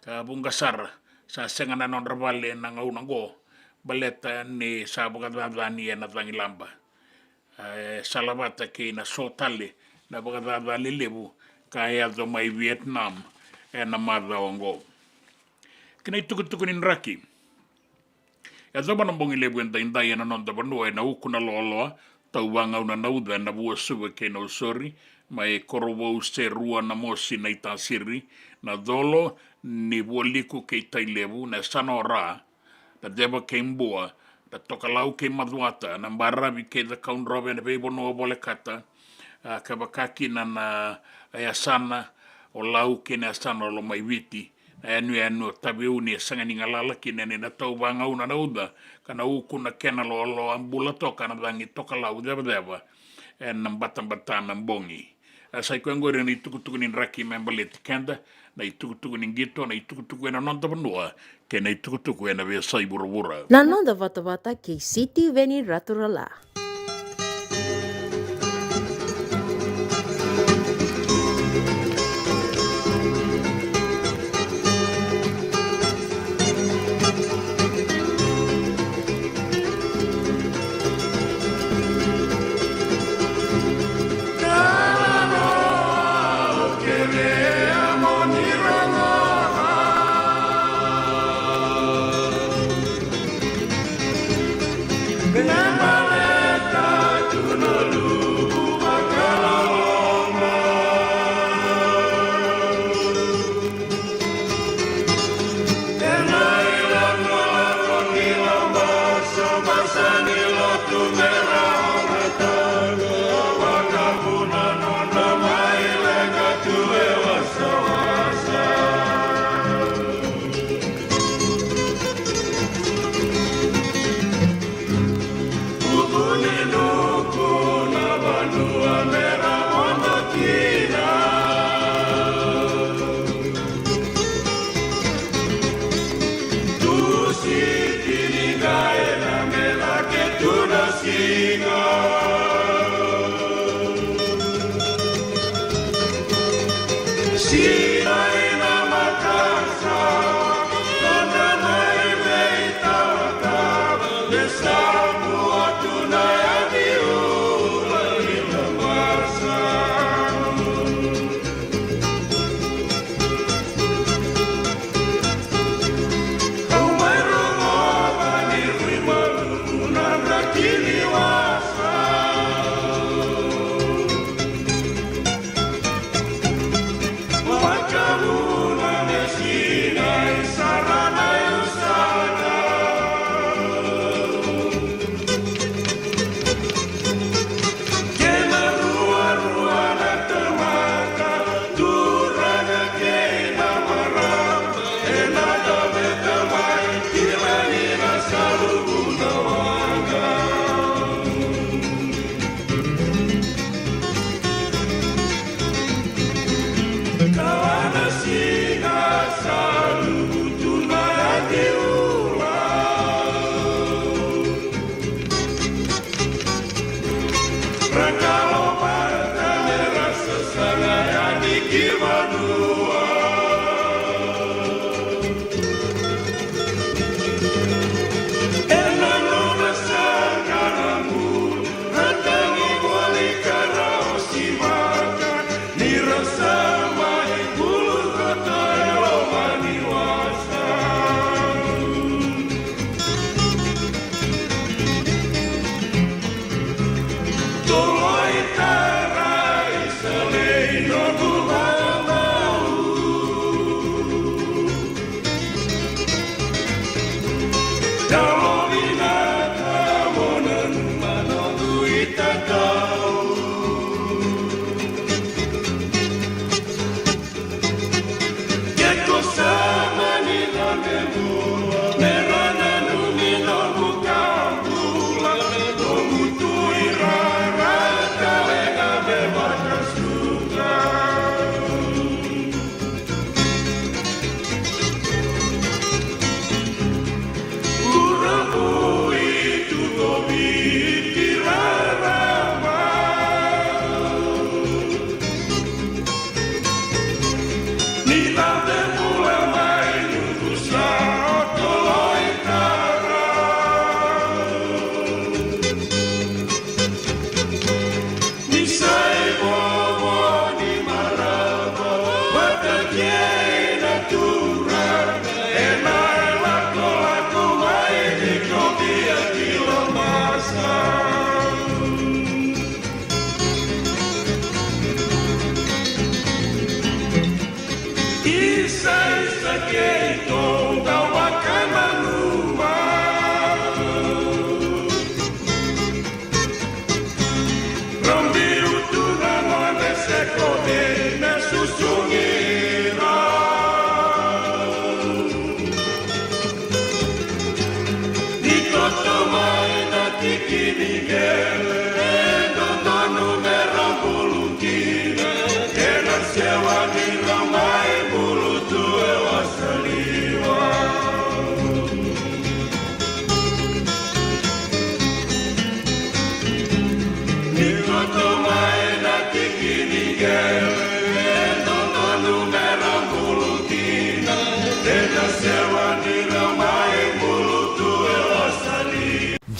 Ka vuqa sara sa sega na nodra vale ena gauna oqo, baleta ni sa vakacacani ena cagilaba. A, e salavata kei na so tale na vakacaca lelevu ka yaco mai Vietnam ena macawa oqo. Ki na itukutuku ni draki. Yacova na bogi levu edaidai ena noda vanua ena uku na loaloa, tauvagauna na uca ena Vuasuva kei Nausori, mai Korovou, Serua, Namosi, Naitasiri, Nacolo, Nivualiku kei Tailevu, na yasana o Ra, na Ceva kei Bua, na Tokalau kei Macuata, na Baravi kei Cakaudrove, na veivanua volekata, a, ka vaka kina na yasana o Lau kei na yasana o Lomaiviti, na yanuyanu o Taveuni e sega ni galala kina ni na tauvagauna na uca, ka na uku na kena loaloa, bula toka na cagi tokalau cevaceva ena batabata na bogi. A sa i koya oqori na itukutuku ni draki me baleti keda, na itukutuku ni qito, na itukutuku ena noda vanua, kei na itukutuku ena veiyasai vuravura. Na noda vatavata kei Sitiveni Raturala.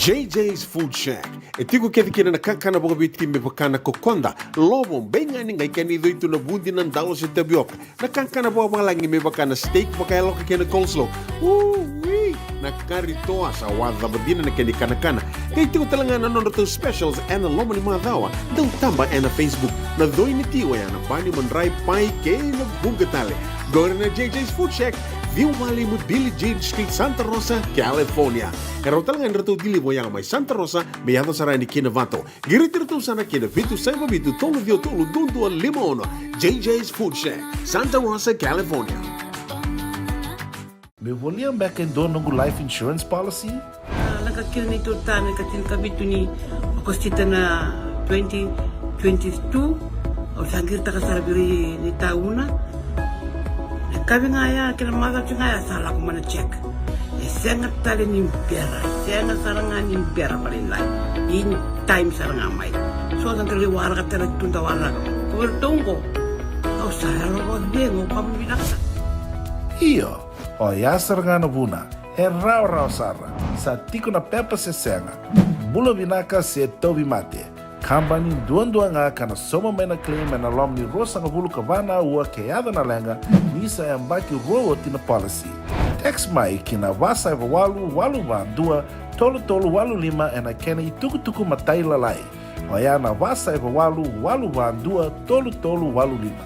J J's Food Shack. E tiko kece kina na kakana vakaviti me vaka na kokoda, lovo, beigani, qai kena icoi tu na vudi, na dalo se tavioka. Na kakana vakavalagi me vaka na steak, vakayaloka kei na coleslaw. Ui! Na kari toa, sa wacava dina na kena ikanakana. Qai tiko tale ga na nodratou specials ena loma ni macawa. Dau taba ena Facebook. Na coi ni ti oya na bani, madrai, pai kei na vuqa tale. Qori na J J's Food Shack, ciwa walu lima Billie Jean Street, Santa Rosa, California. E rawa tale ga ni ratou deliver oya mai Santa Rosa me yaco sara yani ki Novato. Qiriti iratou sara ki na vitu saiva vitu tolu ciwa tolu dua dua lima ono. J J's Food Shack, Santa Rosa, California. Meu volia beka e dua noqu life insurance policy? A, lako kina neitou tane ka tinikavitu ni Okosita na twenty twenty-two. Au sa qiritaka sara vei ira na itauna. Na yakavi ga ya kei na macawa ga ya sa lako mai na check. E sega tale ni bera, e sega sara ga ni bera vakalailai. In time sara ga mai. So sa da lai waraka tale tu, da waraka. Ko iratou qo, au sa yalo vakacegu, au vakavinavinaka. Io, oya sara ga na vuna. E rawarawa sara. Sa tiko na pepa se sega. Bula vinaka se tauvimate. Kabani duadua ga ka na sauma mai na claim ena loma ni ruasagavulu ka va na aua ke yaco na leqa, ni sa yabaki rua oti na policy. Text mai ki na va saiva walu walu va dua tolu tolu walu lima ena kena itukutuku matailalai. Oya na va saiva walu walu va dua tolu tolu walu lima.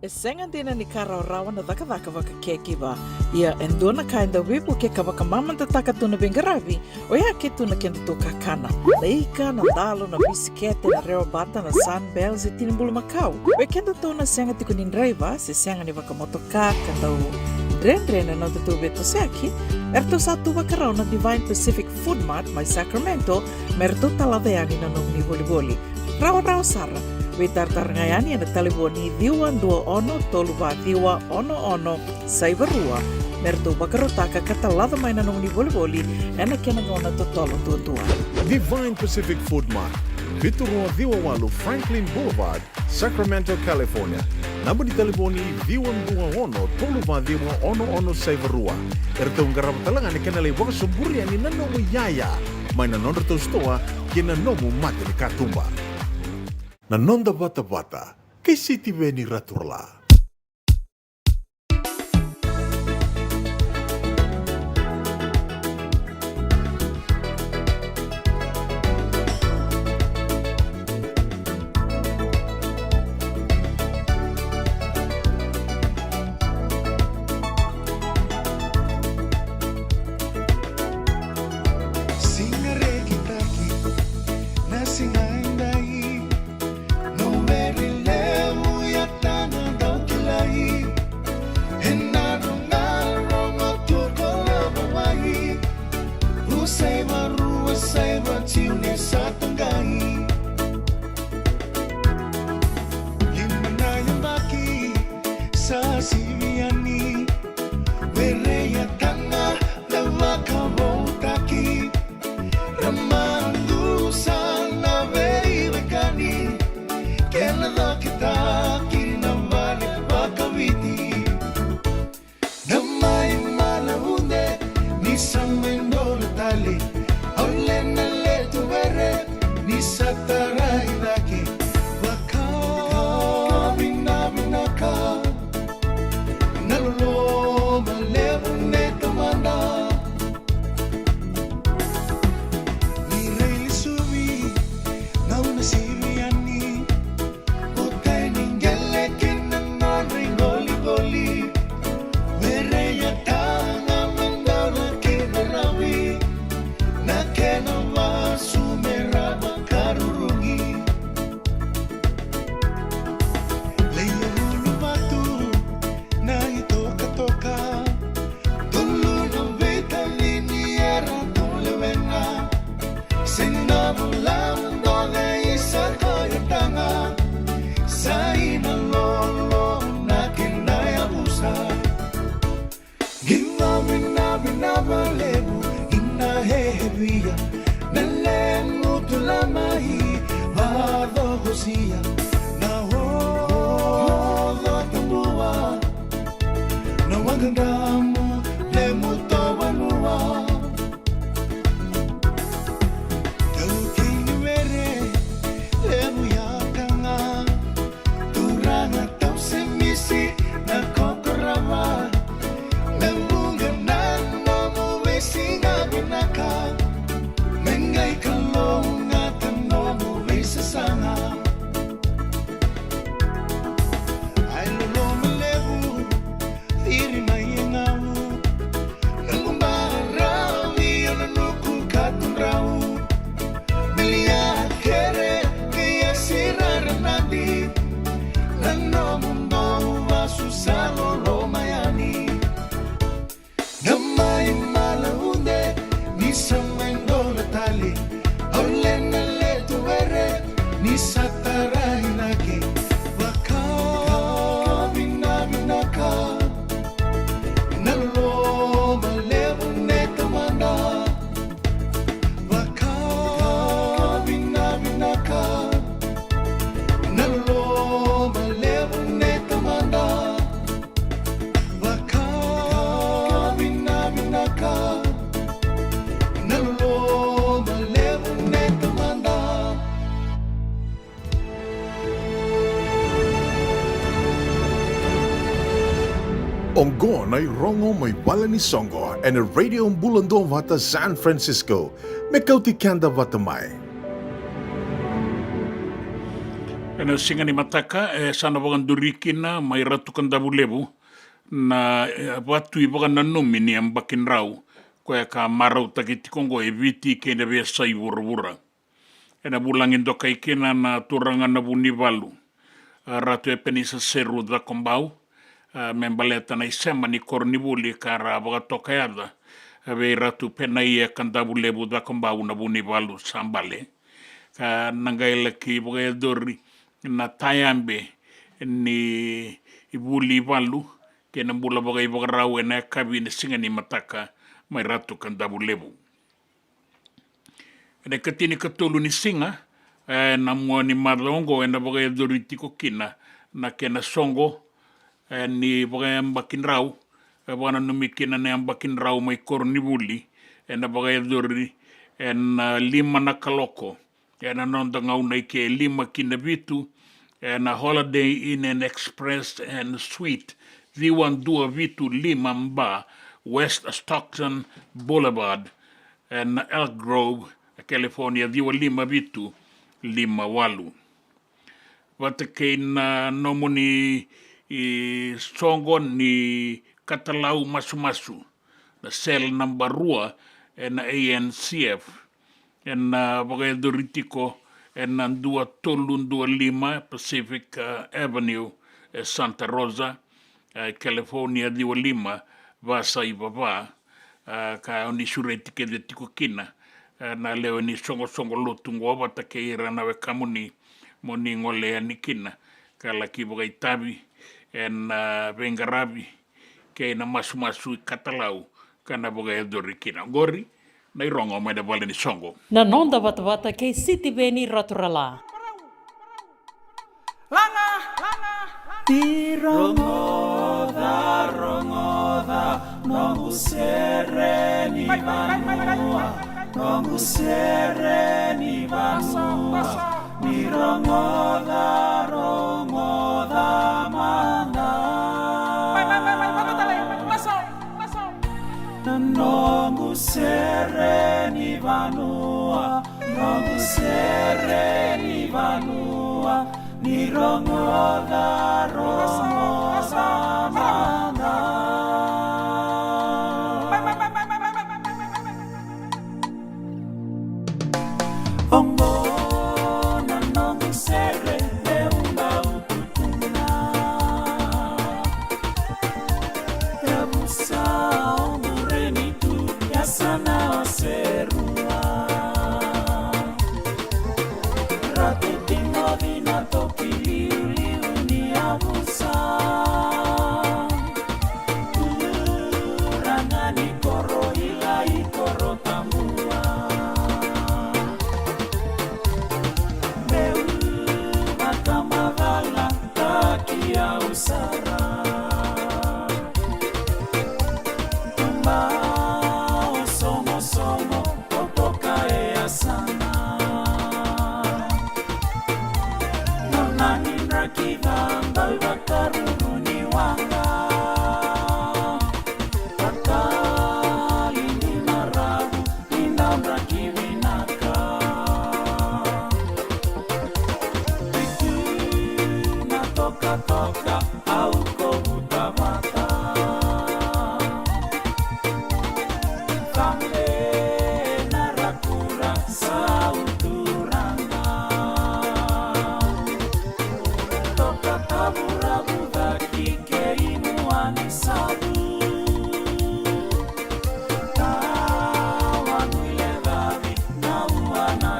E sega dina ni ka rawarawa na cakacaka vaka caregiver. Ia e dua na ka e dau veivuke ka vakamamadataka tu na veiqaravi, oya ke tu na kedatou kakana. Na ika, na dalo, na bisikete, na rewa bata, na Sunbell, se tini bulumakau. Vei kedatou na sega tiko ni draiva se sega ni vakamotoka ka dau dredre na nodatou veitosoyaki, eratou sa tu vakarau na Divine Pacific Food Mart mai Sacramento, me ratou talaca yani na nomuni volivoli. Rawarawa sara. Veitaratara ga yani ena talevoni ciwa dua ono tolu va ciwa ono ono saiva rua, me ratou vakarautaka ka talaca mai na nomuni volivoli ena kena gauna totolo duadua. Divine Pacific Food Mart, vitu rua ciwa walu Franklin Boulevard, Sacramento, California. Naba ni talevoni ciwa dua ono tolu va ciwa ono ono saiva rua. Eratou qarava tale ga na kena lai vakasoburi yani na nomu iyaya mai na nodratou sitoa ki na nomu mata ni katuba. Na noda vatavata kei Sitiveni Raturala. Siga rekitaki na siga edai. No vere levu ya tana dau kilai. Ena rogaroga tu ko lava wai. U saiva rua saiva tiu ne sa tagai. Lima na yabaki sa sivi yani. Vere ya tana na vakavoutaki. Ra madusa na veiwekani, kena cakitaki na vale vakaviti. Na mai mala ude ni sa mai dola tale, au le na letu vere ni sa tarai cake. Vakavinavinaka na loloma levu nei tamada. Ni rai lesuvi na una sivi yani. O tai ni qele kei na nodra iqoliqoli. Vere ya tana me daura kei na ravi. Na kena vasu me ra vakarurugi. Leia uluvatu na itokatoka. Tolu na veitalini era dau lewena. Sega na vula doce isa koya taga. Sa ina lolo na kena yavusa. Qi vavinavinaka levu ina hehevia na lemu tulama i vacokosia na oca tabua na waqa damu lemu tovanua. Au lena le tuvere ni sa tarai nake. Vakavinavinaka na loma levu ne tamada. Vakavinavinaka na loma levu ne tamada. Vakavinavinaka na loma levu ne tamada. Oqo na irogo mai vale ni soqo ena Radio Bula Duavata San Francisco. Me kauti keda vata mai. Ena siga ni mataka e sa na vakaduri kina mai Ratu Kadavulevu na, e, vatu ivakananumi ni yabaki drau, koya ka marautaki tiko oqo e Viti kei na veiyasai vuravura. Ena vulagi dokai kina na turaga na Vunivalu, a, Ratu Epenisa Seru Cakobau, a, me baleta na isema ni koronivuli ka ra vakatoka yaca, a, vei Ratu Penaia Kadavulevu Cakobau na Vunivalu Sabale. Ka na qai laki vakayacori na tayabe ni vuli valu kei na bula vakaivakarau ena yakavi ni siga ni mataka mai Ratu Kadavulevu. Ena ikatinikatolu ni siga, e, na mua ni macawa oqo ena vakayacori tiko kina na kena soqo, e, ni vakayabaki drau, e, vakananumi kina na yabaki drau mai koronivuli, ena vakayacori ena, e, lima na kaloko. Ena noda gauna i ke lima ki na vitu, ena Holiday Inn and Express and Suite, ciwa dua vitu lima ba West Stockton Boulevard, ena Elk Grove, California, ciwa lima vitu lima walu. Vata kei na nomuni, i, soqo ni katalau masumasu, na cell naba rua ena A N C F, ena vakayacori tiko ena dua tolu dua lima Pacific, a, Avenue, e Santa Rosa, e California, ciwa lima va saiva va, a, ka oni sureti kece tiko kina, a, na lewe ni soqosoqo lotu oqo vata kei ira na wekamuni mo ni gole yani kina ka laki vakaitavi ena, a, veiqaravi kei na masumasu i katalau ka na vakayacori kina. Oqori na irogo mai na vale ni soqo. Na noda vatavata kei Sitiveni Raturala. Ni rogoca, rogoca, noqu sere ni vanua, noqu sere ni vanua. Ni rogoca, rogoca mada. Na noqu sere ni vanua, noqu sere ni vanua, ni rogoca, rogoca mada. Oqo na noqu sere, e uba ututu na. E vusa oqu reni tu, yasana o Serua. Ratu Timoci na toki liuliu ni yavusa. Turaga ni koro i lai koro tabua. Meu vakamacala taki au sara. Tuba o sogosogo, totoka e yasana. Nona ni draki ca bau vakaruru ni waqa. Vakali ni maravu ni dau draki vinaka. Vitu na tokatoka au kovuta vata. Cabe na rakura sau turaga. Toka tavuravu caki kei mua ni savu. Tawa ni lecavi na ua na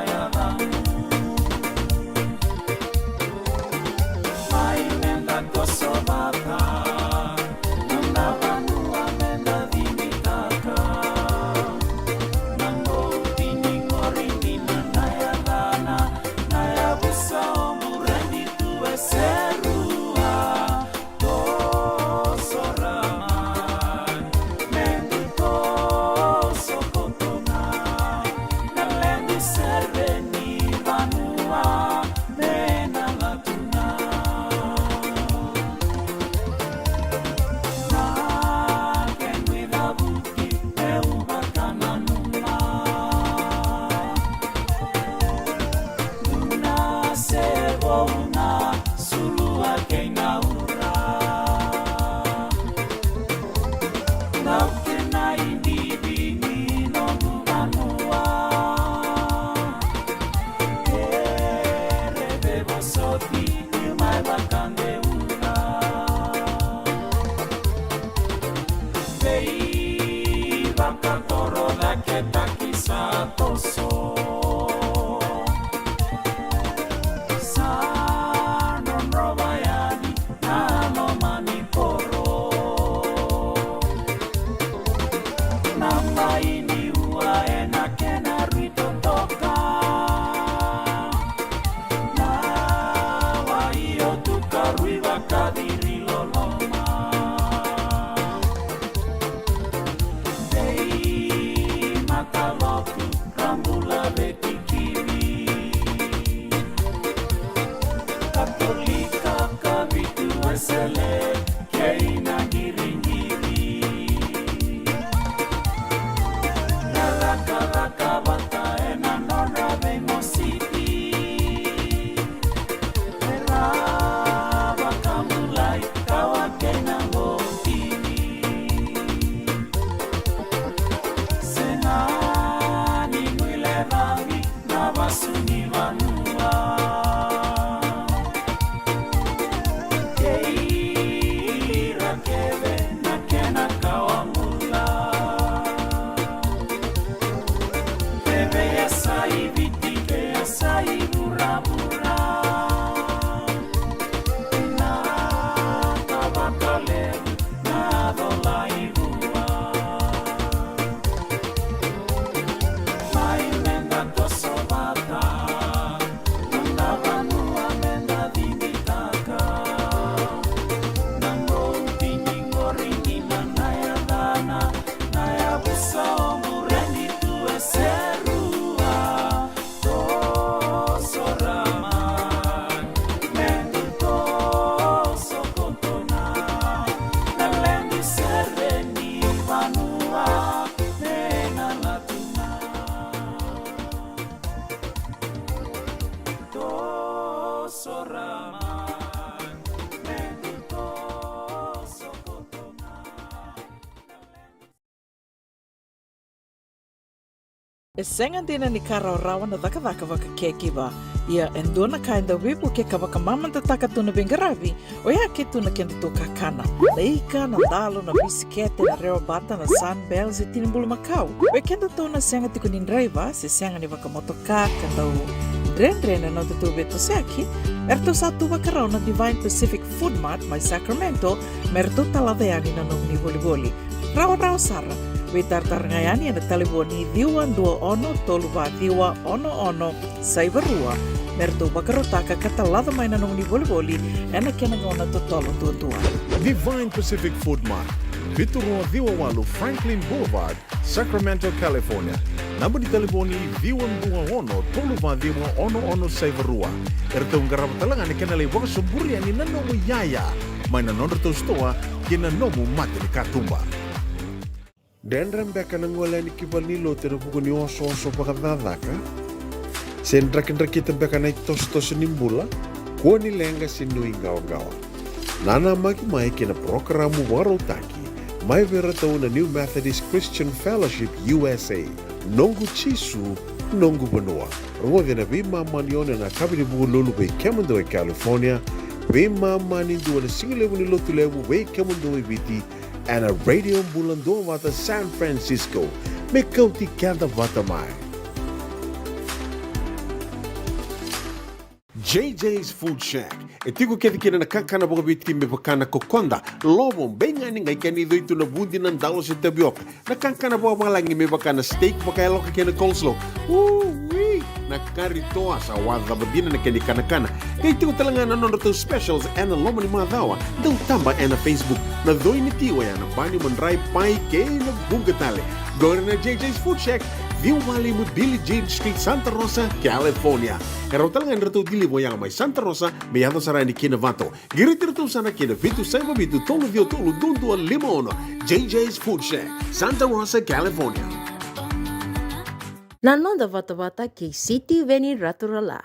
toso. Sa nodrova yani na loma ni koro. Na mai ni ua ena kena rui totoka. Na wai o tuka rui vakaciri loloma. Vei matalotu ra bula veti kivi. Katolika ka Vitu Wesele kei na qiriqiri. Na cakacaka vata ena nodra veimositi. Era vakabulai kawa kei na qotini. Sega ni guilecavi na vasu ni vanua. Kei ira kece na kena kawa bula. Kece e sa i Viti, kece e sa i vuravura. Na ka vakalevu na cola i vua. Mai meda toso vata, noda vanua meda cibitaka. Na noqu tini qori ni na na yacana, na yavusa o Bureni tu e Serua. Toso ra mai, me tu toso koto na, na levu sere ni vanua, me na latu na. Toso ra mai, me tu toso koto na. E sega dina ni ka rawarawa na cakacaka vakakekiva. Ia e dua na ka e dau veivuke ka vakamamadataka tu na veiqaravi, oya ke tu na kedatou kakana. Na ika, na dalo, na bisikete, na rewa bata, na Sunbell, se tini bulumakau. Vei kedatou na sega tiko ni draiva, se sega ni vakamotoka, ka dau dredre na nodatou veitosoyaki, eratou sa tu vakarau na Divine Pacific Food Mart mai Sacramento, me ratou talaca yani na nomuni volivoli. Rawarawa sara, veitaratara ga yani ena talevoni ciwa dua ono tolu va ciwa ono ono saiva rua, me ratou vakarautaka ka talaca mai na nomuni volivoli ena kena gauna totolo duadua. Divine Pacific Food Mart, vitu rua ciwa walu Franklin Boulevard, Sacramento, California. Naba ni talevoni ciwa dua ono tolu va ciwa ono ono saiva rua. Eratou qarava tale ga na kena lai vakasoburi yani na nomu iyaya mai na nodratou sitoa kei na nomu mata ni katuba. Dredre beka na gole yani ki valenilotu ena vuku ni osooso vakacakacaka? Se drakidrakita beka na itosotoso ni bula? Kua ni leqa se nuiqawaqawa. Nanamaki mai kei na parokaramu vakarautaki mai vei iratou na New Methodist Christian Fellowship U S A, Noqu Jisu, Noqu Vanua. Rogoci ena veimama ni ono ena yakavi ni Vukelulu vei kemudou e California, veimama ni dua ena sigalevu ni Lotulevu vei kemudou e Viti, ena Radio Bula Duavata San Francisco. Me kauti keda vata mai. J J's Food Shack. E tiko kece kina na kakana vakaviti me vaka na kokoda, lovo, beigani, qai kena icoi tu na vudi, na dalo se tavioka. Na kakana vakavalagi me vaka na steak vakayaloka kei na coleslaw. Ui! Na kari toa sa wacava dina na kena ikanakana. Qai tiko tale ga na nodratou specials ena loma ni macawa. Dau taba ena Facebook. Na coi ni ti oya na bani, madrai, pai kei na vuqa tale. Qori na J J's Food Shack, ciwa va lima Billie Jean Street, Santa Rosa, California. E rawa tale ga ni ratou deliver oya mai Santa Rosa me yaco sara yani ki Novato. Qiriti iratou sara ki na vitu saiva vitu tolu ciwa tolu dua dua lima ono. J J's Food Shack, Santa Rosa, California. Na noda vatavata kei Sitiveni Raturala.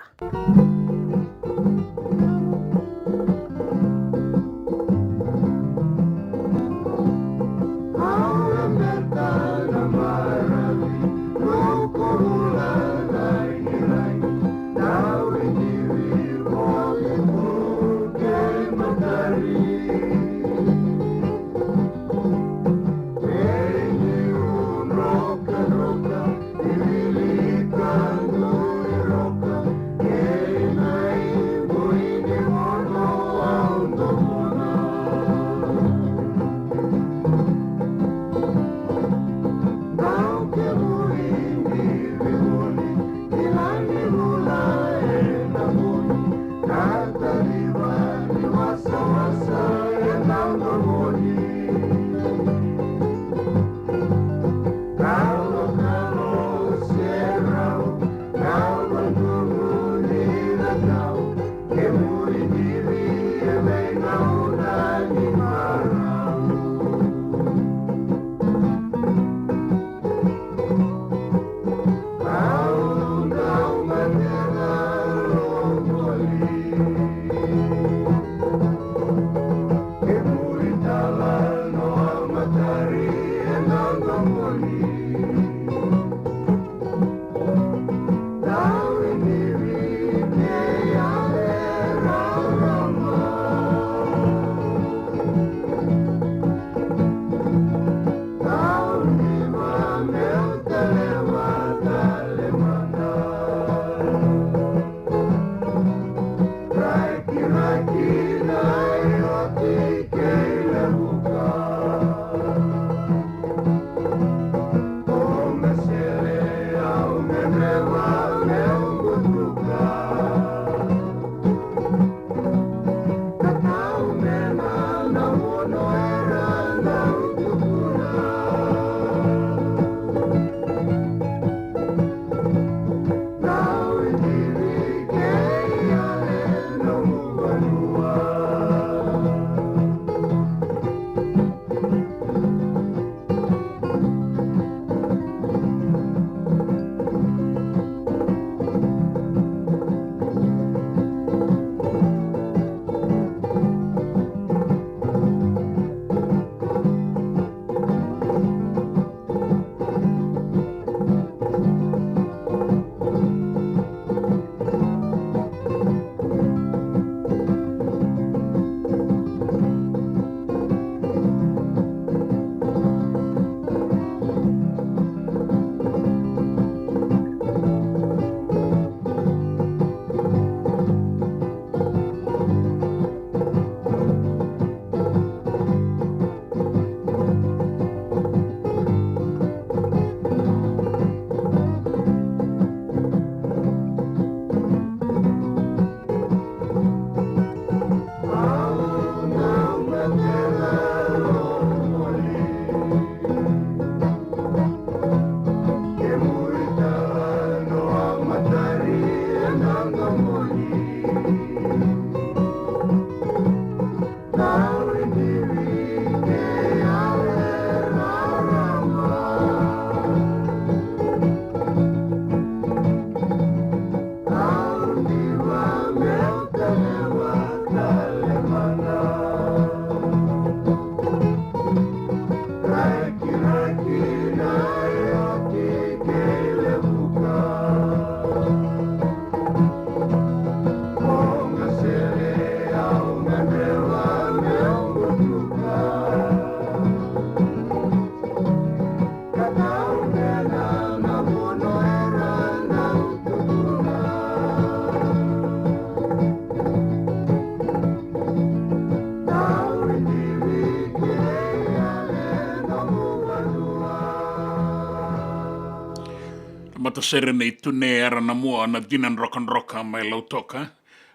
Tasere nei Tune Aranamua na Dina Drokadroka mai Lautoka,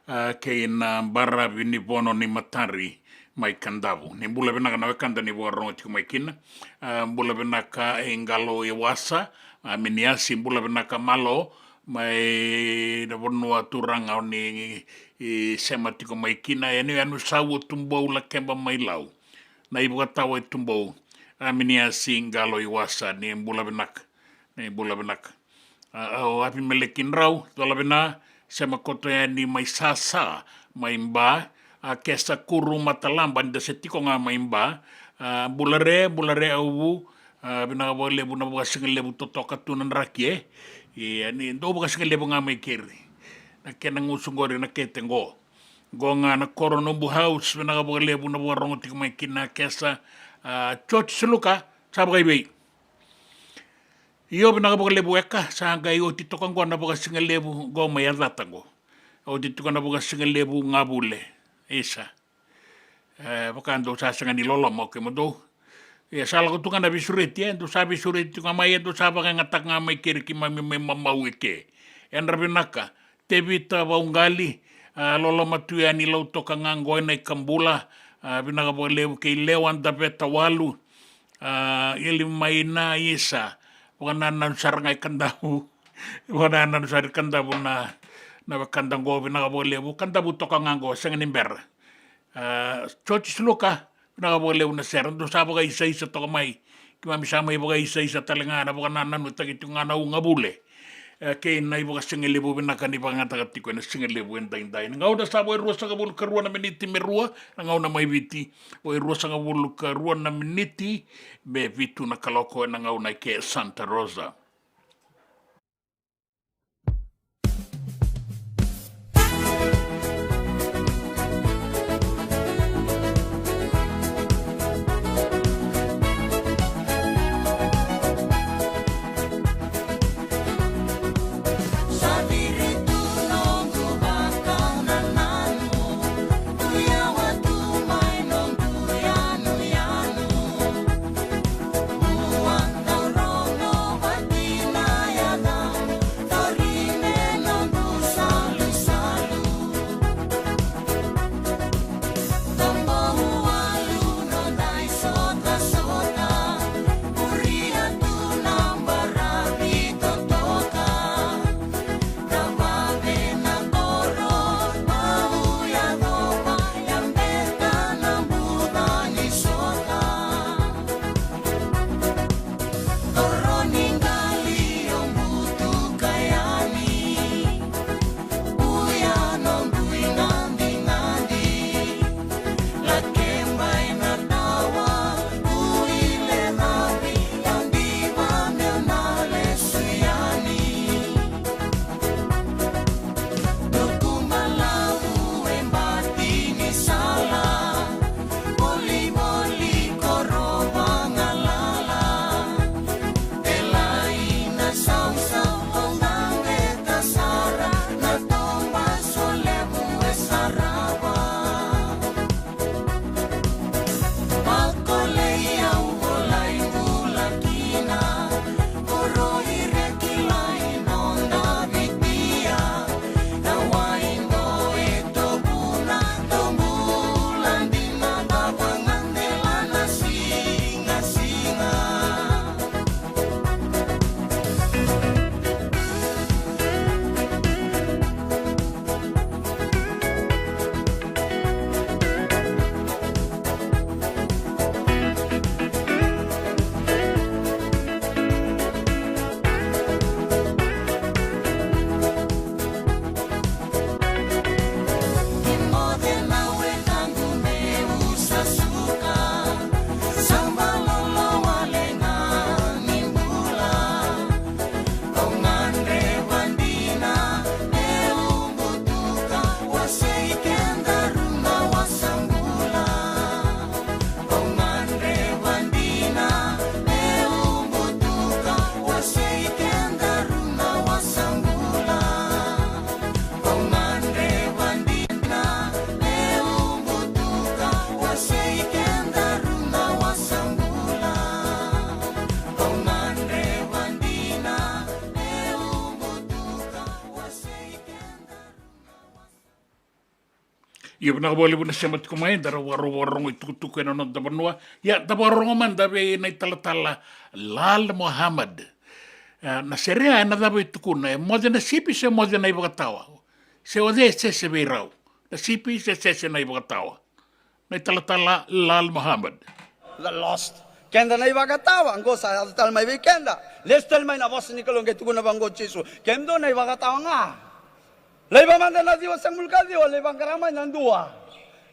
a, kei na baravi ni Vono ni Matari mai Kadavu. Ni bula vinaka na wekada ni vakarogo tiko mai kina. A, bula vinaka i Qalo i Wasa, a, Miniasi, bula vinaka Malo, mai na vanua turaga o ni, i sema tiko mai kina, e ni yanu sau o Tubou Lakeba mai Lau. Na ivakatawa i Tubou, a, Miniasi, Qalo i Wasa, ni bula vinaka. Ni bula vinaka. A, a, o Avimeleki Drau, cola vina, sema koto yani mai Sasa, mai Ba, a, Kesa Kuru Matalaba, ni da se tiko ga mai Ba, a, bula re, bula re Auvu, a, vinaka vakalevu na vakasigalevu totoka tu na draki, e. Ia, ni dou vakasigalevu ga mai keri. Na kena gusu qori na kete qo. Qo ga na koro Nobu House, vinaka vakalevu na vakarogo tiko mai kina Kesa, a, George Suluka, sa vakaivei. Io, vinaka vakalevu Eka, sa qai oti toka qo na vakasigalevu qo mai Yacata qo. Oti toka na vakasigalevu Gavule. Isa. E, vaka dou sa sega ni loloma o kemudou. Ia sa lako tu ga na veisureti, e, dou sa veisureti tu ga mai, e, dou sa vakayagataka ga mai keri keimami mai mamau eke. Yadra vinaka. Tevita Vauqali, a, loloma tu yani Lautoka ga qo ena ikabula, a, vinaka vakalevu kei Lewa Daveta Walu, a, Eli mai na Isa, vakanananu sara ga i Kadavu, vakanananu sara i Kadavu na, na wekada qo, vinaka vakalevu, Kadavu toka ga qo, sega ni bera. A, George Suluka, vinaka vakalevu na sere, dou sa vakaisaisa toka mai. Keimami sa mai vakaisaisa tale ga na vakanananutaki tiko ga na Ugavule. E, kei na ivakasigalevu vinaka ni vakayagataka tiko ena sigalevu edaidai. Na gauna sa vo e ruasagavulu ka rua na miniti me rua, na gauna mai Viti. Vo e ruasagavulu ka rua na miniti me vitu na kaloko ena gauna eke Santa Rosa. Ia vinaka vakalevu na sema tiko mai, da rau vakarau vakarorogo i tukutuku ena noda vanua. Ia da vakarorogo mada vei na italatala Lal Mohammed. E, na sere ya ena cava e tukuna, e moce na sipi se moce na ivakatawa? Se o cei e sese vei rau, na sipi se sese na ivakatawa? Na italatala Lal Mohammed. The lost. Keda na ivakatawa, qo sa yaco tale mai vei keda. Lesu tale mai na vosa ni Kalou qai tukuna vaqo o Jisu. Kemudou na ivakatawa ga. Laiva mada na ciwa sagavulu ka ciwa, lai vaqara mai na dua.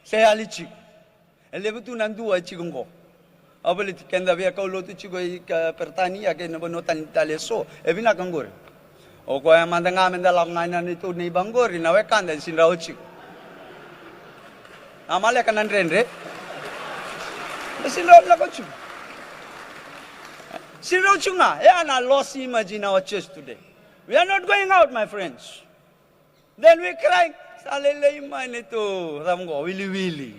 Se yali tiko. E levu tu na dua e tiko qo. Au baleti keda via kaulotu tiko i Peritania kei na vanua tani tale eso. E vinaka qori. O koya mada ga meda lako ga ina neitou neiba qori, na wekada e sidrau tiko. A maleka na dredre. E sidrau lako tiko. Sidrau tiko ga. E a na lost image in our church today. We are not going out, my friends. Then we cry. Sa lailai mai neitou cava qo, wiliwili.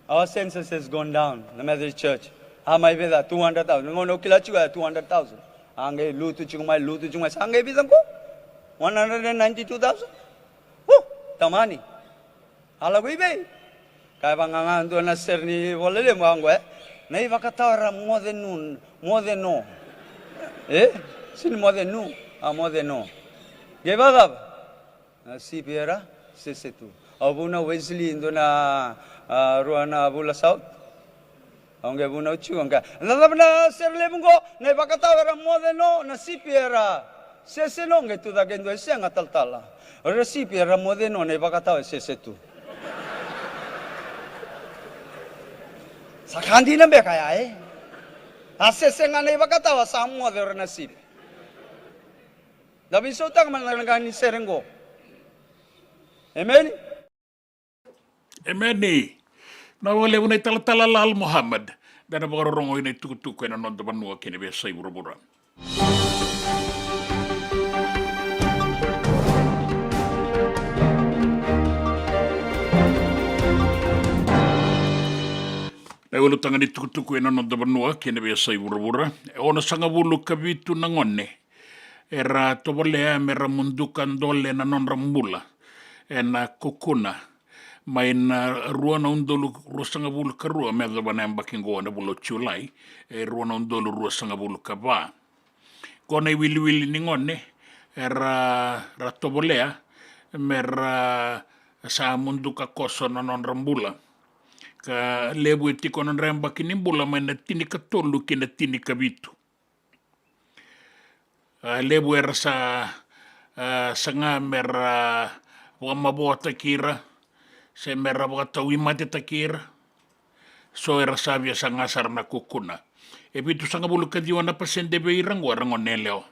Our census has gone down, the Methodist Church. A mai vei ca, two hundred thousand. Gauna au kila tiko ya two hundred thousand. A qai lutu tiko mai, lutu tiko mai. Sa qai vica qo? One hundred and ninety-two thousand. Hu, tamani. A lako i vei? Ka e vaqaqa dua na sere ni vola lemu a qo, e? Na ivakatawa era moce nu, moce no. E? Sini moce nu, a moce no. Qai vakacava? Na sipi era sese tu. Au vunau Wesley, dua na, a, rua na vula South. Au qai vunau tiko, au qai, na cava na sere levu qo, na ivakatawa era moce no, na sipi era sese no, qai tu cake e dua, e sega talatala. O ira sipi era moce no, na ivakatawa e sese tu. Sa ka dina beka ya, e? A sese ga na ivakatawa, sa moce o ira na sipi. Da veisautaka mada na ka ni sere qo. Emeni? Emeni. Na vakalevu na italatala Lal Mohammed. Da na vakarorogo ina itukutuku ena noda vanua kei na veiyasai vuravura. Na iulutaga ni tukutuku ena noda vanua kei na veiyasai vuravura. E onosagavulu ka vitu na gone era tovolea me ra muduka dole na nodra bula ena kukuna mai na rua na udolu ruasagavulu ka rua me yacova na yabaki qo na vula o Julai, e rua na udolu ruasagavulu ka va. Qo na iwiliwili ni gone era, ra tovolea me ra sa muduka koso na nodra bula. Ka levu e tiko na nodra yabaki ni bula mai na tinikatolu ki na tinikavitu. A, levu era sa, a, saga me ra vakamavoataki ira, se me ra vakatauimatetaki ira. So era sa via saga sara na kukuna. E vitusagavulu ka ciwa na pasede vei ira qo era gone yalewa.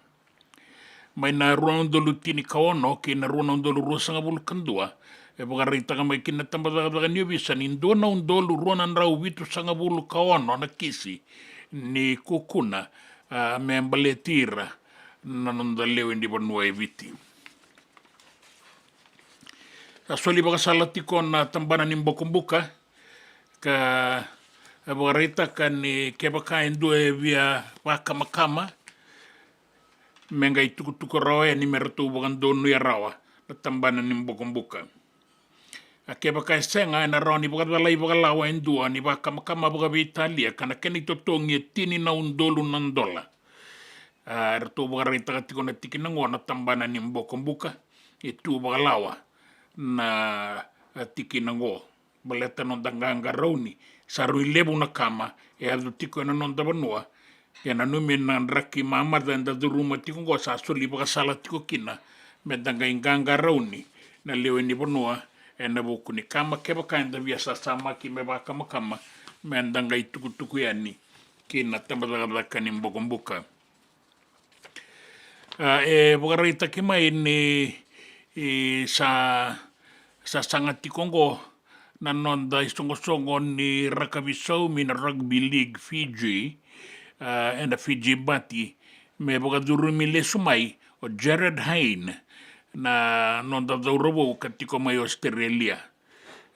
Mai na rua na udolu tinikaono kei na rua na udolu ruasagavulu ka dua, e vakaraitaka mai kina na tabacakacaka ni ovisa ni dua na udolu rua na drau vitusagavulu ka ono na kisi ni kukuna, a, me baleti ira na noda lewe ni vanua e Viti. Sa soli vakasala tiko na tabana ni bokobuka, ka vakaraitaka ni kevaka e dua e via vakamakama, me qai tukutuku rawa yani me ratou vakadonuya rawa na tabana ni bokobuka. A kevaka e sega, ena rawa ni vakacalai vakalawa e dua ni vakamakama vakaveitalia ka na kena itotogi e tini na udolu na dola. A, eratou vakaraitaka tiko na tikina qo na tabana ni bokobuka, e tu vakalawa na, a, tikina qo. Baleta noda qaqarauni, sa rui levu na kama e yaco tiko ena noda vanua. E nanumi na draki mamaca eda curuma tiko qo sa soli vakasala tiko kina, meda qai qaqarauni na lewe ni vanua ena vuku ni kama. Kevaka eda via sasamaki me vakamakama, meda qai tukutuku yani ki na tabacakacaka ni bokobuka. A, e vakaraitaki mai ni, e, sa, sa saga tiko qo na noda isoqosoqo ni rakavi saumi na Rugby League Fiji, a, ena Fiji Bati, me vakacurumi lesu mai o Jared Hayne, na noda cauravou ka tiko mai Australia.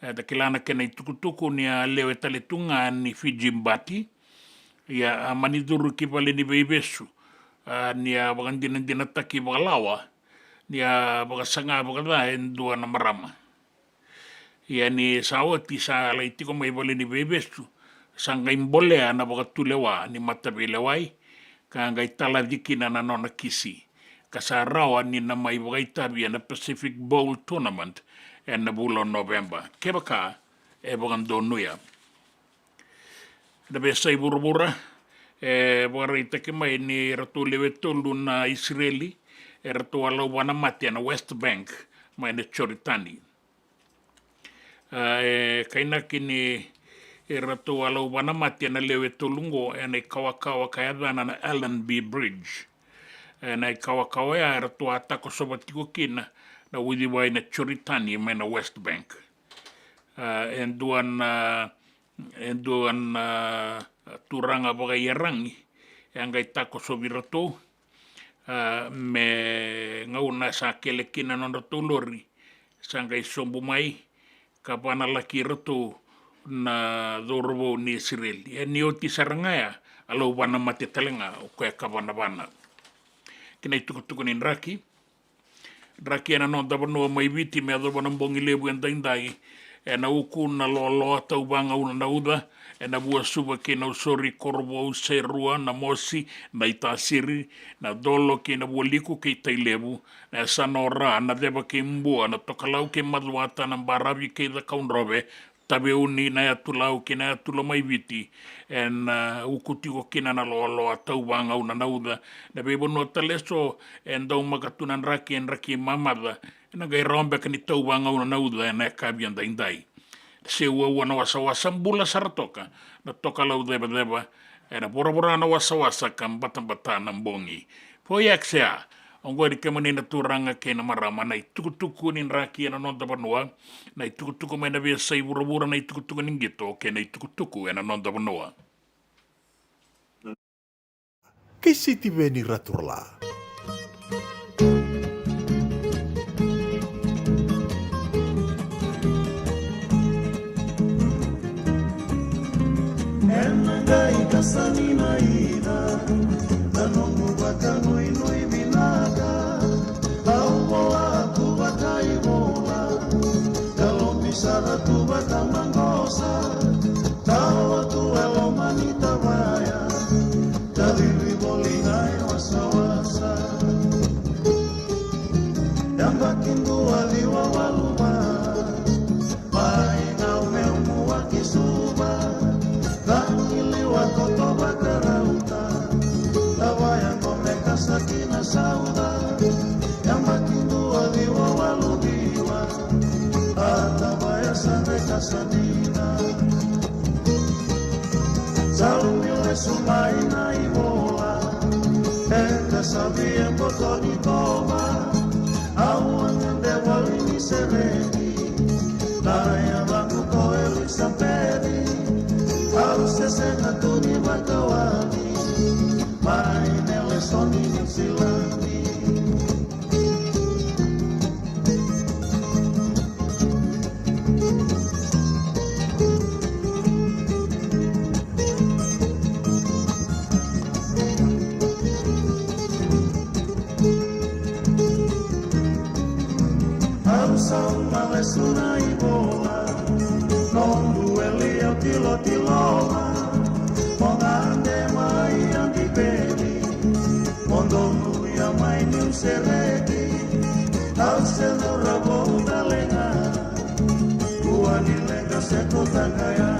E, da kila na kena itukutuku ni a lewe tale tu ga ni Fiji Bati. Ia, a mani curu ki vale ni veivesu, a, ni a vakadinadinataki vakalawa ni a vakasaga vakaca e dua na marama. Ia ni sa oti sa lai tiko mai vale ni veivesu, sa qai bolea na vakatulewa ni mataveilewai, ka qai talaci kina na nona kisi, ka sa rawa ni na mai vakaitavi ena Pacific Bowl Tournament ena vula o Noveba, kevaka e vakadonuya. Na veiyasai vuravura e vakaraitaki mai ni ratou lewe tolu na Isireli e ratou a lauvana mate ena West Bank mai na Joritani. A, e kainaki ni e ratou a lauvana mate na lewe tolu oqo ena ikawakawa ka yacana na Allenby Bridge. Ena ikawakawa ya e ratou a takosova tiko kina na uciwai na Joritani mai na West Bank. A, e dua na, e dua na turaga vakaiyaragi e a qai takosovi iratou, a, me gauna sa kele kina na nodratou lori, sa qai sobu mai ka vanalaki iratou na cauravou ni Isireli. E ni oti sara ga ya, a lauvana mate tale ga o koya ka vanavana. Kei na itukutuku ni draki, draki ena noda vanua mai Viti me yacova na bogi levu edaidai. Ena uku na loaloa tau vagauna na uca, ena Vuasuva kei Nausori, Korovou, Serua, Namosi, Naitasiri, Nadolo kei Navualiku kei Tailevu, na yasana o Ra, Naceva kei Bua, Natokalau kei Macuata, Nabaravi kei Cakaudrove, Taveuni, Nayatulau kei Nayatulo mai Viti, ena, a, uku tiko kina na loaloa tau vagauna na uca. Na veivanua tale eso e daumaka tu na draki, e draki mamaca, ena qai rawa beka ni tau vagauna na uca ena yakavi edaidai. Se uaua na wasawasa, bula sara toka na Tokalau cevaceva, ena voravora na wasawasa ka batabata na bogi. Foi X A, oqori kemuni na turaga kei na marama, na itukutuku ni draki ena noda vanua, na itukutuku mai na veiyasai vuravura, na itukutuku ni qito kei na itukutuku ena noda vanua. Kei Sitiveni Raturala. Ena qai kasa ni na ida, na nomu vakanuinui vinaka. Au vola tu vakaivola, ka lobi sara tu vakamaqosa. Tawa tu e loma ni tavaya, ka cici voli ga e wasawasa. Yabaki dua ciwa walu va, mai Naumeumu waki Suva, ka qiliwa koto vakarauta. Tavaya qo me kasa ki na sauca, yabaki dua ciwa walu ciwa, a tavaya sa qai kasa ni na. Sa lumi lesu mai na ivola, e kasavi e boto ni toma. Au a gade voli ni sereki, na yacaqu ko Elisapeci. Au se sega tu ni vakawati, mai Nelesoni, Niusiladi. Au sauma lesu na ivola, noqu weli au tilotiloma, mo gade mai Adiveli, mo donuya mai Niu Sereki. Au se cauravou tale ga, kua ni leqa se kauta ga ya.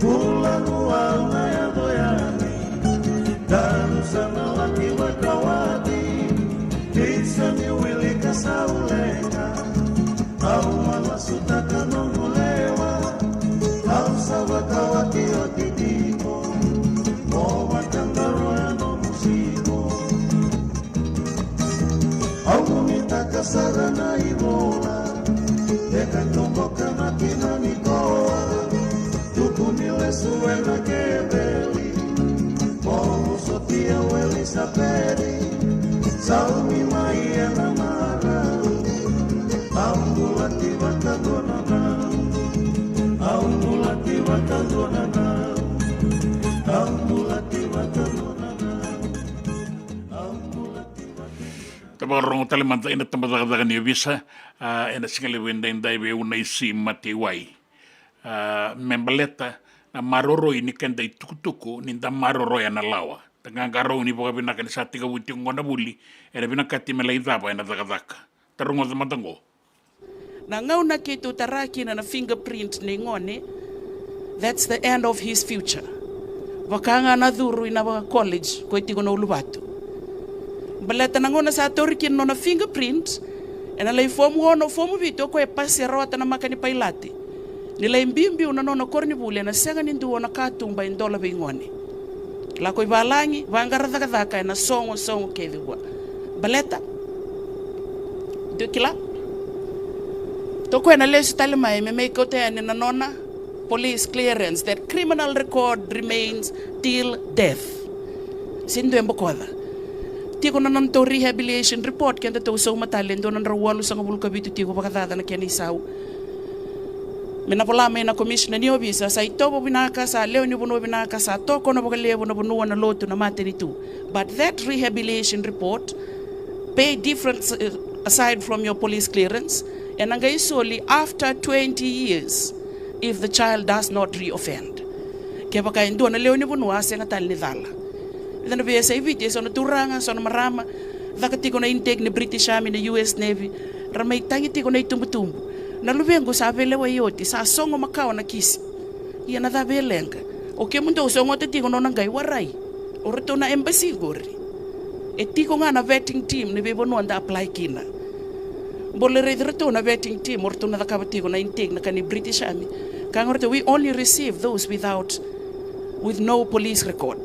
Bula vua au na yaco yani, daru sa na laki vakawati. Isa ni wilika sa uleqa, au a lasutaka noqu lewa. Au sa vakawati oti tiko, mo vakadaroya nomu siko. Au nuitaka sara na ivola, e ka toboka na kina ni koa. Tuku ni lesu ena keveli, mo sotia o Elisapeci. Saumi mai ena marau, au bulati vata dua na nau. Au bulati vata dua na nau. Au bulati vata dua na nau. Au bulati vata dua na nau. Da vakarorogo tale mada ena tabacakacaka ni ovisa, a, ena siga levu edaidai vei au Naisi Mataiwai. A, me baleta na maroroi ni keda itukutuku ni da maroroya na lawa. Da qaqarauni vakavinaka ni sa tekivu tiko qo na vuli, ena vinakati me lai cava ena cakacaka. Da rogoca mada qo. Na gauna keitou tara kina na fingerprint nei gone, that's the end of his future. Vaka ga na curu ina vaka college ko e tiko na uluvatu. Baleta na gauna sa tauri kina na nona fingerprint, ena lai fomu ono, fomu vitu, o koya e pasi, e rawata na maka ni pailate. Ni lai biubiu na nona koronivuli, ena sega ni dua na katuba e dola vei gone. Lako i valagi, vaqara cakacaka ena sogo, sogo kece vua. Baleta? Dou kila? Toka ena lesu tale mai me mai kauta yani na nona police clearance, that criminal record remains till death. Sega ni dua e bokoca. Tiko na nodatou rehabilitation report, kedatou sauma tale, e dua na drau walusagavulu ka vitu tiko vakacaca na kena isau. Me na vola mai na commissioner ni ovisa, sa itovo vinaka, sa lewe ni vanua vinaka, sa tokona vakalevu na vanua, na lotu, na matanitu. But that rehabilitation report, pay difference, uh, aside from your police clearance, ena qai soli after twenty years if the child does not reoffend. Kevaka e dua na lewe ni vanua a sega tale ni cala. Eda na veiyasai Viti, e so na turaga, so na marama, caka tiko na intake ni British Army, na U S Navy, ra mai tagi tiko na itubutubu. Na luvequ sa veilewai oti, sa sogo makawa na kisi. Ia na cava e leqa? O kemudou sogota tiko na nona qai warai. O ratou na embassy qori. E tiko ga na vetting team ni veivanua da apply kina. Bole raici ratou na vetting team, o ratou na cakava tiko na intake na ka ni British Army. Ka ga ratou, we only receive those without, with no police record.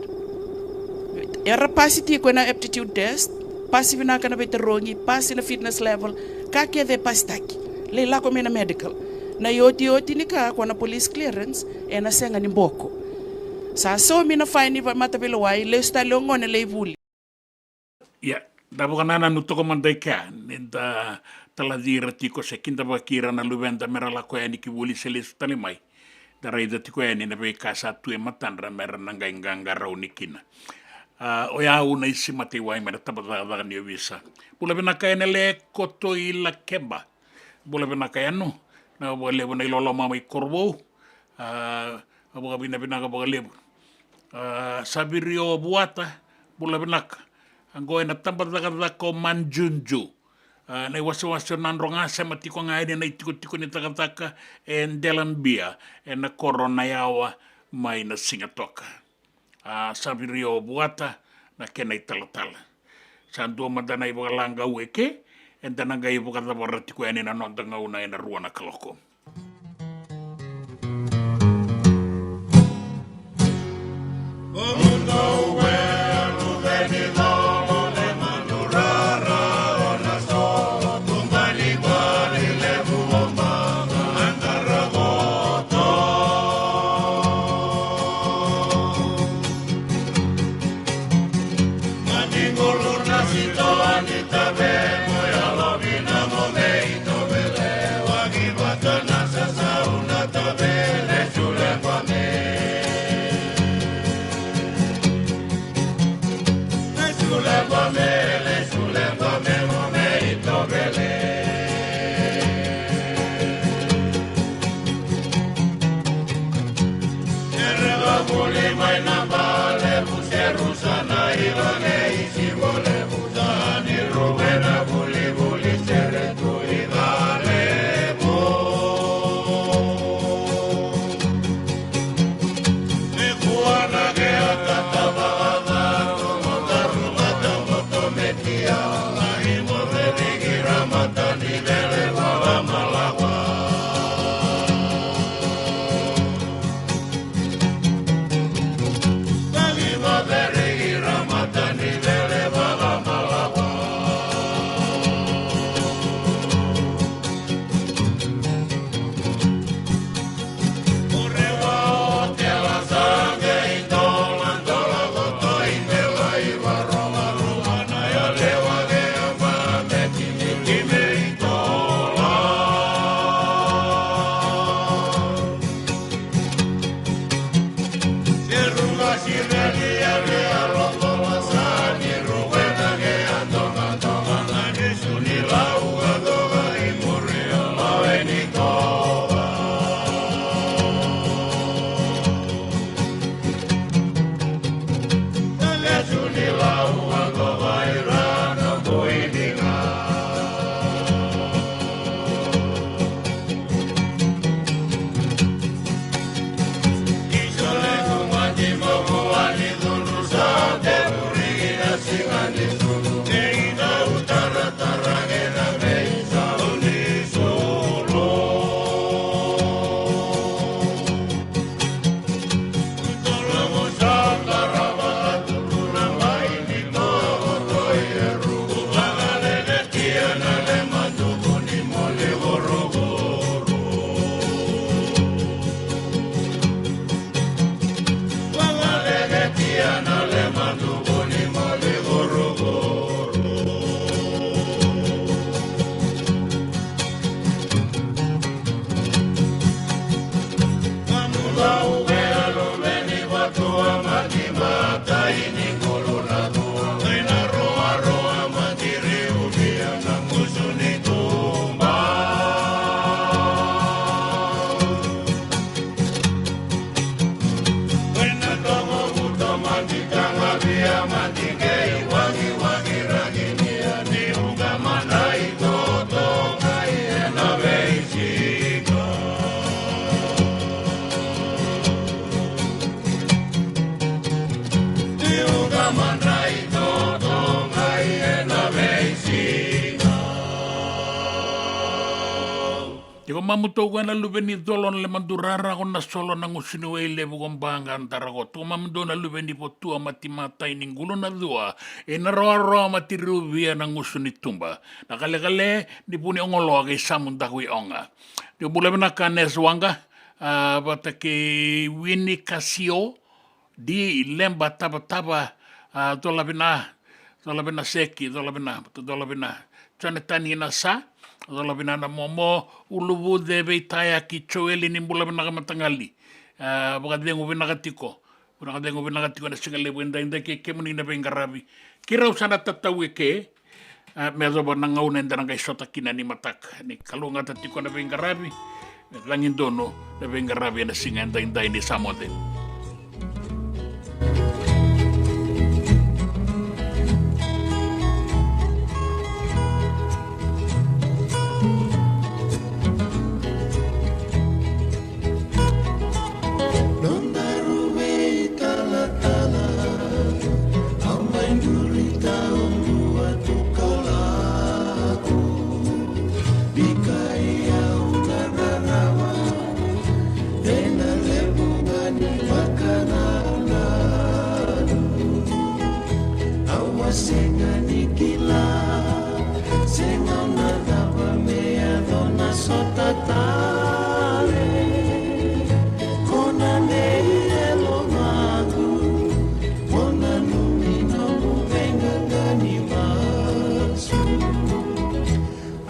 Era pasi tiko ena aptitude test, pasi vinaka na veitarogi, pasi na fitness level, ka kece e pasitaki. Lai lako mai na medical. Na iotioti ni ka ko na police clearance, ena sega ni boko. Sa saumi na fine ni va-, mataveilewai, lesu tale o gone lai vuli. Ia, da vakanananu toka mada i kea, ni da talaci ira tiko se kidavaki ira na luveda me ra lako yani ki vuli se lesu tale mai. Da raica tiko yani na veika sa tu e matadra me ra na qai qaqarauni kina. A, o yau Naisi Mataiwai mai na tabacakacaka ni ovisa. Bula vinaka Enele Kotoilakeba. Bula vinaka Yanu. Na vakalevu na iloloma mai Korovou. A, a vakavinavinaka vakalevu. A, Savirio Vuata, bula vinaka. Oqo ena tabacakacaka o Manjuju. A, na iwasewase o Nadroga, sema tiko ga yani na itikotiko ni cakacaka e Delanbia, ena koro Naiyawa mai na Sigatoka. A, Savirio Vuata na kena italatala. Sa dua mada na ivakalaqau eke, eda na qai vakacavara tiko yani na noda gauna ena rua na kaloko. Tiko mamu toku ena luve ni colo na le madurara ko na solo na gusu ni wai levu ko baqa dara ko. Tiko mamu dou na luve ni votua mati matai ni gulu na cua. E na roaroa mati ruvia na gusu ni tuba. Na kalekale ni vuni ongoloa kei samu daku i oga. Tiko bula vinaka Nes Waqa, a, vata kei Wini Kasio, Di Leba Tavatava, a, Colavina, Colavina Seki, Colavina, Colavina, Jonathan Inasa, Colavina na Momo, Uluvuce Veitayaki, Joeli ni bula vinaka matagali, a, vakacegu vinaka tiko, vakacegu vinaka tiko na siga levu edaidai kei kemuni na veiqaravi. Keirau sa na tatau eke, a, me yacova na gauna eda na qai sota kina ni mataka. Ni kalougata tiko na veiqaravi, me cagi donu na veiqaravi ena siga edaidai ni sa moce. Nodaru veitalatala, au mai duri tau dua tu ko lako. Bikai au na rarawa, ena levu ga ni vakanananu. Au a sega ni kila, sega na cava me yaco na sota tale. Ko na nei e lomaqu, ko na numi noqu veiqaqa ni masu.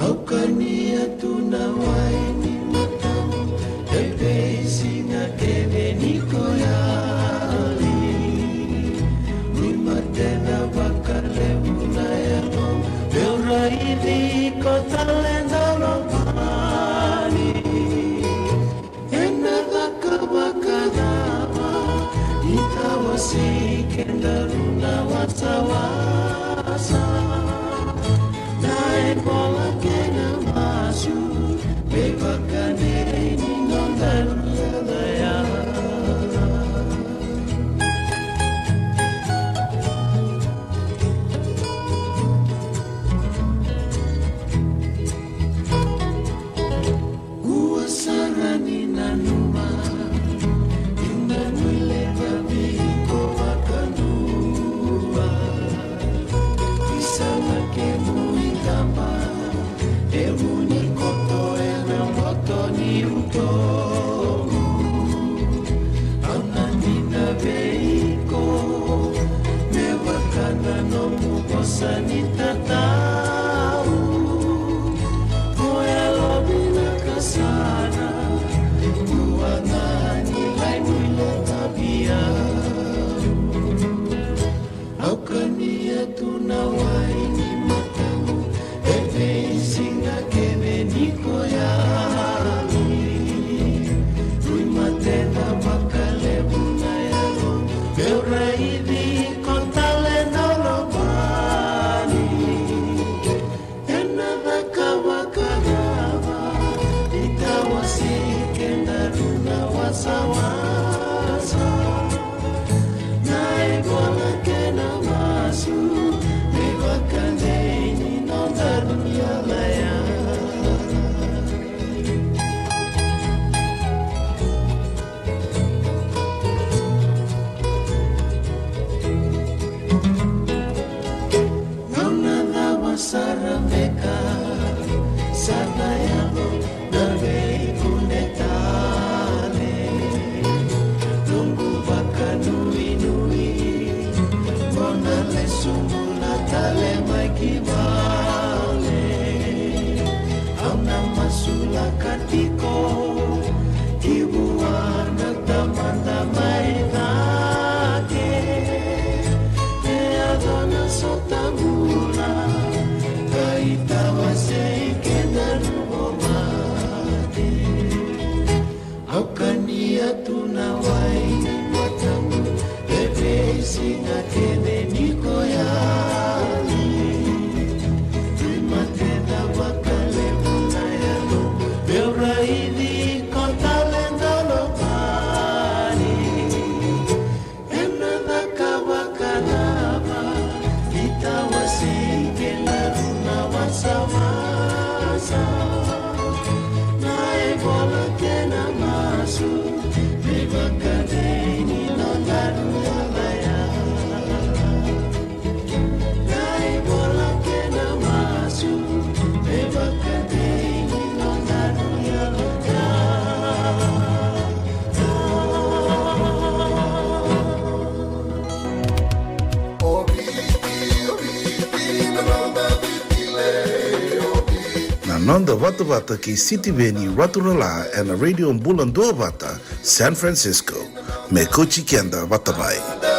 Au kania tu na wai ni matamu, e veisiga kece ni ko yali. Ni matena vakalevu na yalomu, meu raici iko tale na lomani. Ena caka vakacava, ni tawasei kedaru na wasawasa. Na ivola kei na masu, me vakadei ni nodaru yalaya. Ua sara ni nanuma, ni na nuileva vei iko vakadua. Ni sa na kemu itaba, e vu ni koto ena boto ni utomu. Au na dina vei iko, me vaka na nomu vosa ni tatau. Ko yalovinaka sara, ua ga ni lai nuileva vei au. Au kania tu na wai ni matamu, e veisiga kece ni ko yali. Rui matena vakalevu na yalo, meu raici iko tale na lomani. Ena caka vakacava, ni tawasei kedaru na wasawasa. Na ivola kei na masu, me vakadei ni nodaru yalaya. Gauna cava sara beka sa na yaco na veikune tale? Noqu vakanuinui, mo na lesu bula tale mai ki vale. Au na masulaka tiko ki vua na Tamada mai cake. Me yaco na sota bula, ka itawasei kedaru vakaoti. Au kania tu na wai ni matamu, e veisiga kece ni ko yali. Rui matena vakalevu na yalo, meu raici iko tale na lomani. Ena caka vakacava, ni tawasei kedaru na wasawasa. Na Noda vatavata kei Sitiveni Raturala ena Radio Bula Duavata, San Francisco. Me kauti keda vata mai.